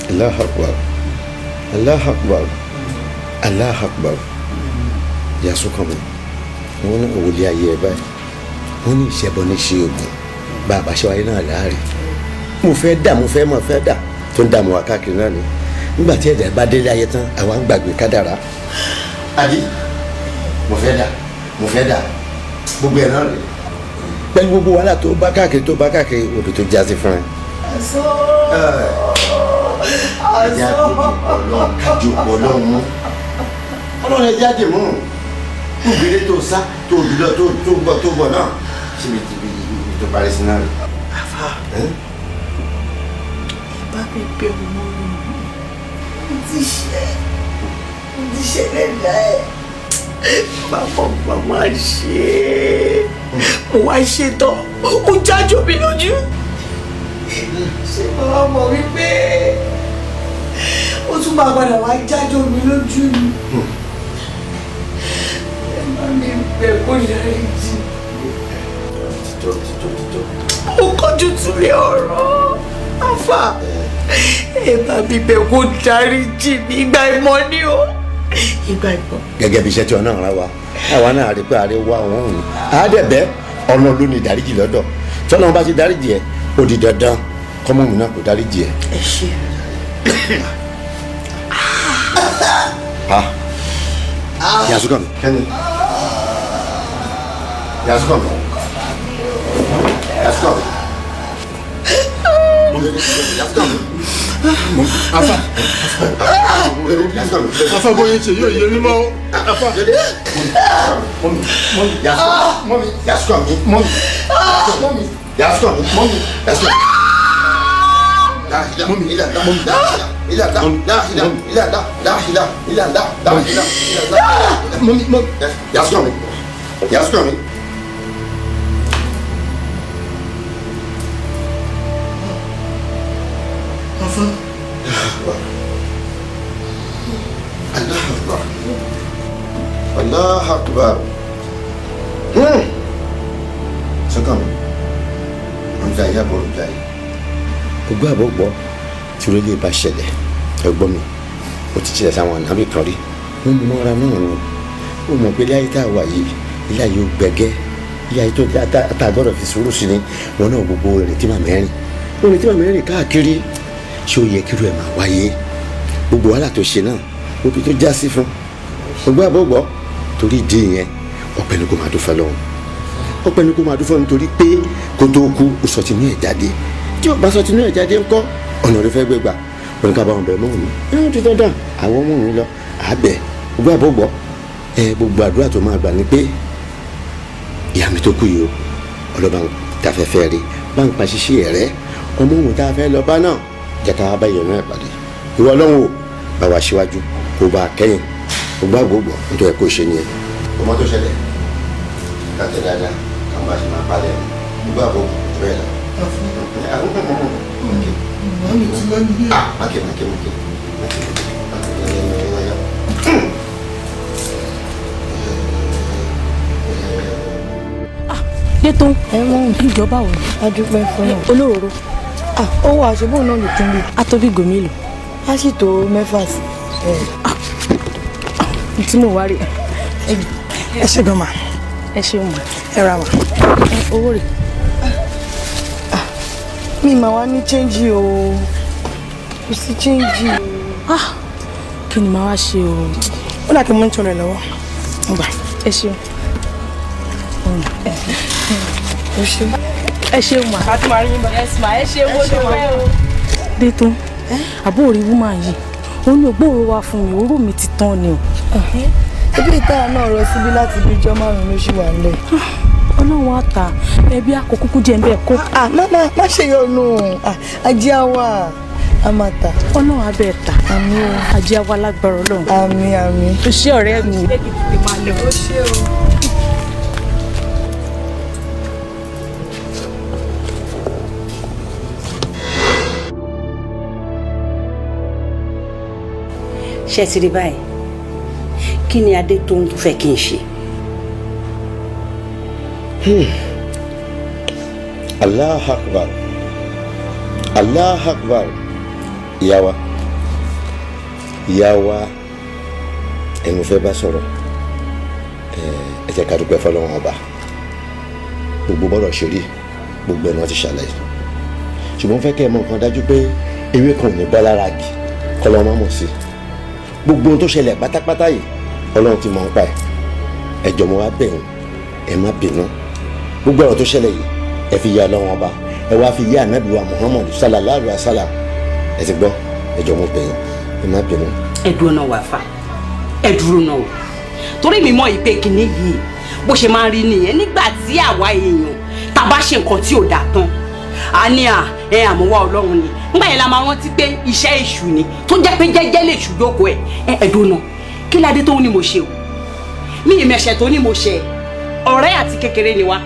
Allahu Akbar, Allahu Akbar, Allahu Akbar. Yasukanmi, wọ́n ní òwòlé ayé ẹ báyìí, wọ́n ní ìṣẹ́bọ ní ṣe oògùn, bá a bá ṣe wáyé náà láàrin. Mo fẹ́ dà, mo fẹ́ mọ̀ fẹ́ dà, tó ń dààmú wa káàkiri náà ni. Nígbà tí ẹ̀dá bá délé ayé tán, àwa ń gbàgbé kádàrá. Àbí mo fẹ́ dà, mo fẹ́ dà, gbogbo ẹ̀ náà rèé. Pẹ̀lú gbogbo wàhálà tó bá káàkiri tó bá káàkiri, òbí tó jásí fún ẹ. Àṣọ. Ẹja àdójú kájú ọlọ́run mú. Ọlọ́run ẹja dì mú. Òbílẹ̀ tó sá tó bí lọ tó bọ̀ náà. Ṣé mi ti bí ibi tó parí sí náà rè? Àfà. Ẹ bá mi bẹ̀ ọmọ mi. Mo ti ṣe lẹ́dàá ẹ̀. Bàbá ọgbà máa ṣe é. Mo wá ṣetán, ó jájò mi lójú. Ṣé bàbá mọ̀ wípé ó tún máa padà wá jájò mi lójú ni? Ẹ má mi bẹ̀ kó dáríjì. Ó kọjú túlẹ̀ ọ̀rọ̀. Àfà, ẹ bá mi bẹ̀ kó dáríjì mi, ìgbà ìmọ̀ ni o. Ìgbà ìmọ̀. Gẹ́gẹ́ bí iṣẹ́ tí ọ̀nà rán wa, àwa náà rí pé àárẹ̀ wá òun òun. Àádẹ́bẹ́ ọ̀nà ló ní ìdáríjì lọ́dọ̀. Tí Ọlọ́run bá ti dáríjì ẹ̀, ó di dandan kọ́mọ́ mi náà kò dáríjì ẹ̀. Ẹ ṣé. Yasukanmi. Kẹ́ni. Yasukanmi. Yasukanmi. Yasukanmi. Afa. Afa bóyá ṣe yóò yé mímọ́. Afa. Mọ́mí. Yasukanmi. Mọ́mí. Mọ́mí. Yasukanmi. Mọ́mí. Yasukanmi. Mọ́mí. Mọ́mí. Mọ́mí. Mọ́mí. Yasukanmi. Yasukanmi. Afa. Allahu Akbar. Allahu Akbar. Sọ́kàn mi, ọjà ìyá bọ̀ ọjà yìí. Gbogbo àbọ̀ gbọ́ tí orílẹ̀ bá ṣẹlẹ̀, ẹ̀gbọ́n mi, ó ti ṣẹlẹ̀ sáwọn ànábì kan rí. Wọ́n mú mọ́ra náà ni. Ó mọ̀ pé ilé ayé tá a wà yìí, ilé ayé ó gbẹgẹ́, ilé ayé tó tá a gbọ́dọ̀ fi sùúrù sí ni. Wọn náà gbogbo rẹ̀ tí màmá rìn. Orin tí màmá rìn káàkiri, ṣé ó yẹ kírú ẹ̀ máa wáyé? Gbogbo wàhálà tó ṣe náà, òbí tó já sí fún. Gbogbo àbọ̀ gbọ́ torí ìdí yẹn, ọpẹ́ ni kò máa dúfẹ́ lọ́wọ́. Ọpẹ́ ni kò máa dúfẹ́ nítorí pé kó tó kú ó sọ tinú ẹ̀ jáde. Tí ó bá sọ tinú ẹ̀ jáde ńkọ́, ọ̀nà rẹ̀ fẹ́ gbé gbà. Wọn ká bá wọn bẹ̀ mọ́ mi. Ẹ ti dandan, àwọn ọmọ mi lọ, àbẹ̀. Gbogbo àbọ̀ gbọ́. Ẹ gbogbo àdúrà tó máa gbà ni pé ìyá mi tó kú yìí o, ọlọ́ba ń tafẹ́fẹ́ rí, bá ń pa ṣíṣe rẹ̀, ọmọ òun tá a fẹ́ lọ bá náà, jẹ́ ká bá ìyọ̀nù ẹ̀ pàdé. Ìwọ Ọlọ́run o, bá wa síwájú, kó bá a kẹ́yìn. Gbogbo àgbògbò nítorí ẹ kó ṣe nìyẹn. Ọmọ tó ṣẹlẹ̀, ká tẹ̀ dáadáa, ká bá ṣe máa palẹ̀ gbogbo àgbògbò bẹ́ẹ̀ lọ. Mákè mákè mákè. Létò ìjọba wo ni. A dúpẹ́ fún ọ. Olóróró. Ó wà ṣùgbọ́n náà ló tún lè. A tó bí ìgò mélòó. A sì tó 6 sí. Tí mo wá rí. Ẹ ṣe gan ma. Ẹ ṣeun ma. Ẹ ra wa. Owó rẹ̀. Mi máa wá ní chẹ́ńjì o. Kò sí chẹ́ńjì. Kí ni màá wá ṣe o? Ó dà kí mo ń tún rẹ̀ lọ́wọ́. Gbà. Ẹ ṣeun. Ẹ ṣeun. Ẹ ṣeun ma. Yes ma, ẹ ṣeun mo dúpẹ́ o. Détò, àbúrò rí woman yìí, ó ní ògbóòrò wá fún mi, orú mi ti tán ni o. Ibi ìtara náà rọ síbí láti bí ijọ́ 5 ló ṣì wà nílẹ̀. Ọlọ́run á ta ẹbí àkókò jẹ́ ń bẹ́ẹ̀ kó. Má ṣe yọnu, ajé á wà, á máa tà. Ọlọ́run á bẹ́ẹ̀ tà. Àmín o. Ajé á wà lágbára Ọlọ́run. Àmín àmín. O ṣé ọ̀rẹ́ mi. O ṣé o. Ṣé ti rí báyìí, kí ni adé tó ń fẹ́ kí n ṣe? Allahu Akbar. Allahu Akbar. Ìyá wa, ìyá wa, ẹ mo fẹ́ bá sọ̀rọ̀. Ẹ jẹ́ ká dúpẹ́ fọlọ́run ọba. Gbogbo bọ́rọ̀ ṣe rí, gbogbo ẹ̀ náà ti ṣàlàyé. Ṣùgbọ́n fẹ́ kẹ́ ẹ mọ nǹkan dájú pé ewé kan ò ní bọ́ lára igi kọ́ lọ́ máa mọ̀ sí. Gbogbo ohun tó ṣẹlẹ̀ pátápátá yìí, Ọlọ́run ti mọ̀ nípa ẹ̀. Ẹ jọ̀ọ́ mo wá bẹ̀ yín, ẹ má bínú. Gbogbo ọ̀rọ̀ tó ṣẹlẹ̀ yìí, ẹ fi yé Ọlọ́run ọba, ẹ wá fi yé ànábì wa Muhammad sallallahu alaihi wasallam. Ẹ ti gbọ́, ẹ jọ̀ọ́ mo bẹ̀ yín, ẹ má bínú. Ẹ dúró náà wà fà, ẹ dúró náà o. Torí mi mọ̀ ìpè kìíní yìí, bó ṣe máa ń rí nìyẹn nígbà tí àwa èèyàn tá a bá ṣe nǹkan tí ò dáa tán. A ní à ẹ àmúwá Ọlọ́run ni. Nígbà yẹn la máa rántí pé iṣẹ́ èṣù ni tó jẹ́ pé jẹ́jẹ́ lè ṣù jókòó ẹ̀. Ẹ dúró náà, kí ládé tó ní mo ṣe o? Mi ì mẹ̀ṣẹ̀ tó ní mo ṣe. Ọ̀rẹ́ àti kékeré ni wá.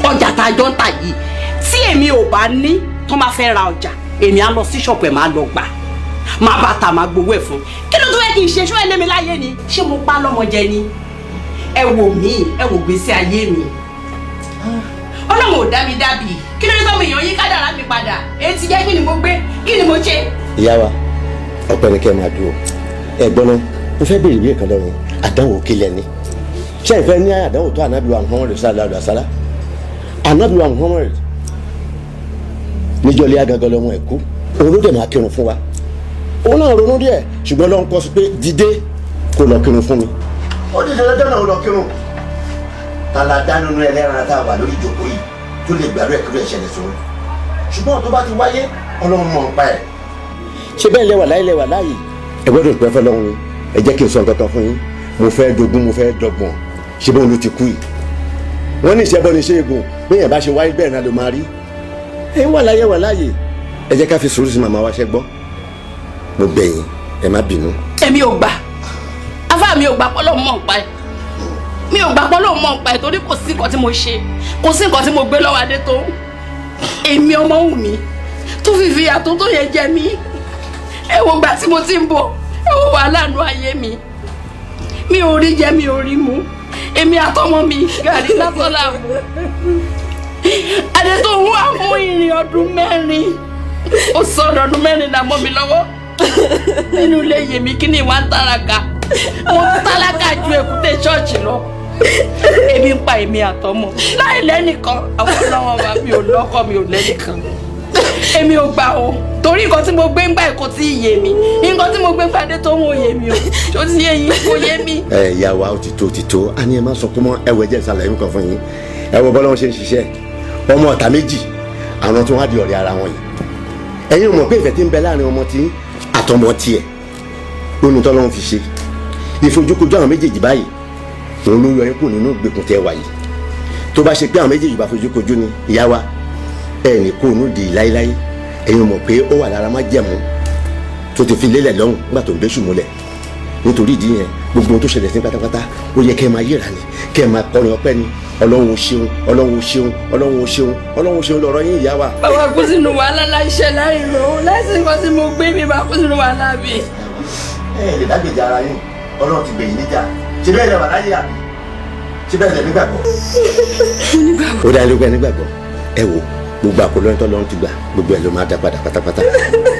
Ọjà tá a jọ ń tà yìí, tí èmi ò bá ní tó máa fẹ́ ra ọjà, èmi á lọ sí ṣọ̀pù ẹ̀ máa lọ gbà. Máa bá ta máa gbowó ẹ̀ fún. Kí ló tó fẹ́ kí n ṣe? Ṣó ẹ lé mi láyé ni? Ṣé mo pa lọ́mọ jẹ ni? Ẹ wò mí, ẹ wò gbèsè ayé mi. Ọlọ́run ò dá mi dábì. Kí ló dé tọ́mọ èèyàn yí kádàrá mi padà? Èyí ti jẹ́ kí ni mo gbé? Kí ni mo ṣe? Ìyá wa, ọpẹ́ ni kẹ́ ẹ máa dúró. Ẹ gbọ́n náà, mo fẹ́ béèrè ìbéèrè kan lọ́wọ́ yín. Àdánwò kí lẹ ní? Ṣé ìfẹ́ ní àdánwò tó ànábì wa Muhammad sallallahu alaihi wasallam? Ànábì wa Muhammad níjọ́ ilé agangan lọ́mọ ẹ̀ kú. Òun ló dẹ̀ máa kírun fún wa. Òun náà ronú díẹ̀, ṣùgbọ́n lọ́n kọ́ sí pé dìde kó lọ kírun fún mi. Ó dìde lọ́jọ́ náà ó lọ kírun. Ta la dá nínú ẹlẹ́ran tá a wà lórí ìjókòó yìí tó lè gbàdúrà kí ló ẹ̀ ṣẹlẹ̀ sórí. Ṣùgbọ́n tó bá ti wáyé, Ọlọ́run mọ̀ nípa ẹ̀. Ṣé bẹ́ẹ̀ lẹ́wà láyé lẹ́wà láàyè? Ẹ gbọ́dọ̀ pẹ́ fọlọ́run ni. Ẹ jẹ́ kí n sọ nǹkan kan fún yín. Mo fẹ́ dogun, mo fẹ́ dọgbọ̀n. Ṣé bóun ló ti kú yìí? Wọ́n ní ìṣẹ́bọ ní ṣéègùn. Bẹ́ẹ̀ bá ṣe wáyé bẹ́ẹ̀ náà ló máa rí. Ẹ wà láyé wà láàyè. Ẹ jẹ́ ká fi sùúrù sí màmá wa ṣẹ́ gbọ́. Mo bẹ̀ yín, ẹ má bínú. Èmi ò gbà. Afá mi ò gbà pọ́lọ́ mọ̀ nípa ẹ̀. Mi ò gbà pọ́lọ́ mọ̀ nípa ẹ̀ torí kò sí nǹkan tí mo ṣe. Kò sí nǹkan tí mo gbé lọ́wọ́ adé tó. Èmi ọmọ wù mí tó fi fi àtúntò yẹn jẹ mí. Ẹ wo gbà tí mo ti ń bọ̀. Ẹ Ẹ wo wàhálà nù ayé mi. Mi ò rí jẹ, mi ò rí mu. Èmi àtọmọ mi gàrí lásán là mú. Adé tó ń wá mú ìrìn ọdún 4. Ó sọ ọdún 4 là mọ́ mi lọ́wọ́. Nínú ilé yèmí kí ni ìwà ń tálákà? Mo tálákà ju èkúté ṣọ́ọ̀ṣì lọ. Ebi ń pa èmi àtọmọ. Láì lẹ́nìkan, àwọn ọlọ́wọ́n wa mi ò lọ́kọ, mi ò lẹ́nìkan. Èmi ò gbà o. Torí nǹkan tí mo gbé ń gbà kò tí ì yé mi. Nǹkan tí mo gbé ń gbà dé tó ń wò yé mi o. Ṣó ti yé yín? Kò yé mi. Ẹ ìyá wa, ó ti tó, ti tó. A ní ẹ má sọkún mọ́. Ẹ wọ ẹjẹ ìsàlẹ̀ yín kan fún yín. Ẹ wọ bọ́lá wọn ṣe ń ṣiṣẹ́. Ọmọ ọ̀tá méjì, àwọn tó wá di ọ̀rẹ́ ara wọn yìí. Ẹ̀yin ò mọ̀ pé ìfẹ́ tí ń bẹ láàrin ọmọ tí àtọmọ tiẹ̀ lónìí tọ́lọ́run fi ṣe. Ìfojúkojú àwọn méjèèjì báyìí òun ló yọ yín kúrò nínú ìgbèkùn tẹ́ wà yìí. Tó bá ṣe pé àwọn méjèèjì bá fojúkojú ni, ìyá wa, ẹ ní kó òun di láéláé. Ẹ̀yin mọ̀ pé ó wà lára májẹ̀mú tó ti fi lélẹ̀ lọ́hùn nígbà tó ń bẹ́sù múlẹ̀. Nítorí ìdí yẹn, gbogbo ohun tó ṣẹlẹ̀ sí pátápátá ó yẹ kẹ́ ẹ máa yíra ni, kẹ́ ẹ máa kọrin ọpẹ́ ni. Ọlọ́run ó ṣeun, Ọlọ́run ó ṣeun, Ọlọ́run ó ṣeun, Ọlọ́run ó ṣeun lọ́rọ̀ yín, ìyá wa. Bàbá kú sínú wàhálà láìṣẹ́ láì rò ó, láìsí nǹkan tí mo gbé mi bá kú sínú wàhálà mi. Ẹ lè dágbèjà ara yín, Ọlọ́run ti gbèyìn níjà. Ṣé bẹ́ẹ̀ lẹ wà láyé àbí? Ṣé bẹ́ẹ̀ lẹ nígbàgbọ́? Ó dá lóko ẹ nígbàgbọ́. Ẹ wo gbogbo àkólọ́yìn tó lọ́run ti gbà, gbogbo ẹ̀ ló máa dá padà pátápátá.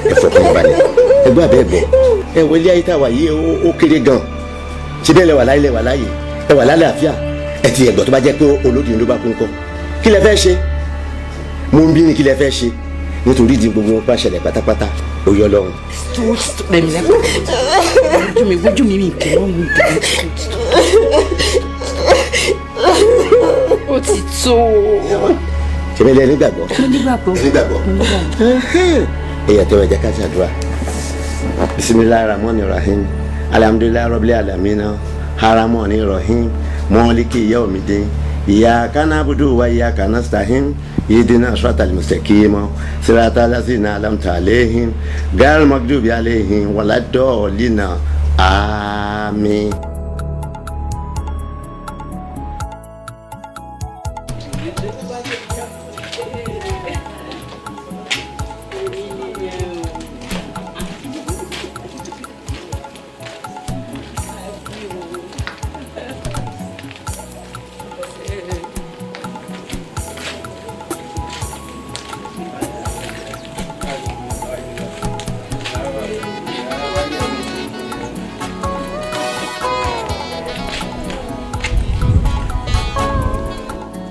Ẹ fọkàn yín balẹ̀. Ẹ gbọ́ àbẹ́ gbọ́. Ẹ wo ilé ayé tá a wà yìí, ó kéré gan. Ṣé bẹ́ẹ̀ lẹ wà láyé, lẹ wà láyé? Ẹ wà lálàáfíà. Ẹ ti ẹ̀gbọ́n tó bá jẹ́ pé olódì ló bá kún kọ́. Kí lẹ fẹ́ ṣe? Mo ń bí ni kí lẹ fẹ́ ṣe? Nítorí ìdí gbogbo wọn bá ṣẹlẹ̀ pátápátá, ó yọ lọ́run. Ojú mi kì í wọ́n mú ìdílé. Ó ti tó. Ṣé bẹ́ẹ̀ lẹ nígbàgbọ́? Mo nígbàgbọ́. Nígbàgbọ́. Ẹ̀yà tẹ́wọ̀ ẹ̀jẹ̀ ká ṣàdúrà. Bisimilahi rahman rahim. Alhamdulilayi rabbil alamina. Haramani rahim. Maliki yawmiddin. Iyyaka na'budu wa iyyaka nasta'in. Ihdina siratal mustaqim. Siratal ladzina an'amta alaihim. Ghayril maghdubi alaihim waladdallin. Àmín.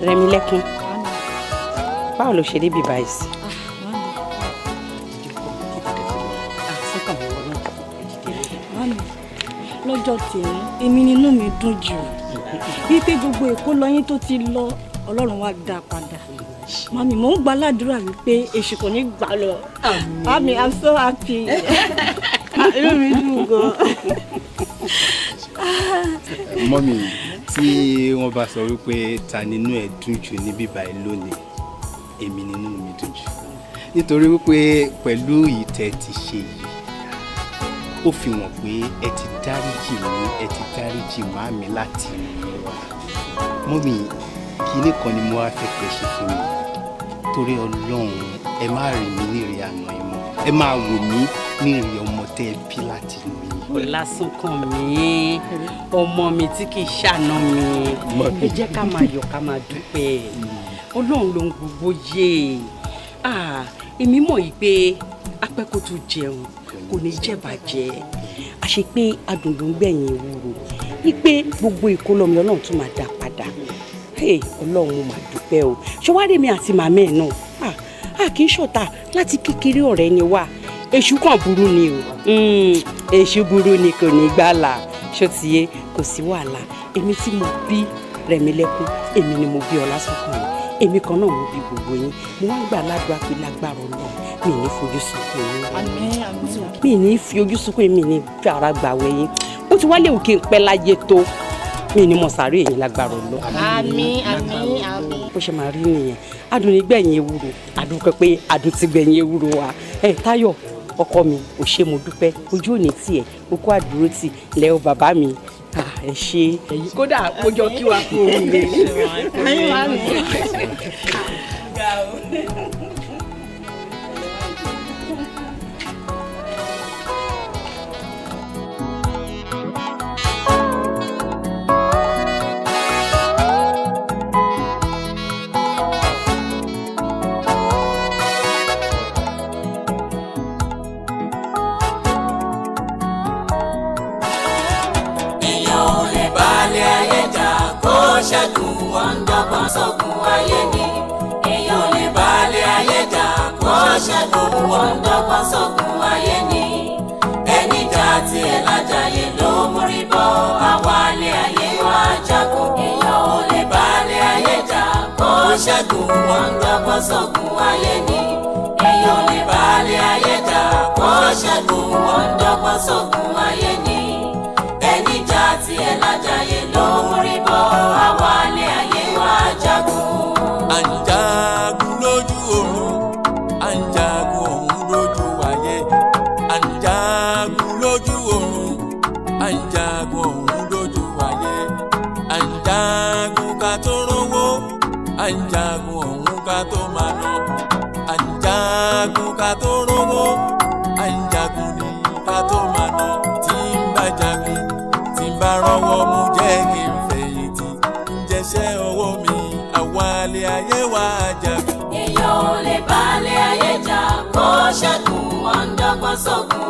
Rẹ̀mílẹ́kún, báwo ló ṣe débi báyìí sí? Mami, lọ́jọ́ tèmi, èmi nínú mi dùn jù wípé gbogbo èkó lọ́yìn tó ti lọ, Ọlọ́run wá dá padà. Mami, mò ń gba ládùúrà wípé èṣù kò ní gbà lọ. Mami, I'm so happy. Inú mi dùn gan. Mọ́mì, tí wọ́n bá sọ wípé ta nínú ẹ̀ dùn jù ní bíbá ẹ lónìí, èmi nínú mi dùn jù. Nítorí wípé pẹ̀lú ìtẹ́ ti ṣe yìí, ó fi hàn pé ẹ ti dáríjì mí, ẹ ti dáríjì màámi láti inú mi wá. Mọ́mì, kinní kan ni mo wá fẹ́ kẹ́ ṣe fún mi. Torí Ọlọ́run, ẹ má rí mi nírì àná ẹ mọ́. Ẹ máa wò mí nírì ọmọ tẹ́ ẹ bí láti inú yín. Ọlásùnkànmí, ọmọ mi tí kì í ṣàná mi, ẹ jẹ́ ká máa yọ̀ ká máa dúpẹ́. Ọlọ́run ló ń gbogbo yé. Èmi mọ̀ yìí pé apẹ́ kó tó jẹun kò ní jẹ̀bàjẹ́. Àṣé pé adùn ló ń gbẹ̀yìn ewúro, wípé gbogbo ìkólọ́mi Ọlọ́run tún máa dá padà. Ọlọ́run mo máa dúpẹ́ o. Ṣọwádìí mi àti màmá ẹ̀ náà, a kì í ṣọ̀tá láti kékeré, ọ̀rẹ́ ni wá. Èṣù kan burú ni o, èṣù burú ni kò ní gbàlà. Ṣó ti yé? Kò sí wàhálà. Èmi tí mo bí Rẹ̀mílẹ́kún, èmi ni mo bí Ọlásùnkànmí, èmi kan náà mo bí gbogbo yín. Mo wá gbà ládùúgbà pé lágbára Ọlọ́run mi ní fojú sunkún yín, mi ní fi ojú sunkún yín, mi ní fi ara gbàwẹ̀ yín. Ó ti wá léwu kí n pẹ́ láyé tó, mi ní mọ̀ sàárè yín lágbára Ọlọ́run. Àmín, àmín, àmín. Bó ṣe máa rí nìyẹn. Adùn ní gbẹ̀yìn ewúro, adùn pé adùn ti gbẹ̀yìn ewúro wa. Ẹ Táyọ̀ ọkọ mi, ò ṣe mo dúpẹ́, ojú ò ní tiẹ̀, o kó àdúró tì lẹ́ o bàbá mi. Ẹ ṣe kódà mo jọ kí wa kú oríire. Dọ́gbọ́n sógun ayé ni. Èèyàn ò lè balẹ̀ ayé jà kó ṣẹ́gun. Wọ́n ń dọ́gbọ́n sógun ayé ni. Ẹni jà tiẹ̀ lájàyè ló mórí bọ́. Àwálé ayé wá jagun. Èèyàn ò lè balẹ̀ ayé jà kó ṣẹ́gun. Wọ́n ń dọ́gbọ́n sógun ayé ni. Èèyàn ò lè balẹ̀ ayé jà kó ṣẹ́gun. Wọ́n ń dọ́gbọ́n sógun ayé ni. Ẹni jà tiẹ̀ lájàyè ló mórí bọ́. Àwálé ayé wá jagun. À ń jagun lójú oorun, à ń jagun ọ̀hún lójú ayé. À ń jagun lójú oorun, à ń jagun ọ̀hún lójú ayé. À ń jagun ká tó rówó, à ń jagun ọ̀hún ká tó máa ná. À ń jagun ká tó rówó, à ń jagun ní ká tó máa ná. Tí ń bá jagun, tí ń bá rọ́wọ́ mú jẹ́ kí n fẹ̀yìntì, ń jẹṣẹ́ ọwọ́ mi, àwálé ayé wá jagun. Èèyàn ò lè balẹ̀ ayé jà kó ṣẹ́gun. Wọ́n ń dọ́gbọ́n sógun